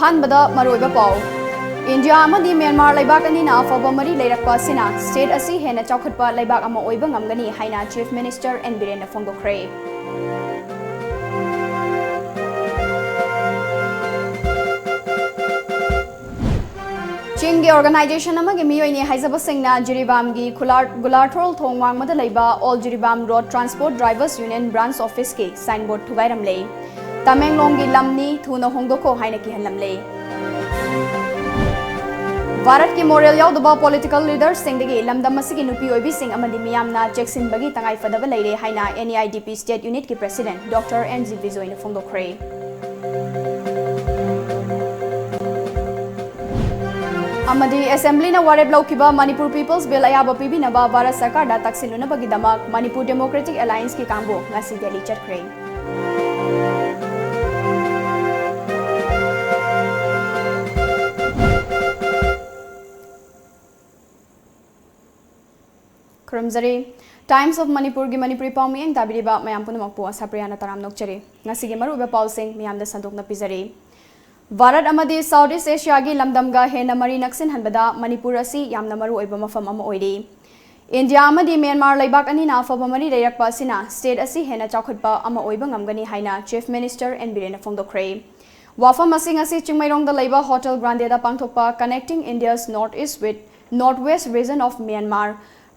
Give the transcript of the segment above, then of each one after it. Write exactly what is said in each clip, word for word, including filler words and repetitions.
ꯑꯍꯥꯟꯕꯗ ꯃꯔꯨꯑꯣꯏꯕ ꯄꯥꯎ꯫ ꯏꯟꯗꯤꯌꯥ ꯑꯃꯗꯤ ꯃ꯭ꯌꯥꯟꯃꯥꯔ ꯂꯩꯕꯥꯛ ꯑꯅꯤꯅ ꯑꯐꯕ ꯃꯔꯤ ꯂꯩꯔꯛꯄ ꯑꯁꯤꯅ state ꯑꯁꯤ ꯍꯦꯟꯅ ꯆꯥꯎꯈꯠꯄ ꯂꯩꯕꯥꯛ ꯑꯃ ꯑꯣꯏꯕ ꯉꯝꯒꯅꯤ ꯍꯥꯏꯅ Chief Minister N ꯕꯤꯔꯦꯟꯅ ꯐꯣꯡꯗꯣꯛꯈ꯭ꯔꯦ꯫ ꯆꯤꯡꯒꯤ organization ꯑꯃꯒꯤ ꯃꯤꯑꯣꯏꯅꯤ ꯍꯥꯏꯖꯕꯁꯤꯡꯅ ꯖꯤꯔꯤꯕꯥꯝꯒꯤ ꯈꯨꯂꯥꯔ-, ꯒꯨꯂꯥꯔꯊꯣꯜ ꯊꯣꯡ ꯋꯥꯡꯃꯗ ꯂꯩꯕ All Jiribam Road Transport Drivers Union Branch Office ꯀꯤ sign board ꯊꯨꯒꯥꯏꯔꯝꯂꯦ꯫ "ꯇꯃꯦꯡꯂꯣꯡꯒꯤ ꯂꯝꯅꯤ, ꯊꯨꯅ ꯍꯣꯡꯗꯣꯛꯈꯣ" ꯍꯥꯏꯅ ꯀꯤꯍꯜꯂꯝꯂꯦ꯫ ꯚꯥꯔꯠꯀꯤ moral ꯌꯥꯎꯗꯕ political leader ꯁꯤꯡꯗꯒꯤ ꯂꯝꯗꯝ ꯑꯁꯤꯒꯤ ꯅꯨꯄꯤ ꯑꯣꯏꯕꯤꯁꯤꯡ ꯑꯃꯗꯤ ꯃꯤꯌꯥꯝꯅ ꯆꯦꯛꯁꯤꯟꯕꯒꯤ ꯇꯉꯥꯏ ꯐꯗꯕ ꯂꯩꯔꯦ ꯍꯥꯏꯅ N E I D P State Unit ꯀꯤ President Doctor N G ꯕꯤꯖꯣꯏꯅ ꯐꯣꯡꯗꯣꯛꯈ꯭ꯔꯦ꯫ ꯑꯃꯗꯤ Assembly ꯅ ꯋꯥꯔꯦꯞ ꯂꯧꯈꯤꯕ Manipur People's Bill ꯑꯌꯥꯕ ꯄꯤꯕꯤꯅꯕ ꯚꯥꯔꯠ ꯁꯔꯀꯥꯔꯗ ꯇꯛꯁꯤꯜꯂꯨꯅꯕꯒꯤꯗꯃꯛ Manipur Democratic Alliance ꯀꯤ ꯀꯥꯡꯕꯨ ꯉꯁꯤ ꯗꯦꯜꯂꯤ ꯆꯠꯈ꯭ꯔꯦ꯫ ꯈꯨꯔꯨꯝꯖꯔꯤ꯫ Times of Manipur ꯒꯤ ꯃꯅꯤꯄꯨꯔꯤ ꯄꯥꯎ ꯃꯤꯠꯌꯦꯡ ꯇꯥꯕꯤꯔꯤꯕ ꯃꯌꯥꯝ ꯄꯨꯝꯅꯃꯛꯄꯨ ꯑꯁꯥꯄ꯭ꯔꯤꯌꯥꯅ ꯇꯔꯥꯝꯅ ꯑꯣꯛꯆꯔꯤ꯫ ꯉꯁꯤꯒꯤ ꯃꯔꯨꯑꯣꯏꯕ ꯄꯥꯎꯁꯤꯡ ꯃꯤꯌꯥꯝꯗ ꯁꯟꯗꯣꯛꯅ ꯄꯤꯖꯔꯤ꯫ ꯚꯥꯔꯠ ꯑꯃꯗꯤ South East Asia ꯒꯤ ꯂꯝꯗꯝꯒ ꯍꯦꯟꯅ ꯃꯔꯤ ꯅꯛꯁꯤꯟꯍꯟꯕꯗ ꯃꯅꯤꯄꯨꯔ ꯑꯁꯤ ꯌꯥꯝꯅ ꯃꯔꯨꯑꯣꯏꯕ ꯃꯐꯝ ꯑꯃ ꯑꯣꯏꯔꯤ꯫ ꯏꯟꯗꯤꯌꯥ ꯑꯃꯗꯤ ꯃ꯭ꯌꯥꯟꯃꯥꯔ ꯂꯩꯕꯥꯛ ꯑꯅꯤꯅ ꯑꯐꯕ ꯃꯔꯤ ꯂꯩꯔꯛꯄ ꯑꯁꯤꯅ state ꯑꯁꯤ ꯍꯦꯟꯅ ꯆꯥꯎꯈꯠꯄ ꯑꯃ ꯑꯣꯏꯕ ꯉꯝꯒꯅꯤ ꯍꯥꯏꯅ Chief Minister N ꯕꯤꯔꯦꯟꯅ ꯐꯣꯡꯗꯣꯛꯈ꯭ꯔꯦ꯫ ꯋꯥꯐꯝ ꯑꯁꯤ ꯉꯁꯤ ꯆꯤꯡꯃꯩꯔꯣꯡꯗ ꯂꯩꯕ Hotel Grande ꯗ ꯄꯥꯡꯊꯣꯛꯄ Connecting India's North East with North West Region of Myanmar,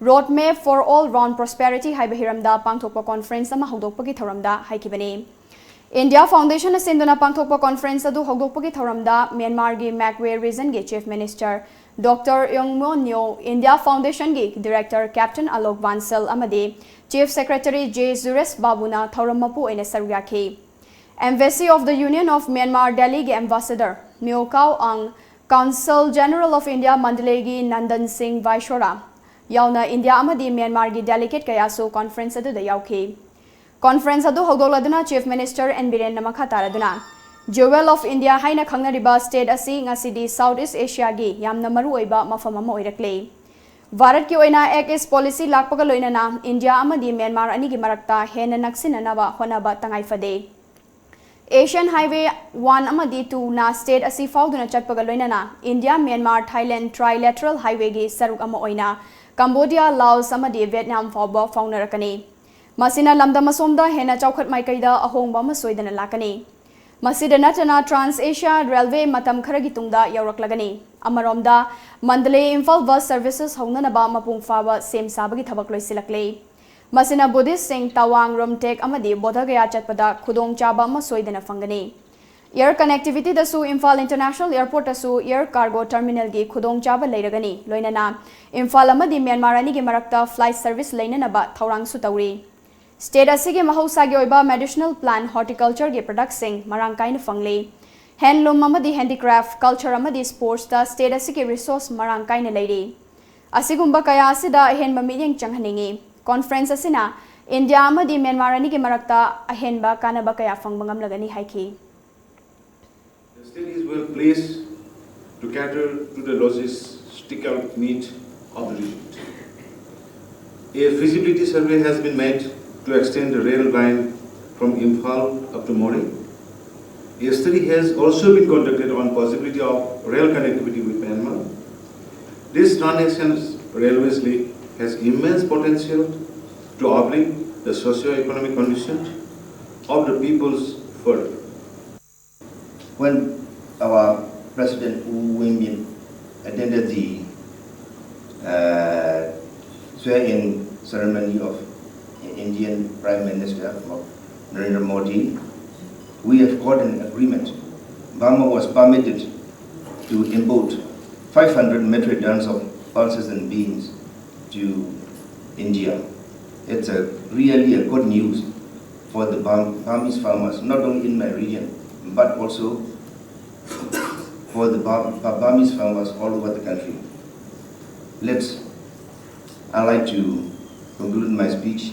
Roadmap for All Round Prosperity ꯍꯥꯏꯕ ꯍꯤꯔꯝꯗ ꯄꯥꯡꯊꯣꯛꯄ conference ꯑꯃ ꯍꯧꯗꯣꯛꯄꯒꯤ ꯊꯧꯔꯝꯗ ꯍꯥꯏꯈꯤꯕꯅꯤ꯫ India Foundation ꯅ ꯁꯤꯟꯗꯨꯅ ꯄꯥꯡꯊꯣꯛꯄ conference ꯑꯗꯨ ꯍꯧꯗꯣꯛꯄꯒꯤ ꯊꯧꯔꯝꯗ ꯃ꯭ꯌꯥꯟꯃꯥꯔꯒꯤ Magway Region ꯒꯤ Chief Minister Doctor Yong Mo Nyo, India Foundation ꯒꯤ Director Captain Alok Bansal ꯑꯃꯗꯤ Chief Secretary J Suresh Babu ꯅ ꯊꯧꯔꯝ ꯃꯄꯨ ꯑꯣꯏꯅ ꯁꯔꯨꯛ ꯌꯥꯈꯤ꯫ Embassy of the Union of Myanmar Delhi ꯒꯤ Ambassador Myo Kao Aung, Consul General of India Mandalay ꯒꯤ Nandan Singh Vaishora ꯌꯥꯎꯅ ꯏꯟꯗꯤꯌꯥ ꯑꯃꯗꯤ ꯃ꯭ꯌꯥꯟꯃꯥꯔꯒꯤ delegate ꯀꯌꯥꯁꯨ conference ꯑꯗꯨꯗ ꯌꯥꯎꯈꯤ꯫ Conference ꯑꯗꯨ ꯍꯧꯗꯣꯛꯂꯗꯨꯅ Chief Minister N ꯕꯤꯔꯦꯟꯅ ꯃꯈꯥ ꯇꯥꯔꯗꯨꯅ, "Jewel of India ꯍꯥꯏꯅ ꯈꯪꯅꯔꯤꯕ state ꯑꯁꯤ ꯉꯁꯤꯗꯤ South East Asia ꯒꯤ ꯌꯥꯝꯅ ꯃꯔꯨꯑꯣꯏꯕ ꯃꯐꯝ ꯑꯃ ꯑꯣꯏꯔꯛꯂꯦ꯫ ꯚꯥꯔꯠꯀꯤ ꯑꯣꯏꯅ Act East Policy ꯂꯥꯛꯄꯒ ꯂꯣꯏꯅꯅ ꯏꯟꯗꯤꯌꯥ ꯑꯃꯗꯤ ꯃ꯭ꯌꯥꯟꯃꯥꯔ ꯑꯅꯤꯒꯤ ꯃꯔꯛꯇ ꯍꯦꯟꯅ ꯅꯛꯁꯤꯟꯅꯅꯕ ꯍꯣꯠꯅꯕ ꯇꯉꯥꯏ ꯐꯗꯦ꯫ Asian Highway ꯋꯥꯟ ꯑꯃꯗꯤ ꯇꯨꯅ state ꯑꯁꯤ ꯐꯥꯎꯗꯨꯅ ꯆꯠꯄꯒ ꯂꯣꯏꯅꯅ India, Myanmar, Thailand trilateral highwayꯒꯤ ꯁꯔꯨꯛ ꯑꯃ ꯑꯣꯏꯅ Cambodia, Laos ꯑꯃꯗꯤ Vietnam ꯐꯥꯎꯕ ꯐꯥꯎꯅꯔꯛꯀꯅꯤ꯫ ꯃꯁꯤꯅ ꯂꯝꯗꯝ ꯑꯁꯣꯝꯗ ꯍꯦꯟꯅ ꯆꯥꯎꯈꯠ ꯃꯥꯏꯀꯩꯗ ꯑꯍꯣꯡꯕ ꯑꯃ ꯁꯣꯏꯗꯅ ꯂꯥꯛꯀꯅꯤ꯫ ꯃꯁꯤꯗ ꯅꯠꯇꯅ Trans Asia Railway ꯃꯇꯝ ꯈꯔꯒꯤ ꯇꯨꯡꯗ ꯌꯧꯔꯛꯂꯒꯅꯤ꯫ ꯑꯃꯔꯣꯝꯗ, ꯃꯟꯗꯂꯦ ꯏꯝꯐꯥꯜ bus services ꯍꯧꯅꯅꯕ ꯃꯄꯨꯡ ꯐꯥꯕ ꯁꯦꯝ ꯁꯥꯕꯒꯤ ꯊꯕꯛ ꯂꯣꯏꯁꯤꯜꯂꯛꯂꯦ꯫ ꯃꯁꯤꯅ Buddhistꯁꯤꯡ ꯇꯋꯥꯡ, ꯔꯨꯝꯇꯦꯛ ꯑꯃꯗꯤ ꯕꯣꯙꯒꯌꯥ ꯆꯠꯄꯗ ꯈꯨꯗꯣꯡꯆꯥꯕ ꯑꯃ ꯁꯣꯏꯗꯅ ꯐꯪꯒꯅꯤ꯫ Air connectivityꯗꯁꯨ Imphal International Airportꯇꯁꯨ air cargo terminalꯒꯤ ꯈꯨꯗꯣꯡꯆꯥꯕ ꯂꯩꯔꯒꯅꯤ, ꯂꯣꯏꯅꯅ ꯏꯝꯐꯥꯜ ꯑꯃꯗꯤ ꯃ꯭ꯌꯥꯟꯃꯥꯔ ꯑꯅꯤꯒꯤ ꯃꯔꯛꯇ flight service ꯂꯩꯅꯅꯕ ꯊꯧꯔꯥꯡꯁꯨ ꯇꯧꯔꯤ꯫ State ꯑꯁꯤꯒꯤ ꯃꯍꯧꯁꯥꯒꯤ ꯑꯣꯏꯕ medicinal plant, horticultureꯒꯤ productꯁꯤꯡ ꯃꯔꯥꯡ ꯀꯥꯏꯅ ꯐꯪꯂꯤ꯫ Handloom ꯑꯃꯗꯤ handicraft, culture ꯑꯃꯗꯤ sportsꯇ state ꯑꯁꯤꯒꯤ resource ꯃꯔꯥꯡ ꯀꯥꯏꯅ ꯂꯩꯔꯤ꯫ ꯑꯁꯤꯒꯨꯝꯕ ꯀꯌꯥ ꯑꯁꯤꯗ ꯑꯍꯦꯟꯕ ꯃꯤꯠꯌꯦꯡ ꯆꯪꯍꯟꯅꯤꯡꯏ꯫ Conference ꯑꯁꯤꯅ ꯏꯟꯗꯤꯌꯥ ꯑꯃꯗꯤ ꯃ꯭ꯌꯥꯟꯃꯥꯔ ꯑꯅꯤꯒꯤ ꯃꯔꯛꯇ ꯑꯍꯦꯟꯕ ꯀꯥꯟꯅꯕ ꯀꯌꯥ ꯐꯪꯕ ꯉꯝꯂꯒꯅꯤ ꯍꯥꯏꯈꯤ꯫ The state is well placed to cater to the logistical need of the region. A feasibility survey has been made to extend the rail line from Imphal up to Moreh. A study has also been conducted on possibility of rail connectivity with Myanmar. This transnational railways link has immense potential to uplift the socio-economic condition of the peoples further. When our President Win Myint attended the uh, swear-in ceremony of Indian Prime Minister Narendra Modi, we have got an agreement. Burma was permitted to import five hundred metric tons of pulses and beans to India. It's a really a good news for the Burmese farmers, not only in my region, but also for the Burmese farmers all over the country. Let's, I like to conclude my speech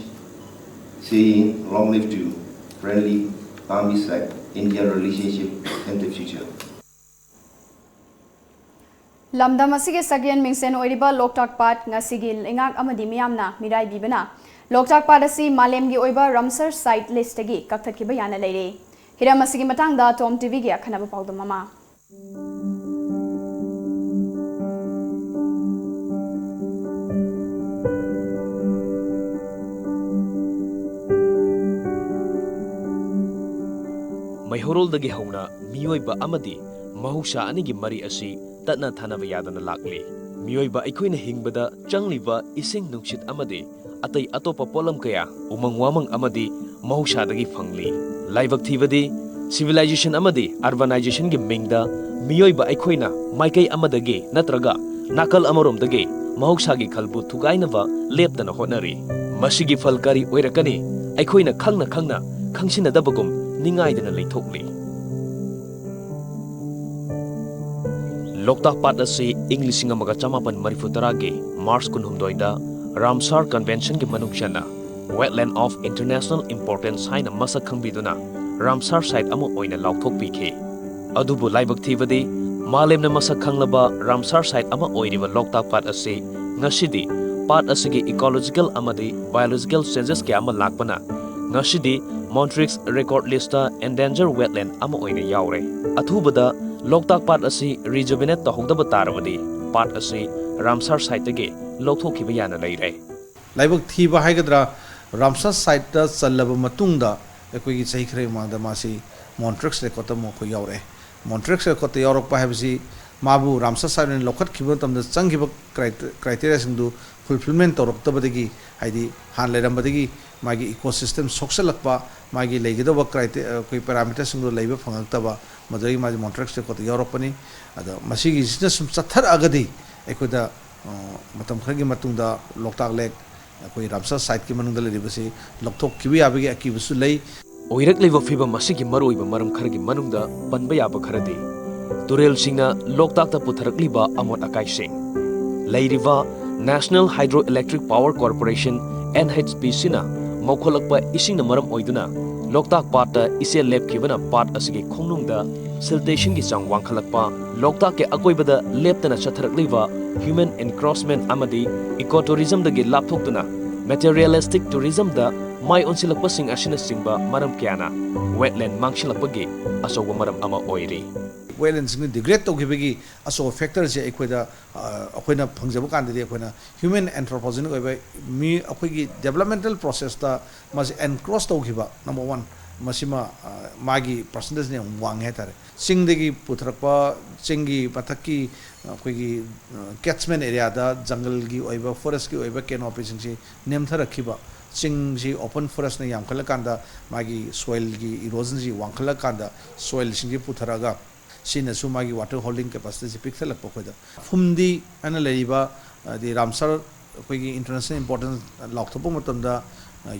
saying long live to friendly Burmese side India relationship in the future. ꯂꯝꯗꯝ ꯑꯁꯤꯒꯤ ꯁꯛꯍꯦꯟ ꯃꯤꯡꯁꯦꯟ ꯑꯣꯏꯔꯤꯕ ꯂꯣꯛꯇꯥꯛ ꯄꯥꯠ ꯉꯁꯤꯒꯤ ꯂꯩꯉꯥꯛ ꯑꯃꯗꯤ ꯃꯤꯌꯥꯝꯅ ꯃꯤꯔꯥꯏꯕꯤꯕꯅ ꯂꯣꯛꯇꯥꯛ ꯄꯥꯠ ꯑꯁꯤ ꯃꯥꯂꯦꯝꯒꯤ ꯑꯣꯏꯕ Ramsar Site Listꯇꯒꯤ ꯀꯛꯊꯠꯈꯤꯕ ꯌꯥꯅ ꯂꯩꯔꯦ꯫ ꯍꯤꯔꯝ ꯑꯁꯤꯒꯤ ꯃꯇꯥꯡꯗ ꯇꯣꯝ ꯇꯤꯚꯤꯒꯤ ꯑꯈꯟꯅꯕ ꯄꯥꯎꯗꯝ ꯑꯃ꯫ ꯃꯩꯍꯧꯔꯣꯜꯗꯒꯤ ꯍꯧꯅ ꯃꯤꯑꯣꯏꯕ ꯑꯃꯗꯤ ꯃꯍꯧꯁꯥ ꯑꯅꯤꯒꯤ ꯃꯔꯤ ꯑꯁꯤ ꯇꯠꯅ ꯊꯥꯅꯕ ꯌꯥꯗꯅ ꯂꯥꯛꯂꯤ꯫ ꯃꯤꯑꯣꯏꯕ ꯑꯩꯈꯣꯏꯅ ꯍꯤꯡꯕꯗ ꯆꯪꯂꯤꯕ ꯏꯁꯤꯡ ꯅꯨꯡꯁꯤꯠ ꯑꯃꯗꯤ ꯑꯇꯩ ꯑꯇꯣꯞꯄ ꯄꯣꯠꯂꯝ ꯀꯌꯥ ꯎꯃꯪ ꯋꯥꯃꯪ ꯑꯃꯗꯤ ꯃꯍꯧꯁꯥꯗꯒꯤ ꯐꯪꯂꯤ꯫ ꯂꯥꯏꯕꯛ ꯊꯤꯕꯗꯤ, civilization ꯑꯃꯗꯤ urbanizationꯒꯤ ꯃꯤꯡꯗ ꯃꯤꯑꯣꯏꯕ ꯑꯩꯈꯣꯏꯅ ꯃꯥꯏꯀꯩ ꯑꯃꯗꯒꯤ ꯅꯠꯇ꯭ꯔꯒ ꯅꯥꯀꯜ ꯑꯃꯔꯣꯝꯗꯒꯤ ꯃꯍꯧꯁꯥꯒꯤ ꯈꯜꯕꯨ ꯊꯨꯒꯥꯏꯅꯕ ꯂꯦꯞꯇꯅ ꯍꯣꯠꯅꯔꯤ꯫ ꯃꯁꯤꯒꯤ ꯐꯜ ꯀꯔꯤ ꯑꯣꯏꯔꯛꯀꯅꯤ? ꯑꯩꯈꯣꯏꯅ ꯈꯪꯅ ꯈꯪꯅ ꯈꯪꯁꯤꯟꯅꯗꯕꯒꯨꯝ ꯅꯤꯡꯉꯥꯏꯗꯅ ꯂꯩꯊꯣꯛꯂꯤ꯫ ꯂꯣꯛꯇꯥꯛ ꯄꯥꯠ ꯑꯁꯤ ꯏꯪ ꯂꯤꯁꯤꯡ ꯑꯃꯒ ꯆꯃꯥꯄꯟ ꯃꯔꯤꯐꯨ ꯇꯔꯥꯒꯤ March ꯀꯨꯟꯍꯨꯝꯗꯣꯏꯗ ꯔꯥꯝꯁꯥꯔ Conventionꯒꯤ ꯃꯅꯨꯡ ꯆꯟꯅ Wetland of International Importance ꯍꯥꯏꯅ ꯃꯁꯛ ꯈꯪꯕꯤꯗꯨꯅ ꯔꯥꯝꯁꯥꯔ Site ꯑꯃ ꯑꯣꯏꯅ ꯂꯥꯎꯊꯣꯛꯄꯤꯈꯤ꯫ ꯑꯗꯨꯕꯨ ꯂꯥꯏꯕꯛ ꯊꯤꯕꯗꯤ, ꯃꯥꯂꯦꯝꯅ ꯃꯁꯛ ꯈꯪꯂꯕ ꯔꯥꯝꯁꯥꯔ Site ꯑꯃ ꯑꯣꯏꯔꯤꯕ ꯂꯣꯛꯇꯥꯛ ꯄꯥꯠ ꯑꯁꯤ ꯉꯁꯤꯗꯤ ꯄꯥꯠ ꯑꯁꯤꯒꯤ ecological ꯑꯃꯗꯤ biological changes ꯀꯌꯥ ꯑꯃ ꯂꯥꯛꯄꯅ ꯉꯁꯤꯗꯤ Montreux Record Listꯇ endangered wetland ꯑꯃ ꯑꯣꯏꯅ ꯌꯥꯎꯔꯦ꯫ ꯑꯊꯨꯕꯗ ꯂꯣꯛꯇꯥꯛ ꯄꯥꯠ ꯑꯁꯤ rejuvenate ꯇꯧꯍꯧꯗꯕ ꯇꯥꯔꯕꯗꯤ ꯄꯥꯠ ꯑꯁꯤ ꯔꯥꯝꯁꯥꯔ Siteꯇꯒꯤ ꯂꯧꯊꯣꯛꯈꯤꯕ ꯌꯥꯅ ꯂꯩꯔꯦ꯫ ꯂꯥꯏꯕꯛ ꯊꯤꯕ ꯍꯥꯏꯒꯗ꯭ꯔꯥ, ꯔꯥꯝꯁꯥꯔ Siteꯇ ꯆꯜꯂꯕ ꯃꯇꯨꯡꯗ ꯑꯩꯈꯣꯏꯒꯤ ꯆꯍꯤ ꯈꯔꯒꯤ ꯃꯃꯥꯡꯗ ꯃꯥꯁꯤ Montreux Recordꯇ ꯑꯃꯨꯛ ꯑꯩꯈꯣꯏ ꯌꯥꯎꯔꯛꯑꯦ꯫ Montreux Recordꯇ ꯌꯥꯎꯔꯛꯄ ꯍꯥꯏꯕꯁꯤ ꯃꯥꯕꯨ ꯔꯥꯝꯁꯥꯔ Site ꯑꯣꯏꯅ ꯂꯧꯈꯠꯈꯤꯕ ꯃꯇꯝꯗ ꯆꯪꯈꯤꯕ ꯀ꯭ꯔꯥꯏꯇ-, criteriaꯁꯤꯡꯗꯨ fulfilment ꯇꯧꯔꯛꯇꯕꯗꯒꯤ, ꯍꯥꯏꯗꯤ ꯍꯥꯟꯅ ꯂꯩꯔꯝꯕꯗꯒꯤ ꯃꯥꯒꯤ ecosystem ꯁꯣꯛꯆꯜꯂꯛꯄ, ꯃꯥꯒꯤ ꯂꯩꯒꯗꯧꯕ ꯀ꯭ꯔꯥꯏꯇꯦ-, ꯑꯩꯈꯣꯏ parameterꯁꯤꯡꯗꯣ ꯂꯩꯕ ꯐꯪꯉꯛꯇꯕ, ꯃꯗꯨꯗꯒꯤ ꯃꯥꯁꯦ Montreux Recordꯇ ꯌꯥꯎꯔꯛꯄꯅꯤ꯫ ꯑꯗꯣ ꯃꯁꯤꯒꯤꯁꯤꯅ ꯁꯨꯝ ꯆꯠꯊꯔꯛꯑꯒꯗꯤ ꯑꯩꯈꯣꯏꯗ, ꯑ, ꯃꯇꯝ ꯈꯔꯒꯤ ꯃꯇꯨꯡꯗ ꯂꯣꯛꯇꯥꯛ Lake ꯑꯩꯈꯣꯏ ꯔꯥꯝꯁꯥꯔ Siteꯀꯤ ꯃꯅꯨꯡꯗ ꯂꯩꯔꯤꯕꯁꯤ ꯂꯧꯊꯣꯛꯈꯤꯕ ꯌꯥꯕꯒꯤ ꯑꯀꯤꯕꯁꯨ ꯂꯩ꯫ ꯑꯣꯏꯔꯛꯂꯤꯕ ꯐꯤꯕꯝ ꯑꯁꯤꯒꯤ ꯃꯔꯨꯑꯣꯏꯕ ꯃꯔꯝ ꯈꯔꯒꯤ ꯃꯅꯨꯡꯗ ꯄꯟꯕ ꯌꯥꯕ ꯈꯔꯗꯤ, ꯇꯨꯔꯦꯜꯁꯤꯡꯅ ꯂꯣꯛꯇꯥꯛꯇ ꯄꯨꯊꯔꯛꯂꯤꯕ ꯑꯃꯣꯠ ꯑꯀꯥꯏꯁꯤꯡ, ꯂꯩꯔꯤꯕ National Hydroelectric Power Corporation, NHPCꯅ ꯃꯧꯈꯠꯂꯛꯄ ꯏꯁꯤꯡꯅ ꯃꯔꯝ ꯑꯣꯏꯗꯨꯅ ꯂꯣꯛꯇꯥꯛ ꯄꯥꯠꯇ ꯏꯆꯦꯜ ꯂꯦꯞꯈꯤꯕꯅ ꯄꯥꯠ ꯑꯁꯤꯒꯤ ꯈꯣꯡꯅꯨꯡꯗ siltationꯒꯤ ꯆꯥꯡ ꯋꯥꯡꯈꯠꯂꯛꯄ, ꯂꯣꯛꯇꯥꯛꯀꯤ ꯑꯀꯣꯏꯕꯗ ꯂꯦꯞꯇꯅ ꯆꯠꯊꯔꯛꯂꯤꯕ human encroachment ꯑꯃꯗꯤ ecotourismꯗꯒꯤ ꯂꯥꯞꯊꯣꯛꯇꯨꯅ Materialistic tourismꯗ ꯃꯥꯏ ꯑꯣꯟꯁꯤꯜꯂꯛꯄꯁꯤꯡ ꯑꯁꯤꯅꯆꯤꯡꯕ ꯃꯔꯝ ꯀꯌꯥꯅ wetland ꯃꯥꯡꯁꯤꯜꯂꯛꯄꯒꯤ ꯑꯆꯧꯕ ꯃꯔꯝ ꯑꯃ ꯑꯣꯏꯔꯤ꯫ Wetlandꯁꯤꯡ degrade ꯇꯧꯈꯤꯕꯒꯤ ꯑꯆꯧꯕ factorꯁꯦ ꯑꯩꯈꯣꯏꯗ ꯑ, ꯑꯩꯈꯣꯏꯅ ꯐꯪꯖꯕ ꯀꯥꯟꯗꯗꯤ ꯑꯩꯈꯣꯏꯅ human anthropogenic ꯑꯣꯏꯕ ꯃꯤ ꯑꯩꯈꯣꯏꯒꯤ developmental processꯇ ꯃꯁꯤ encroach ꯇꯧꯈꯤꯕ number one, ꯃꯁꯤꯃ ꯑ, ꯃꯥꯒꯤ percentageꯅ ꯌꯥꯝ ꯋꯥꯡꯉꯦ ꯍꯥꯏꯇꯥꯔꯦ꯫ ꯆꯤꯡꯗꯒꯤ ꯄꯨꯊꯔꯛꯄ, ꯆꯤꯡꯒꯤ ꯃꯊꯛꯀꯤ ꯑꯩꯈꯣꯏꯒꯤ catchment areaꯗ ꯖꯪꯒꯜꯒꯤ ꯑꯣꯏꯕ, forestꯀꯤ ꯑꯣꯏꯕ canopyꯁꯤꯡꯁꯤ ꯅꯦꯝꯊꯔꯛꯈꯤꯕ, ꯆꯤꯡꯁꯤ open forestꯅ ꯌꯥꯝꯈꯠꯂꯀꯥꯟꯗ ꯃꯥꯒꯤ soilꯒꯤ erosionꯁꯤ ꯋꯥꯡꯈꯠꯂꯀꯥꯟꯗ soilꯁꯤꯡꯁꯤ ꯄꯨꯊꯔꯛꯑꯒ ꯁꯤꯅꯁꯨ ꯃꯥꯒꯤ water holding capacityꯁꯤ ꯄꯤꯛꯊꯜꯂꯛꯄ ꯑꯩꯈꯣꯏꯗ꯫ ꯐꯨꯝꯗꯤ ꯍꯥꯏꯅ ꯂꯩꯔꯤꯕ, ꯍꯥꯏꯗꯤ ꯔꯥꯝꯁꯔ ꯑꯩꯈꯣꯏꯒꯤ international importance ꯂꯥꯎꯊꯣꯛꯄ ꯃꯇꯝꯗ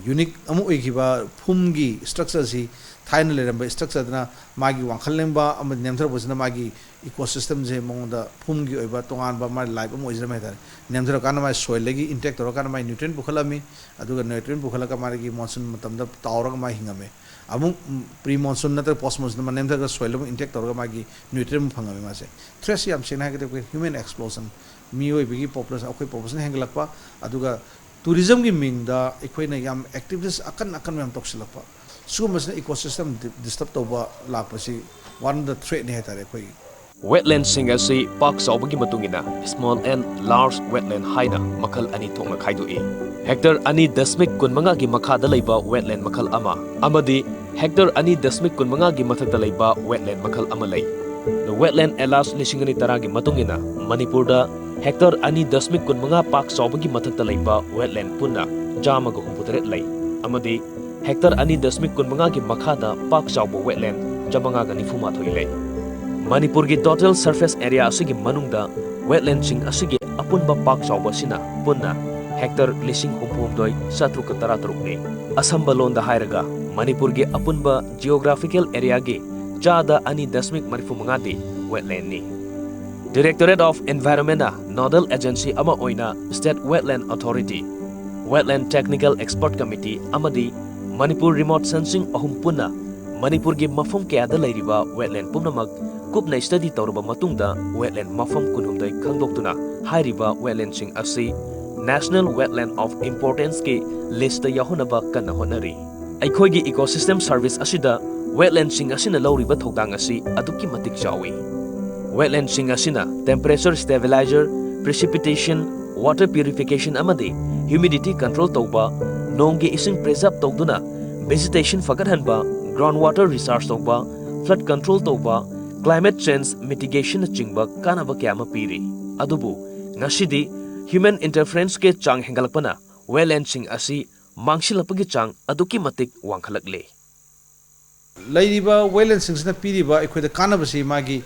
unique ꯑꯃ ꯑꯣꯏꯈꯤꯕ ꯐꯨꯝꯒꯤ structureꯁꯤ ꯊꯥꯏꯅ ꯂꯩꯔꯝꯕ structureꯗꯨꯅ ꯃꯥꯒꯤ ꯋꯥꯡꯈꯠꯂꯦꯟꯕ ꯑꯃꯗꯤ ꯅꯦꯝꯊꯔꯛꯄꯁꯤꯅ ꯃꯥꯒꯤ ecosystemꯁꯦ ꯃꯉꯣꯟꯗ ꯐꯨꯝꯒꯤ ꯑꯣꯏꯕ ꯇꯣꯉꯥꯟꯕ ꯃꯥꯒꯤ life ꯑꯃ ꯑꯣꯏꯖꯔꯝꯃꯦ ꯍꯥꯏꯇꯥꯔꯦ꯫ ꯅꯦꯝꯊꯔꯀꯥꯟꯗ ꯃꯥꯒꯤ soilꯗꯒꯤ intake ꯇꯧꯔꯀꯥꯟꯗ ꯃꯥꯒꯤ nutrient ꯄꯨꯈꯠꯂꯝꯃꯤ, ꯑꯗꯨꯒ nutrient ꯄꯨꯈꯠꯂꯒ ꯃꯥꯒꯤ monsoon ꯃꯇꯝꯗ ꯇꯥꯎꯔꯒ ꯃꯥ ꯍꯤꯡꯉꯝꯃꯤ꯫ ꯑꯃꯨꯛ pre monsoon ꯅꯠꯇ꯭ꯔꯒ post monsoon ꯅꯦꯝꯊꯔꯒ soil ꯑꯃꯨꯛ intake ꯇꯧꯔꯒ ꯃꯥꯒꯤ nutrient ꯑꯃꯨꯛ ꯐꯪꯉꯝꯃꯤ ꯃꯥꯁꯦ꯫ Threatꯁꯤ ꯌꯥꯝ ꯁꯦꯡꯅ ꯍꯥꯏꯔꯒꯗꯤ ꯑꯩꯈꯣꯏ human explosion, ꯃꯤꯑꯣꯏꯕꯒꯤ population, ꯑꯩꯈꯣꯏ population ꯍꯦꯟꯒꯠꯂꯛꯄ, ꯑꯗꯨꯒ tourismꯒꯤ ꯃꯤꯡꯗ ꯑꯩꯈꯣꯏꯅ ꯌꯥꯝ activities ꯑꯀꯟ ꯑꯀꯟꯕ ꯌꯥꯝ ꯇꯧꯁꯤꯜꯂꯛꯄ, ꯁꯤꯒꯨꯝꯕꯁꯤꯅ ecosystem disturb ꯇꯧꯕ ꯂꯥꯛꯄꯁꯤ one of the threatꯅꯤ ꯍꯥꯏꯇꯥꯔꯦ ꯑꯩꯈꯣꯏꯒꯤ꯫ Wetlandꯁꯤꯡ ꯑꯁꯤ ꯄꯥꯛ ꯆꯥꯎꯕꯒꯤ ꯃꯇꯨꯡ ꯏꯟꯅ small and large wetland ꯍꯥꯏꯅ ꯃꯈꯜ ꯑꯅꯤ ꯊꯣꯛꯅ ꯈꯥꯏꯗꯣꯛꯏ꯫ Hectare ꯑꯅꯤ ꯗꯁꯃꯤꯛ ꯀꯨꯟꯃꯉꯥꯒꯤ ꯃꯈꯥꯗ ꯂꯩꯕ wetland ꯃꯈꯜ ꯑꯃ ꯑꯃꯗꯤ hectare ꯑꯅꯤ ꯗꯁꯃꯤꯛ ꯀꯨꯟꯃꯉꯥꯒꯤ ꯃꯊꯛꯇ ꯂꯩꯕ wetland ꯃꯈꯜ ꯑꯃ ꯂꯩ꯫ The Wetland Atlas ꯂꯤꯁꯤꯡ ꯑꯅꯤ ꯇꯔꯥꯒꯤ ꯃꯇꯨꯡ ꯏꯟꯅ ꯃꯅꯤꯄꯨꯔꯗ hectare ꯑꯅꯤ ꯗꯁꯃꯤꯛ ꯀꯨꯟꯃꯉꯥ ꯄꯥꯛ ꯆꯥꯎꯕꯒꯤ ꯃꯊꯛꯇ ꯂꯩꯕ wetland ꯄꯨꯟꯅ ꯆꯥꯝꯃꯒ ꯍꯨꯝꯐꯨꯇꯔꯦꯠ ꯂꯩ ꯑꯃꯗꯤ hectare ꯑꯅꯤ ꯗꯁꯃꯤꯛ ꯀꯨꯟꯃꯉꯥꯒꯤ ꯃꯈꯥꯗ ꯄꯥꯛ ꯆꯥꯎꯕ wetland ꯆꯥꯃꯉꯥꯒ ꯅꯤꯐꯨ ꯃꯥꯊꯣꯏ ꯂꯩ꯫ ꯃꯅꯤꯄꯨꯔꯒꯤ total surface area ꯑꯁꯤꯒꯤ ꯃꯅꯨꯡꯗ wetlandꯁꯤꯡ ꯑꯁꯤꯒꯤ ꯑꯄꯨꯟꯕ ꯄꯥꯛ ꯆꯥꯎꯕ ꯑꯁꯤꯅ ꯄꯨꯟꯅ hectare ꯂꯤꯁꯤꯡ ꯍꯨꯝꯐꯨ ꯍꯨꯝꯗꯣꯏ ꯆꯥꯇ꯭ꯔꯨꯛꯀ ꯇꯔꯥꯇꯔꯨꯛꯅꯤ꯫ ꯑꯁꯝꯕ ꯂꯣꯟꯗ ꯍꯥꯏꯔꯒ ꯃꯅꯤꯄꯨꯔꯒꯤ ꯑꯄꯨꯟꯕ geographical areaꯒꯤ ꯆꯥꯗ ꯑꯅꯤ ꯗꯁꯃꯤꯛ ꯃꯔꯤꯐꯨ ꯃꯉꯥꯗꯤ wetlandꯅꯤ꯫ Directorate of Environmentꯅ nodal agency ꯑꯃ ꯑꯣꯏꯅ State Wetland Authority, Wetland Technical Expert Committee ꯑꯃꯗꯤ Manipur Remote Sensing ꯑꯍꯨꯝ ꯄꯨꯟꯅ ꯃꯅꯤꯄꯨꯔꯒꯤ ꯃꯐꯝ ꯀꯌꯥꯗ ꯂꯩꯔꯤꯕ wetland ꯄꯨꯝꯅꯃꯛ ꯀꯨꯞꯅ study ꯇꯧꯔꯕ ꯃꯇꯨꯡꯗ wetland ꯃꯐꯝ ꯀꯨꯟꯍꯨꯝꯗꯣꯏ ꯈꯪꯗꯣꯛꯇꯨꯅ ꯍꯥꯏꯔꯤꯕ wetlandꯁꯤꯡ ꯑꯁꯤ National Wetland of Importanceꯀꯤ listꯇ ꯌꯥꯎꯍꯟꯅꯕ ꯀꯟꯅ ꯍꯣꯠꯅꯔꯤ꯫ ꯑꯩꯈꯣꯏꯒꯤ ecosystem service ꯑꯁꯤꯗ wetlandꯁꯤꯡ ꯑꯁꯤꯅ ꯂꯧꯔꯤꯕ ꯊꯧꯗꯥꯡ ꯑꯁꯤ ꯑꯗꯨꯛꯀꯤ ꯃꯇꯤꯛ ꯆꯥꯎꯏ꯫ Wetlandꯁꯤꯡ ꯑꯁꯤꯅ temperature stabilizer, precipitation, water purification ꯑꯃꯗꯤ humidity control ꯇꯧꯕ, ꯅꯣꯡꯒꯤ ꯏꯁꯤꯡ preserve ꯇꯧꯗꯨꯅ vegetation ꯐꯒꯠꯍꯟꯕ, ground water recharge ꯇꯧꯕ, flood control ꯇꯧꯕ, climate change mitigationꯅꯆꯤꯡꯕ ꯀꯥꯟꯅꯕ ꯀꯌꯥ ꯑꯃ ꯄꯤꯔꯤ꯫ ꯑꯗꯨꯕꯨ ꯉꯁꯤꯗꯤ human interferenceꯀꯤ ꯆꯥꯡ ꯍꯦꯟꯒꯠꯂꯛꯄꯅ wetlandꯁꯤꯡ ꯑꯁꯤ ꯃꯥꯡꯁꯤꯜꯂꯛꯄꯒꯤ ꯆꯥꯡ ꯑꯗꯨꯛꯀꯤ ꯃꯇꯤꯛ ꯋꯥꯡꯈꯠꯂꯛꯂꯦ꯫ ꯂꯩꯔꯤꯕ wetlandꯁꯤꯡꯁꯤꯅ ꯄꯤꯔꯤꯕ ꯑꯩꯈꯣꯏꯗ ꯀꯥꯟꯅꯕꯁꯤ ꯃꯥꯒꯤ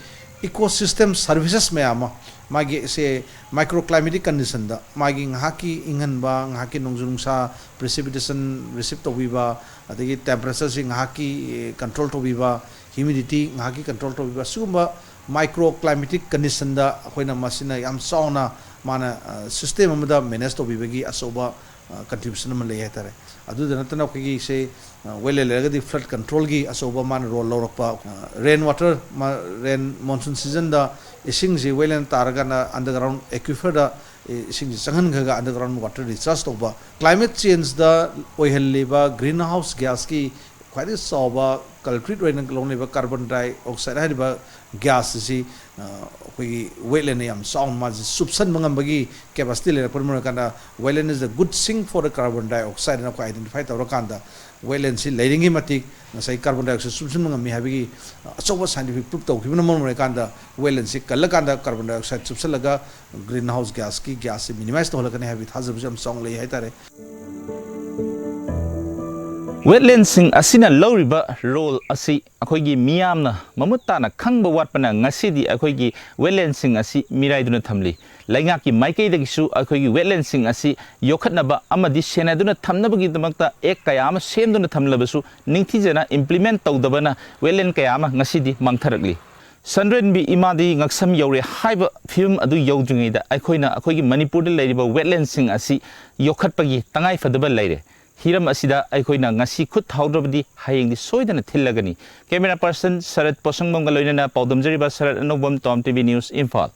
ecosystem services ꯃꯌꯥꯝ ꯑꯃ, ꯃꯥꯒꯤ ꯁꯦ microclimatic conditionꯗ ꯃꯥꯒꯤ ꯉꯥꯏꯍꯥꯛꯀꯤ ꯏꯪꯍꯟꯕ, ꯉꯥꯏꯍꯥꯛꯀꯤ ꯅꯣꯡꯖꯨ ꯅꯨꯡꯁꯥ precipitation receive ꯇꯧꯕꯤꯕ, ꯑꯗꯒꯤ temperatureꯁꯤ ꯉꯥꯏꯍꯥꯛꯀꯤ control ꯇꯧꯕꯤꯕ, humidity ꯉꯥꯏꯍꯥꯛꯀꯤ control ꯇꯧꯕꯤꯕ, ꯁꯤꯒꯨꯝꯕ microclimatic conditionꯗ ꯑꯩꯈꯣꯏꯅ ꯃꯁꯤꯅ ꯌꯥꯝ ꯆꯥꯎꯅ ꯃꯥꯅ system ꯑꯃꯗ manage ꯇꯧꯕꯤꯕꯒꯤ ꯑꯆꯧꯕ contribution ꯑꯃ ꯂꯩ ꯍꯥꯏꯇꯥꯔꯦ꯫ ꯑꯗꯨꯗ ꯅꯠꯇꯅ ꯑꯩꯈꯣꯏꯒꯤꯁꯦ wetland ꯂꯩꯔꯒꯗꯤ flood controlꯒꯤ ꯑꯆꯧꯕ ꯃꯥꯅ role ꯂꯧꯔꯛꯄ, rain water, rain monsoon seasonꯗ ꯏꯁꯤꯡꯁꯤ wetland ꯇꯥꯔꯒꯅ underground aquiferꯗ ꯏꯁꯤꯡꯁꯤ ꯆꯪꯍꯟꯈ꯭ꯔꯒ underground water recharge ꯇꯧꯕ꯫ Climate changeꯗ ꯑꯣꯏꯍꯜꯂꯤꯕ greenhouse gasꯀꯤ ꯈ꯭ꯋꯥꯏꯗꯒꯤ ꯆꯥꯎꯕ culprit ꯑꯣꯏꯅ ꯂꯧꯅꯔꯤꯕ carbon dioxide ꯍꯥꯏꯔꯤꯕ gas ꯑꯁꯤ ꯑꯩꯈꯣꯏꯒꯤ wetlandꯅ ꯌꯥꯝ ꯆꯥꯎꯅ ꯃꯥꯁꯤ ꯆꯨꯞꯁꯟꯕ ꯉꯝꯕꯒꯤ capacity ꯂꯩꯔꯛꯄꯅ ꯃꯔꯝ ꯑꯣꯏꯔꯀꯥꯟꯗ wetland is the good sink for the carbon dioxide ꯍꯥꯏꯅ ꯑꯩꯈꯣꯏ identify ꯇꯧꯔꯀꯥꯟꯗ wetlandꯁꯤ ꯂꯩꯔꯤꯉꯩ ꯃꯇꯤꯛ ꯉꯁꯥꯏ carbon dioxide ꯆꯨꯞꯁꯤꯟꯕ ꯉꯝꯃꯤ ꯍꯥꯏꯕꯒꯤ ꯑꯆꯧꯕ scientific proof ꯇꯧꯈꯤꯕꯅ ꯃꯔꯝ ꯑꯣꯏꯔꯀꯥꯟꯗ wetlandꯁꯤ ꯀꯜꯂꯀꯥꯟꯗ carbon dioxide ꯆꯨꯞꯁꯤꯜꯂꯒ greenhouse gasꯀꯤ gasꯁꯤ minimize ꯇꯧꯍꯜꯂꯛꯀꯅꯤ ꯍꯥꯏꯕꯒꯤ ꯊꯥꯖꯕꯁꯨ ꯌꯥꯝ ꯆꯥꯎꯅ ꯂꯩ ꯍꯥꯏꯇꯥꯔꯦ꯫ Wetlandꯁꯤꯡ ꯑꯁꯤꯅ ꯂꯧꯔꯤꯕ role ꯑꯁꯤ ꯑꯩꯈꯣꯏꯒꯤ ꯃꯤꯌꯥꯝꯅ ꯃꯃꯨꯠ ꯇꯥꯅ ꯈꯪꯕ ꯋꯥꯠꯄꯅ ꯉꯁꯤꯗꯤ ꯑꯩꯈꯣꯏꯒꯤ wetlandꯁꯤꯡ ꯑꯁꯤ ꯃꯤꯔꯥꯏꯗꯨꯅ ꯊꯝꯂꯤ꯫ ꯂꯩꯉꯥꯛꯀꯤ ꯃꯥꯏꯀꯩꯗꯒꯤꯁꯨ ꯑꯩꯈꯣꯏꯒꯤ wetlandꯁꯤꯡ ꯑꯁꯤ ꯌꯣꯛꯈꯠꯅꯕ ꯑꯃꯗꯤ ꯁꯦꯟꯅꯗꯨꯅ ꯊꯝꯅꯕꯒꯤꯗꯃꯛꯇ act ꯀꯌꯥ ꯑꯃ ꯁꯦꯝꯗꯨꯅ ꯊꯝꯂꯕꯁꯨ ꯅꯤꯡꯊꯤꯖꯅ implement ꯇꯧꯗꯕꯅ wetland ꯀꯌꯥ ꯑꯃ ꯉꯁꯤꯗꯤ ꯃꯥꯡꯊꯔꯛꯂꯤ꯫ ꯁꯟꯗ꯭ꯔꯦꯟꯕꯤ ꯏꯃꯥꯗꯤ ꯉꯛꯁꯝ ꯌꯧꯔꯦ ꯍꯥꯏꯕ ꯐꯤꯕꯝ ꯑꯗꯨ ꯌꯧꯗ꯭ꯔꯤꯉꯩꯗ ꯑꯩꯈꯣꯏꯅ ꯑꯩꯈꯣꯏꯒꯤ ꯃꯅꯤꯄꯨꯔꯗ ꯂꯩꯔꯤꯕ wetlandꯁꯤꯡ ꯑꯁꯤ ꯌꯣꯛꯈꯠꯄꯒꯤ ꯇꯉꯥꯏꯐꯗꯕ ꯂꯩꯔꯦ꯫ ꯍꯤꯔꯝ ꯑꯁꯤꯗ ꯑꯩꯈꯣꯏꯅ ꯉꯁꯤ ꯈꯨꯠ ꯊꯥꯍꯧꯗ꯭ꯔꯕꯗꯤ ꯍꯌꯦꯡꯗꯤ ꯁꯣꯏꯗꯅ ꯊꯤꯜꯂꯒꯅꯤ꯫ Camera person ꯁꯔꯠ ꯄꯣꯁꯪꯕꯝꯒ ꯂꯣꯏꯅꯅ ꯄꯥꯎꯗꯝꯖꯔꯤꯕ ꯁꯔꯠ ꯑꯅꯧꯕꯝ, Tom TV News, ꯏꯝꯐꯥꯜ꯫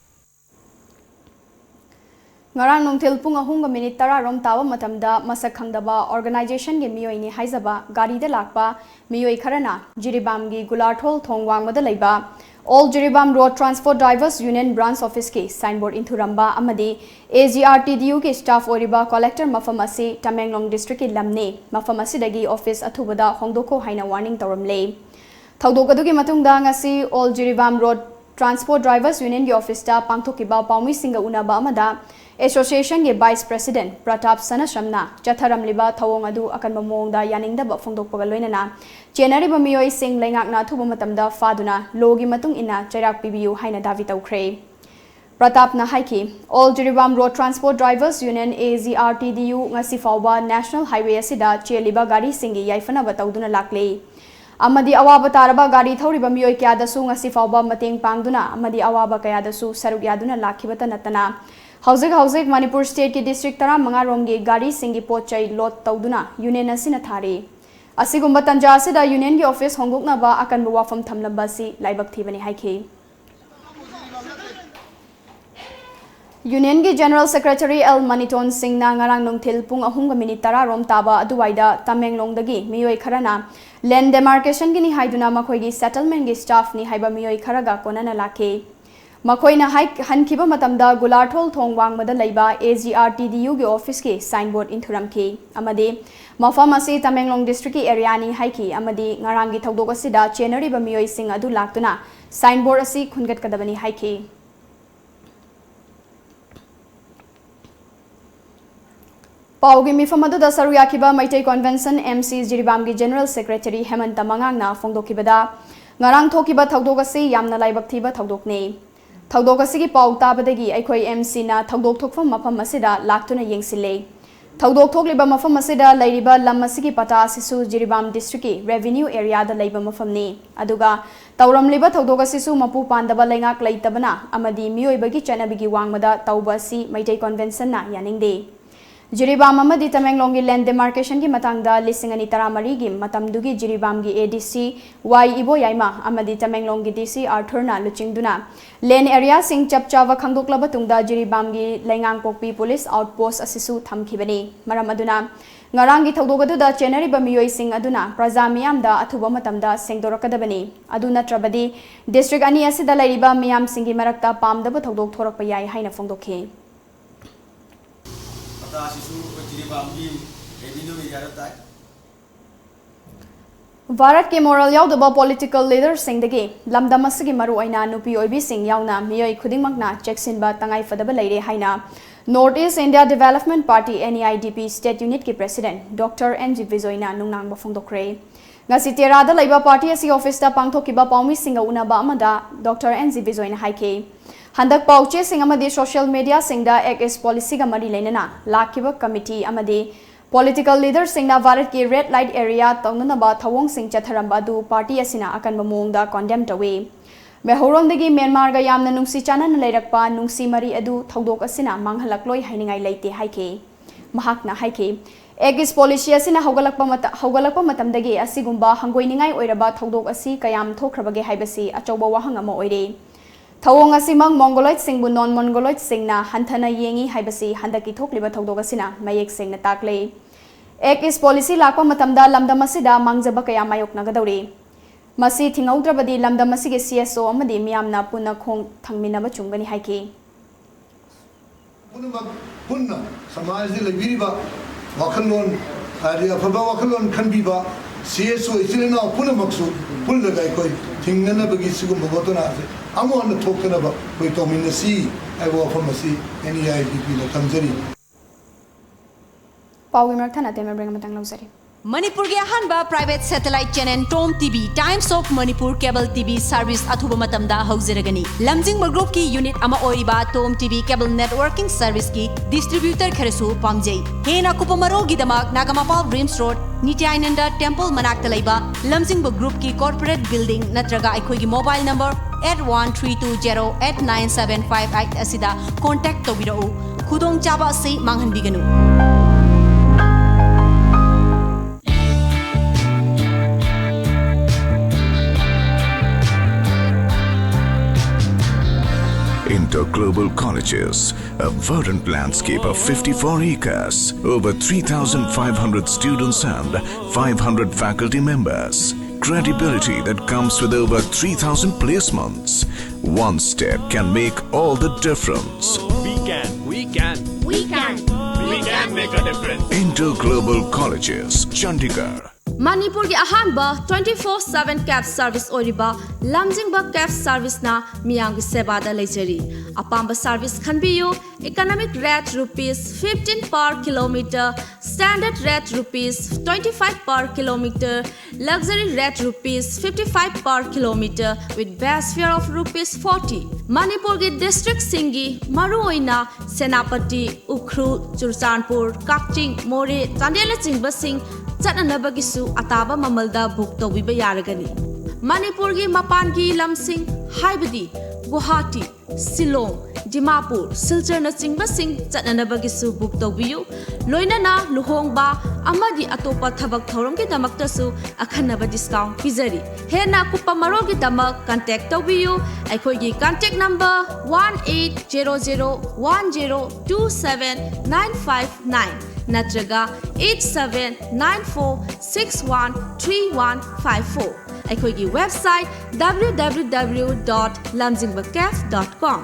ꯉꯔꯥꯡ ꯅꯨꯡꯊꯤꯜ ꯄꯨꯡ ꯑꯍꯨꯝꯒ ꯃꯤꯅꯤꯠ ꯇꯔꯥ ꯔꯣꯝ ꯇꯥꯕ ꯃꯇꯝꯗ ꯃꯁꯛ ꯈꯪꯗꯕ organization ꯒꯤ ꯃꯤꯑꯣꯏꯅꯤ ꯍꯥꯏꯖꯕ ꯒꯥꯔꯤꯗ ꯂꯥꯛꯄ ꯃꯤꯑꯣꯏ ꯈꯔꯅ ꯖꯤꯔꯤꯕꯥꯝꯒꯤ ꯒꯨꯂꯥꯔꯊꯣꯜ ꯊꯣꯡ ꯋꯥꯡꯃꯗ ꯂꯩꯕ All Jiribam Road Transport Drivers Union Branch Office ꯀꯤ signboard ꯏꯟꯊꯨꯔꯝꯕ ꯑꯃꯗꯤ A G R T D U ꯒꯤ staff ꯑꯣꯏꯔꯤꯕ collector ꯃꯐꯝ ꯑꯁꯤ ꯇꯃꯦꯡꯂꯣꯡ district ꯀꯤ ꯂꯝꯅꯤ, ꯃꯐꯝ ꯑꯁꯤꯗꯒꯤ office ꯑꯊꯨꯕꯗ ꯍꯣꯡꯗꯣꯛꯈꯣ ꯍꯥꯏꯅ warning ꯇꯧꯔꯝꯂꯦ꯫ ꯊꯧꯗꯣꯛ ꯑꯗꯨꯒꯤ ꯃꯇꯨꯡꯗ ꯉꯁꯤ All Jiribam Road Transport Drivers Union ꯒꯤ office ꯇ ꯄꯥꯡꯊꯣꯛꯈꯤꯕ ꯄꯥꯎꯃꯤꯁꯤꯡꯒ ꯎꯅꯕ ꯑꯃꯗ association ꯒꯤ vice president ꯄ꯭ꯔꯇꯥꯞ ꯁꯅꯥꯁ꯭ꯔꯝꯅ ꯆꯠꯊꯔꯝꯂꯤꯕ ꯊꯧꯑꯣꯡ ꯑꯗꯨ ꯑꯀꯟꯕ ꯃꯑꯣꯡꯗ ꯌꯥꯅꯤꯡꯗꯕ ꯐꯣꯡꯗꯣꯛꯄꯒ ꯂꯣꯏꯅꯅ ꯆꯦꯟꯅꯔꯤꯕ ꯃꯤꯑꯣꯏꯁꯤꯡ ꯂꯩꯉꯥꯛꯅ ꯑꯊꯨꯕ ꯃꯇꯝꯗ ꯐꯥꯗꯨꯅ law ꯒꯤ ꯃꯇꯨꯡ ꯏꯟꯅ ꯆꯩꯔꯥꯛ ꯄꯤꯕꯤꯌꯨ ꯍꯥꯏꯅ ꯗꯥꯕꯤ ꯇꯧꯈ꯭ꯔꯦ꯫ ꯄ꯭ꯔꯇꯥꯞꯅ ꯍꯥꯏꯈꯤ, All Jiribam Road Transport Drivers Union, A G R T D U, ꯉꯁꯤ ꯐꯥꯎꯕ national highway ꯑꯁꯤꯗ ꯆꯦꯜꯂꯤꯕ ꯒꯥꯔꯤꯁꯤꯡꯒꯤ ꯌꯥꯏꯐꯅꯕ ꯇꯧꯗꯨꯅ ꯂꯥꯛꯂꯤ ꯑꯃꯗꯤ ꯑꯋꯥꯕ ꯇꯥꯔꯕ ꯒꯥꯔꯤ ꯊꯧꯔꯤꯕ ꯃꯤꯑꯣꯏ ꯀꯌꯥꯗꯁꯨ ꯉꯁꯤ ꯐꯥꯎꯕ ꯃꯇꯦꯡ ꯄꯥꯡꯗꯨꯅ ꯑꯃꯗꯤ ꯑꯋꯥꯕ ꯀꯌꯥꯗꯁꯨ ꯁꯔꯨꯛ ꯌꯥꯗꯨꯅ ꯂꯥꯛꯈꯤꯕꯇ ꯅꯠꯇꯅ ꯍꯧꯖꯤꯛ ꯍꯧꯖꯤꯛ ꯃꯅꯤꯄꯨꯔ state ꯀꯤ district ꯇꯔꯥꯃꯉꯥ ꯔꯣꯝꯒꯤ ꯒꯥꯔꯤꯁꯤꯡꯒꯤ ꯄꯣꯠ ꯆꯩ load ꯇꯧꯗꯨꯅ union ꯑꯁꯤꯅ ꯊꯥꯔꯤ꯫ ꯑꯁꯤꯒꯨꯝꯕ ꯇꯟꯖꯥ ꯑꯁꯤꯗ union ꯒꯤ office ꯍꯣꯡꯗꯣꯛꯅꯕ ꯑꯀꯟꯕ ꯋꯥꯐꯝ ꯊꯝꯂꯝꯕ ꯑꯁꯤ ꯂꯥꯏꯕꯛ ꯊꯤꯕꯅꯤ ꯍꯥꯏꯈꯤ꯫ Union ꯒꯤ General Secretary L ꯃꯅꯤꯇꯣꯟ ꯁꯤꯡꯅ ꯉꯔꯥꯡ ꯅꯨꯡꯊꯤꯜ ꯄꯨꯡ ꯑꯍꯨꯝꯒ ꯃꯤꯅꯤꯠ ꯇꯔꯥ ꯔꯣꯝ ꯇꯥꯕ ꯑꯗꯨꯋꯥꯏꯗ ꯇꯃꯦꯡꯂꯣꯡꯗꯒꯤ ꯃꯤꯑꯣꯏ ꯈꯔꯅ land demarcation ꯒꯤꯅꯤ ꯍꯥꯏꯗꯨꯅ ꯃꯈꯣꯏꯒꯤ settlement ꯀꯤ staff ꯅꯤ ꯍꯥꯏꯕ ꯃꯤꯑꯣꯏ ꯈꯔꯒ ꯀꯣꯟꯅꯅ ꯂꯥꯛꯈꯤ꯫ ꯃꯈꯣꯏꯅ ꯍꯥꯏ-, ꯍꯟꯈꯤꯕ ꯃꯇꯝꯗ ꯒꯨꯂꯥꯔꯊꯣꯜ ꯊꯣꯡ ꯋꯥꯡꯃꯗ ꯂꯩꯕ A G R T D U ꯒꯤ office ꯀꯤ signboard ꯏꯟꯊꯨꯔꯝꯈꯤ ꯑꯃꯗꯤ ꯃꯐꯝ ꯑꯁꯤ ꯇꯃꯦꯡꯂꯣꯡ district ꯀꯤ area ꯅꯤ ꯍꯥꯏꯈꯤ ꯑꯃꯗꯤ ꯉꯔꯥꯡꯒꯤ ꯊꯧꯗꯣꯛ ꯑꯁꯤꯗ ꯆꯦꯟꯅꯔꯤꯕ ꯃꯤꯑꯣꯏꯁꯤꯡ ꯑꯗꯨ ꯂꯥꯛꯇꯨꯅ signboard ꯑꯁꯤ ꯈꯨꯟꯒꯠꯀꯗꯕꯅꯤ ꯍꯥꯏꯈꯤ꯫ ꯄꯥꯎꯒꯤ ꯃꯤꯐꯝ ꯑꯗꯨꯗ ꯁꯔꯨꯛ ꯌꯥꯈꯤꯕ Meitei Convention M C ꯖꯤꯔꯤꯕꯥꯝꯒꯤ General Secretary ꯍꯦꯃꯟꯇ ꯃꯉꯥꯡꯅ ꯐꯣꯡꯗꯣꯛꯈꯤꯕꯗ, ꯉꯔꯥꯡ ꯊꯣꯛꯈꯤꯕ ꯊꯧꯗꯣꯛ ꯑꯁꯤ ꯌꯥꯝꯅ ꯂꯥꯏꯕꯛ ꯊꯤꯕ ꯊꯧꯗꯣꯛꯅꯤ꯫ ꯊꯧꯗꯣꯛ ꯑꯁꯤꯒꯤ ꯄꯥꯎ ꯇꯥꯕꯗꯒꯤ ꯑꯩꯈꯣꯏ M C ꯅ ꯊꯧꯗꯣꯛ ꯊꯣꯛꯐꯝ ꯃꯐꯝ ꯑꯁꯤꯗ ꯂꯥꯛꯇꯨꯅ ꯌꯦꯡꯁꯤꯜꯂꯦ꯫ ꯊꯧꯗꯣꯛ ꯊꯣꯛꯂꯤꯕ ꯃꯐꯝ ꯑꯁꯤꯗ ꯂꯩꯔꯤꯕ ꯂꯝ ꯑꯁꯤꯒꯤ ꯄꯇꯥ ꯑꯁꯤꯁꯨ ꯖꯤꯔꯤꯕꯥꯝ district ꯀꯤ revenue area ꯗ ꯂꯩꯕ ꯃꯐꯝꯅꯤ꯫ ꯑꯗꯨꯒ ꯇꯧꯔꯝꯂꯤꯕ ꯊꯧꯗꯣꯛ ꯑꯁꯤꯁꯨ ꯃꯄꯨ ꯄꯥꯟꯗꯕ ꯂꯩꯉꯥꯛ ꯂꯩꯇꯕꯅ ꯑꯃꯗꯤ ꯃꯤꯑꯣꯏꯕꯒꯤ ꯆꯠꯅꯕꯤꯒꯤ ꯋꯥꯡꯃꯗ ꯇꯧꯕ ꯑꯁꯤ ꯃꯩꯇꯩ Convention ꯅ ꯌꯥꯅꯤꯡꯗꯦ꯫ ꯖꯤꯔꯤꯕꯥꯝ ꯑꯃꯗꯤ ꯇꯃꯦꯡꯂꯣꯡꯒꯤ land demarcationꯒꯤ ꯃꯇꯥꯡꯗ ꯂꯤꯁꯤꯡ ꯑꯅꯤ ꯇꯔꯥꯃꯔꯤꯒꯤ ꯃꯇꯝꯗꯨꯒꯤ ꯖꯤꯔꯤꯕꯥꯝꯒꯤ ADC ꯋꯥꯏ ꯏꯕꯣꯌꯥꯏꯃ ꯑꯃꯗꯤ ꯇꯃꯦꯡꯂꯣꯡꯒꯤ DC ꯑꯥꯔꯊꯔꯅ ꯂꯨꯆꯤꯡꯗꯨꯅ land areaꯁꯤꯡ ꯆꯞ ꯆꯥꯕ ꯈꯪꯗꯣꯛꯂꯕ ꯇꯨꯡꯗ ꯖꯤꯔꯤꯕꯥꯝꯒꯤ ꯂꯩꯉꯥꯡꯄꯣꯛꯄꯤ police outpost ꯑꯁꯤꯁꯨ ꯊꯝꯈꯤꯕꯅꯤ꯫ ꯃꯔꯝ ꯑꯗꯨꯅ ꯉꯔꯥꯡꯒꯤ ꯊꯧꯗꯣꯛ ꯑꯗꯨꯗ ꯆꯦꯟꯅꯔꯤꯕ ꯃꯤꯑꯣꯏꯁꯤꯡ ꯑꯗꯨꯅ ꯄ꯭ꯔꯖꯥ ꯃꯤꯌꯥꯝꯗ ꯑꯊꯨꯕ ꯃꯇꯝꯗ ꯁꯦꯡꯗꯣꯔꯛꯀꯗꯕꯅꯤ꯫ ꯑꯗꯨ ꯅꯠꯇ꯭ꯔꯕꯗꯤ district ꯑꯅꯤ ꯑꯁꯤꯗ ꯂꯩꯔꯤꯕ ꯃꯤꯌꯥꯝꯁꯤꯡꯒꯤ ꯃꯔꯛꯇ ꯄꯥꯝꯗꯕ ꯊꯧꯗꯣꯛ ꯊꯣꯔꯛꯄ ꯌꯥꯏ ꯍꯥꯏꯅ ꯐꯣꯡꯗꯣꯛꯈꯤ꯫ ꯃꯇꯥ ꯑꯁꯤꯁꯨ ꯑꯩꯈꯣꯏ ꯖꯤꯔꯤꯕꯥꯝꯒꯤ revenue areaꯗ ꯇꯥꯏ꯫ ꯚꯥꯔꯠꯀꯤ moral ꯌꯥꯎꯗꯕ political leaderꯁꯤꯡꯗꯒꯤ ꯂꯝꯗꯝ ꯑꯁꯤꯒꯤ ꯃꯔꯨꯑꯣꯏꯅ ꯅꯨꯄꯤ ꯑꯣꯏꯕꯤꯁꯤꯡ ꯌꯥꯎꯅ ꯃꯤꯑꯣꯏ ꯈꯨꯗꯤꯡꯃꯛꯅ ꯆꯦꯛꯁꯤꯟꯕ ꯇꯉꯥꯏꯐꯗꯕ ꯂꯩꯔꯦ ꯍꯥꯏꯅ North East India Development Party, NEIDP, state unitꯀꯤ president Doctor N G ꯕꯤꯖꯣꯏꯅ ꯅꯨꯡꯅꯥꯡꯕ ꯐꯣꯡꯗꯣꯛꯈ꯭ꯔꯦ꯫ ꯉꯁꯤ ꯇꯦꯔꯥꯗ ꯂꯩꯕ party ꯑꯁꯤꯒꯤ officeꯇ ꯄꯥꯡꯊꯣꯛꯈꯤꯕ ꯄꯥꯎꯃꯤꯁꯤꯡꯒ ꯎꯅꯕ ꯑꯃꯗ Doctor N G ꯕꯤꯖꯣꯏꯅ ꯍꯥꯏꯈꯤ, ꯍꯟꯗꯛ ꯄꯥꯎꯆꯦꯁꯤꯡ ꯑꯃꯗꯤ social mediaꯁꯤꯡꯗ Act East policyꯒ ꯃꯔꯤ ꯂꯩꯅꯅ ꯂꯥꯛꯈꯤꯕ committee ꯑꯃꯗꯤ political leaderꯁꯤꯡꯅ ꯚꯥꯔꯠꯀꯤ red light area ꯇꯧꯅꯅꯕ ꯊꯧꯑꯣꯡꯁꯤꯡ ꯆꯠꯊꯔꯝꯕ ꯑꯗꯨ party ꯑꯁꯤꯅ ꯑꯀꯟꯕ ꯃꯑꯣꯡꯗ condemn ꯇꯧꯏ꯫ ꯃꯩꯍꯧꯔꯣꯟꯗꯒꯤ ꯃ꯭ꯌꯥꯟꯃꯥꯔꯒ ꯌꯥꯝꯅ ꯅꯨꯡꯁꯤ ꯆꯥꯟꯅꯅ ꯂꯩꯔꯛꯄ ꯅꯨꯡꯁꯤ ꯃꯔꯤ ꯑꯗꯨ ꯊꯧꯗꯣꯛ ꯑꯁꯤꯅ ꯃꯥꯡꯍꯜꯂꯛꯂꯣꯏ ꯍꯥꯏꯅꯤꯡꯉꯥꯏ ꯂꯩꯇꯦ ꯍꯥꯏꯈꯤ꯫ ꯃꯍꯥꯛꯅ ꯍꯥꯏꯈꯤ, Act East policy ꯑꯁꯤꯅ ꯍꯧꯒꯠꯂꯛꯄ ꯃꯇ-, ꯍꯧꯒꯠꯂꯛꯄ ꯃꯇꯝꯗꯒꯤ ꯑꯁꯤꯒꯨꯝꯕ ꯍꯪꯒꯣꯏꯅꯤꯡꯉꯥꯏ ꯑꯣꯏꯔꯕ ꯊꯧꯗꯣꯛ ꯑꯁꯤ ꯀꯌꯥꯝ ꯊꯣꯛꯈ꯭ꯔꯕꯒꯦ ꯍꯥꯏꯕꯁꯤ ꯑꯆꯧꯕ ꯋꯥꯍꯪ ꯑꯃ ꯑꯣꯏꯔꯦ꯫ ꯊꯧꯑꯣꯡ ꯑꯁꯤꯃꯛ Mongoloidꯁꯤꯡꯕꯨ non Mongoloidꯁꯤꯡꯅ ꯍꯟꯊꯅ ꯌꯦꯡꯏ ꯍꯥꯏꯕꯁꯤ ꯍꯟꯗꯛꯀꯤ ꯊꯣꯛꯂꯤꯕ ꯊꯧꯗꯣꯛ ꯑꯁꯤꯅ ꯃꯌꯦꯛ ꯁꯦꯡꯅ ꯇꯥꯛꯂꯦ꯫ Act East policy ꯂꯥꯛꯄ ꯃꯇꯝꯗ ꯂꯝꯗꯝ ꯑꯁꯤꯗ ꯃꯥꯡꯖꯕ ꯀꯌꯥ ꯃꯥꯌꯣꯛꯅꯒꯗꯧꯔꯤ꯫ ꯃꯁꯤ ꯊꯤꯡꯍꯧꯗ꯭ꯔꯕꯗꯤ ꯂꯝꯗꯝ ꯑꯁꯤꯒꯤ CSO ꯑꯃꯗꯤ ꯃꯤꯌꯥꯝꯅ ꯄꯨꯟꯅ ꯈꯣꯡ ꯊꯥꯡꯃꯤꯟꯅꯕ ꯆꯨꯝꯒꯅꯤ ꯍꯥꯏꯈꯤ꯫ ꯄꯨꯝꯅꯃꯛ ꯄꯨꯟꯅ ꯁꯃꯥꯖꯗ ꯂꯩꯕꯤꯔꯤꯕ ꯋꯥꯈꯜꯂꯣꯟ, ꯍꯥꯏꯗꯤ ꯑꯐꯕ ꯋꯥꯈꯜꯂꯣꯟ ꯈꯟꯕꯤꯕ CSO ꯏꯆꯤꯜ ꯏꯅꯥꯎ ꯄꯨꯝꯅꯃꯛꯁꯨ ꯄꯨꯜꯂꯒ ꯑꯩꯈꯣꯏ ꯊꯤꯡꯅꯅꯕꯒꯤ ꯁꯤꯒꯨꯝꯕ ꯍꯣꯠꯅꯁꯦ ꯑꯃꯨꯛ ꯍꯟꯅ ꯊꯣꯛꯇꯅꯕ ꯑꯩꯈꯣꯏ ꯇꯧꯃꯤꯟꯅꯁꯤ ꯍꯥꯏꯕ ꯋꯥꯐꯝ ꯑꯁꯤ NEIDPꯅ ꯊꯝꯖꯔꯤ꯫ ꯄꯥꯎꯒꯤ ꯃꯔꯛ ꯊꯠꯅ ꯑꯇꯩ ꯃꯔꯝ ꯑꯃꯇꯪ ꯂꯧꯖꯔꯤ꯫ ꯃꯅꯤꯄꯨꯔꯒꯤ ꯑꯍꯥꯟꯕ private satellite channel Tom TV, Times of Manipur cable TV service ꯑꯊꯨꯕ ꯃꯇꯝꯗ ꯍꯧꯖꯔꯒꯅꯤ꯫ ꯂꯝꯖꯤꯡꯕ groupꯀꯤ unit ꯑꯃ ꯑꯣꯏꯔꯤꯕ Tom TV cable networking serviceꯀꯤ distributor ꯈꯔꯁꯨ ꯄꯥꯝꯖꯩ꯫ ꯍꯦꯟꯅ ꯑꯀꯨꯞꯄ ꯃꯔꯣꯜꯒꯤꯗꯃꯛ ꯅꯥꯒꯥꯃꯄꯥꯜ RIMS Road, ꯅꯤꯇ꯭ꯌꯥꯅꯟꯗ temple ꯃꯅꯥꯛꯇ ꯂꯩꯕ ꯂꯝꯖꯤꯡꯕ groupꯀꯤ corporate building ꯅꯠꯇ꯭ꯔꯒ ꯑꯩꯈꯣꯏꯒꯤ mobile number eight one three two zero eight nine seven five eight ꯑꯁꯤꯗ contact ꯇꯧꯕꯤꯔꯛꯎ꯫ ꯈꯨꯗꯣꯡꯆꯥꯕ ꯑꯁꯤ ꯃꯥꯡꯍꯟꯕꯤꯒꯅꯨ꯫ Interglobal Colleges, a verdant landscape of fifty-four acres, over three thousand five hundred students and five hundred faculty members. Credibility that comes with over three thousand placements. One step can make all the difference. We can, we can, We can. We can make a difference. Interglobal Colleges, Chandigarh. ꯃꯅꯤꯄꯨꯔꯒꯤ ꯑꯍꯥꯟꯕ twenty four seven cab service ꯑꯣꯏꯔꯤꯕ ꯂꯝꯖꯤꯡꯕ cab serviceꯅ ꯃꯤꯌꯥꯝꯒꯤ ꯁꯦꯕꯥꯗ ꯂꯩꯖꯔꯤ꯫ ꯑꯄꯥꯝꯕ service ꯈꯟꯕꯤꯌꯨ꯫ Economic rate rupees fifteen per kilometer, standard rate rupees twenty five per kilometer, luxury rate rupees fifty five per kilometer with base fare of rupees forty꯫ ꯃꯅꯤꯄꯨꯔꯒꯤ districtꯁꯤꯡꯒꯤ ꯃꯔꯨꯑꯣꯏꯅ ꯁꯦꯅꯥꯄꯇꯤ, ꯎꯈ꯭ꯔꯨꯜ, ꯆꯨꯔꯆꯥꯟꯄꯨꯔ, ꯀꯛꯆꯤꯡ, ꯃꯣꯔꯦ, ꯆꯥꯟꯗꯦꯜꯅꯆꯤꯡꯕꯁꯤꯡ ꯆꯠꯅꯅꯕꯒꯤꯁꯨ ꯑꯇꯥꯕ ꯃꯃꯜꯗ book ꯇꯧꯕꯤꯕ ꯌꯥꯔꯒꯅꯤ꯫ ꯃꯅꯤꯄꯨꯔꯒꯤ ꯃꯄꯥꯟꯒꯤ ꯂꯝꯁꯤꯡ ꯍꯥꯏꯕꯗꯤ ꯒꯨꯋꯥꯍꯥꯇꯤ, ꯁꯤꯂꯣꯡ, ꯗꯤꯃꯥꯄꯨꯔ, ꯁꯤꯜꯆꯔꯅꯆꯤꯡꯕꯁꯤꯡ ꯆꯠꯅꯅꯕꯒꯤꯁꯨ book ꯇꯧꯕꯤꯌꯨ꯫ ꯂꯣꯏꯅꯅ ꯂꯨꯍꯣꯡꯕ ꯑꯃꯗꯤ ꯑꯇꯣꯞꯄ ꯊꯕꯛ ꯊꯧꯔꯝꯒꯤꯗꯃꯛꯇꯁꯨ ꯑꯈꯟꯅꯕ discount ꯄꯤꯖꯔꯤ꯫ ꯍꯦꯟꯅ ꯑꯀꯨꯞꯄ ꯃꯔꯣꯜꯒꯤꯗꯃꯛ contact ꯇꯧꯕꯤꯌꯨ꯫ ꯑꯩꯈꯣꯏꯒꯤ contact number one eight zero zero one zero two seven nine five nine ꯅꯠꯇ꯭ꯔꯒ eight seven nine four six one three one five four꯫ ꯑꯩꯈꯣꯏꯒꯤ website www dot lamjingbacaf dot com꯫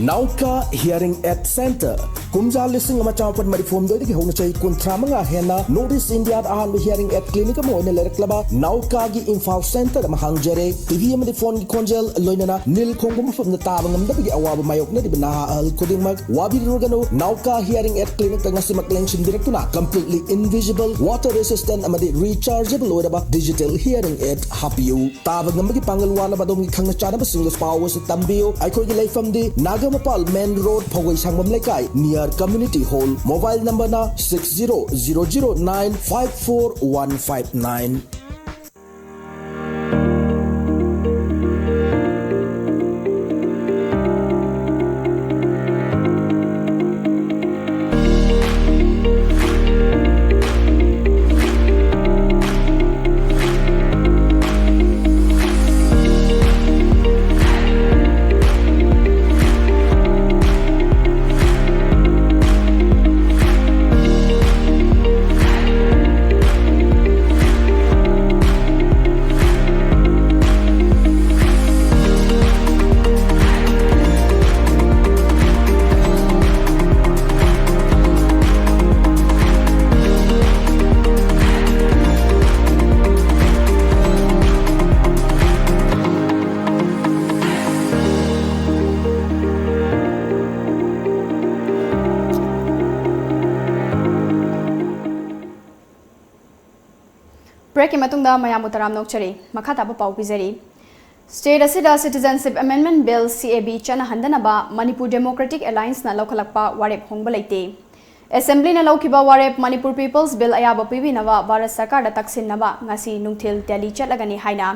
Nauka Hearing Aid Center, ꯀꯨꯝꯖꯥ ꯂꯤꯁꯤꯡ ꯑꯃ ꯆꯥꯃꯥꯄꯟ ꯃꯔꯤꯐꯨ ꯍꯨꯝꯗꯣꯏꯗꯒꯤ ꯍꯧꯅ ꯆꯍꯤ ꯀꯨꯟꯊ꯭ꯔꯥ ꯃꯉꯥ ꯍꯦꯟꯅ North East ꯏꯟꯗꯤꯌꯥꯗ ꯑꯍꯥꯟꯕ hearing aid clinic ꯑꯃ ꯑꯣꯏꯅ ꯂꯩꯔꯛꯂꯕ ꯅꯥꯎꯀꯥꯒꯤ ꯏꯝꯐꯥꯜ centre ꯑꯃ ꯍꯥꯡꯖꯔꯦ꯫ ꯇꯤ ꯚꯤ ꯑꯃꯗꯤ phoneꯒꯤ ꯈꯣꯟꯖꯦꯜ, ꯂꯣꯏꯅꯅ ꯅꯤꯜ ꯈꯣꯡꯕ ꯃꯐꯝꯗ ꯇꯥꯕ ꯉꯝꯗꯕꯒꯤ ꯑꯋꯥꯕ ꯃꯥꯌꯣꯛꯅꯔꯤꯕ ꯅꯍꯥ ꯑꯍꯜ ꯈꯨꯗꯤꯡꯃꯛ ꯋꯥꯕꯤꯔꯨꯔꯒꯅꯨ꯫ ꯅꯥꯎꯀꯥ hearing aid clinicꯇ ꯉꯁꯤꯃꯛ ꯂꯦꯡꯁꯤꯟꯕꯤꯔꯛꯇꯨꯅ completely invisible, water resistant ꯑꯃꯗꯤ rechargeable ꯑꯣꯏꯔꯕ digital hearing aid ꯍꯥꯞꯄꯤꯌꯨ꯫ ꯇꯥꯕ ꯉꯝꯕꯒꯤ ꯄꯥꯡꯒꯜ ꯋꯥꯠꯂꯕ ꯑꯗꯣꯝꯒꯤ ꯈꯪꯅ ꯆꯥꯟꯅꯕꯁꯤꯡꯗꯁꯨ ꯄꯥꯎ ꯑꯁꯤ ꯇꯝꯕꯤꯌꯨ꯫ ꯑꯩꯈꯣꯏꯒꯤ ꯂꯩꯐꯝꯗꯤ ꯅꯥꯒꯥꯃꯄꯥꯜ main road, ꯐꯧꯒꯩ ꯁꯪꯕꯝ ꯂꯩꯀꯥꯏ, near community hall꯫ Mobile numberꯅ six zero zero zero nine five four one five nine꯫ ꯕ꯭ꯔꯦꯛꯀꯤ ꯃꯇꯨꯡꯗ ꯃꯌꯥꯝꯕꯨ ꯇꯔꯥꯝꯅ ꯑꯣꯛꯆꯔꯤ꯫ ꯃꯈꯥ ꯇꯥꯕ ꯄꯥꯎ ꯄꯤꯖꯔꯤ꯫ ꯁ꯭ꯇꯦꯠ ꯑꯁꯤꯗ Citizenship Amendment Bill, C A B, ꯆꯠꯅꯍꯟꯗꯅꯕ ꯃꯅꯤꯄꯨꯔ ꯗꯦꯃꯣꯀ꯭ꯔꯦꯇꯤꯛ ꯑꯦꯂꯥꯏꯟꯁꯅ ꯂꯧꯈꯠꯂꯛꯄ ꯋꯥꯔꯦꯞ ꯍꯣꯡꯕ ꯂꯩꯇꯦ꯫ ꯑꯦꯁꯦꯝꯕ꯭ꯂꯤꯅ ꯂꯧꯈꯤꯕ ꯋꯥꯔꯦꯞ ꯃꯅꯤꯄꯨꯔ ꯄꯤꯄꯜꯁ ꯕꯤꯜ ꯑꯌꯥꯕ ꯄꯤꯕꯤꯅꯕ ꯚꯥꯔꯠ ꯁꯔꯀꯥꯔꯗ ꯇꯛꯁꯤꯟꯅꯕ ꯉꯁꯤ ꯅꯨꯡꯊꯤꯜ ꯗꯦꯜꯂꯤ ꯆꯠꯂꯒꯅꯤ ꯍꯥꯏꯅ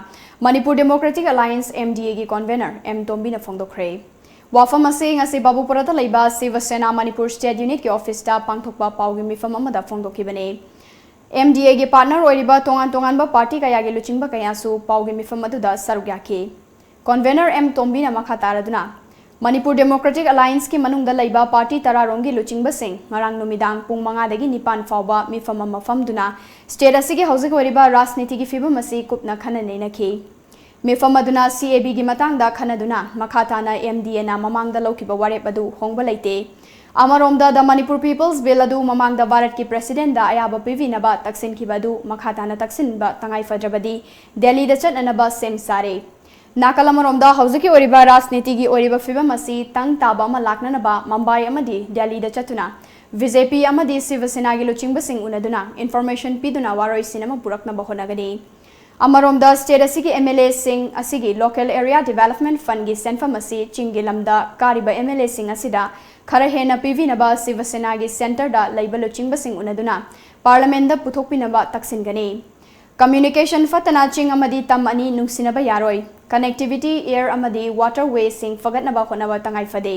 Manipur democratic alliance, M D A, ꯒꯤ ꯀꯣꯟꯚꯦꯅꯔ ꯑꯦꯝ ꯇꯣꯝꯕꯤꯅ ꯐꯣꯡꯗꯣꯛꯈ꯭ꯔꯦ꯫ ꯋꯥꯐꯝ ꯑꯁꯤ ꯉꯁꯤ ꯕꯥꯕꯨꯄꯨꯔꯥꯗ ꯂꯩꯕ ꯁꯤꯕ ꯁꯦꯅꯥ ꯃꯅꯤꯄꯨꯔ ꯁ꯭ꯇꯦꯠ ꯌꯨꯅꯤꯠꯀꯤ ꯑꯣꯐꯤꯁꯇ ꯄꯥꯡꯊꯣꯛꯄ ꯄꯥꯎꯒꯤ ꯃꯤꯐꯝ ꯑꯃꯗ ꯐꯣꯡꯗꯣꯛꯈꯤꯕꯅꯤ꯫ M D A ꯒꯤ ꯄꯥꯔꯠꯅꯔ ꯑꯣꯏꯔꯤꯕ ꯇꯣꯉꯥꯟ ꯇꯣꯉꯥꯟꯕ ꯄꯥꯔꯇꯤ ꯀꯌꯥꯒꯤ ꯂꯨꯆꯤꯡꯕ ꯀꯌꯥꯁꯨ ꯄꯥꯎꯒꯤ ꯃꯤꯐꯝ ꯑꯗꯨꯗ ꯁꯔꯨꯛ ꯌꯥꯈꯤ꯫ ꯀꯣꯟꯚꯦꯅꯔ ꯑꯦꯝ ꯇꯣꯝꯕꯤꯅ ꯃꯈꯥ ꯇꯥꯔꯗꯨꯅ, ꯃꯅꯤꯄꯨꯔ ꯗꯦꯃꯣꯀ꯭ꯔꯦꯇꯤꯛ ꯑꯦꯂꯥꯏꯟꯁꯀꯤ ꯃꯅꯨꯡꯗ ꯂꯩꯕ ꯄꯥꯔꯇꯤ ꯇꯔꯥꯔꯣꯝꯒꯤ ꯂꯨꯆꯤꯡꯕꯁꯤꯡ ꯉꯔꯥꯡ ꯅꯨꯃꯤꯗꯥꯡ ꯄꯨꯡ ꯃꯉꯥꯗꯒꯤ ꯅꯤꯄꯥꯟ ꯐꯥꯎꯕ ꯃꯤꯐꯝ ꯑꯃ ꯐꯝꯗꯨꯅ ꯁ꯭ꯇꯦꯠ ꯑꯁꯤꯒꯤ ꯍꯧꯖꯤꯛ ꯑꯣꯏꯔꯤꯕ ꯔꯥꯖꯅꯤꯇꯤꯒꯤ ꯐꯤꯕꯝ ꯑꯁꯤ ꯀꯨꯞꯅ ꯈꯟꯅ ꯅꯩꯅꯈꯤ꯫ ꯃꯤꯐꯝ ꯑꯗꯨꯅ C A B ꯒꯤ ꯃꯇꯥꯡꯗ ꯈꯟꯅꯗꯨꯅ ꯃꯈꯥ ꯇꯥꯅ M D A ꯅ ꯃꯃꯥꯡꯗ ꯂꯧꯈꯤꯕ ꯋꯥꯔꯦꯞ ꯑꯗꯨ ꯍꯣꯡꯕ ꯂꯩꯇꯦ꯫ ꯑꯃꯔꯣꯝꯗ, The Manipur People's Bill ꯑꯗꯨ ꯃꯃꯥꯡꯗ ꯚꯥꯔꯠꯀꯤ ꯄ꯭ꯔꯦꯁꯤꯗꯦꯟꯗ ꯑꯌꯥꯕ ꯄꯤꯕꯤꯅꯕ ꯇꯛꯁꯤꯟꯈꯤꯕ ꯑꯗꯨ ꯃꯈꯥ ꯇꯥꯅ ꯇꯛꯁꯤꯟꯕ ꯇꯉꯥꯏ ꯐꯗ꯭ꯔꯕꯗꯤ ꯗꯦꯜꯂꯤꯗ ꯆꯠꯅꯅꯕ ꯁꯦꯝ ꯁꯥꯔꯦ꯫ ꯅꯥꯀꯜ ꯑꯃꯔꯣꯝꯗ, ꯍꯧꯖꯤꯛꯀꯤ ꯑꯣꯏꯔꯤꯕ ꯔꯥꯖꯅꯤꯇꯤꯒꯤ ꯑꯣꯏꯔꯤꯕ ꯐꯤꯕꯝ ꯑꯁꯤ ꯇꯪ ꯇꯥꯕ ꯑꯃ ꯂꯥꯛꯅꯅꯕ ꯃꯨꯝꯕꯥꯏ ꯑꯃꯗꯤ ꯗꯦꯜꯂꯤꯗ ꯆꯠꯇꯨꯅ B J P ꯑꯃꯗꯤ ꯁꯤꯕ ꯁꯦꯅꯥꯒꯤ ꯂꯨꯆꯤꯡꯕꯁꯤꯡ ꯎꯅꯗꯨꯅ ꯏꯟꯐꯣꯔꯃꯦꯁꯟ ꯄꯤꯗꯨꯅ ꯋꯥꯔꯣꯏꯁꯤꯟ ꯑꯃ ꯄꯨꯔꯛꯅꯕ ꯍꯣꯠꯅꯒꯅꯤ꯫ ꯑꯃꯔꯣꯝꯗ, ꯁ꯭ꯇꯦꯠ ꯑꯁꯤꯒꯤ M L A ꯁꯤꯡ ꯑꯁꯤꯒꯤ Local Area Development Fund ꯒꯤ ꯁꯦꯟꯐꯝ ꯑꯁꯤ ꯆꯤꯡꯒꯤ ꯂꯝꯗ ꯀꯥꯔꯤꯕ M L A ꯁꯤꯡ ꯑꯁꯤꯗ ꯈꯔ ꯍꯦꯟꯅ ꯄꯤꯕꯤꯅꯕ ꯁꯤꯕ ꯁꯦꯅꯥꯒꯤ ꯁꯦꯟꯇꯔꯗ ꯂꯩꯕ ꯂꯨꯆꯤꯡꯕꯁꯤꯡ ꯎꯅꯗꯨꯅ ꯄꯥꯔꯂꯃꯦꯟꯗ ꯄꯨꯊꯣꯛꯄꯤꯅꯕ ꯇꯛꯁꯤꯟꯒꯅꯤ꯫ ꯀꯝꯃ꯭ꯌꯨꯅꯤꯀꯦꯁꯟ ꯐꯠꯇꯅ ꯆꯤꯡ ꯑꯃꯗꯤ ꯇꯝ ꯑꯅꯤ ꯅꯨꯡꯁꯤꯅꯕ ꯌꯥꯔꯣꯏ꯫ ꯀꯅꯦꯛꯇꯤꯚꯤꯇꯤ, ꯑꯦꯌꯔ ꯑꯃꯗꯤ ꯋꯥꯇꯔ ꯋꯦꯁꯤꯡ ꯐꯒꯠꯅꯕ ꯍꯣꯠꯅꯕ ꯇꯉꯥꯏ ꯐꯗꯦ꯫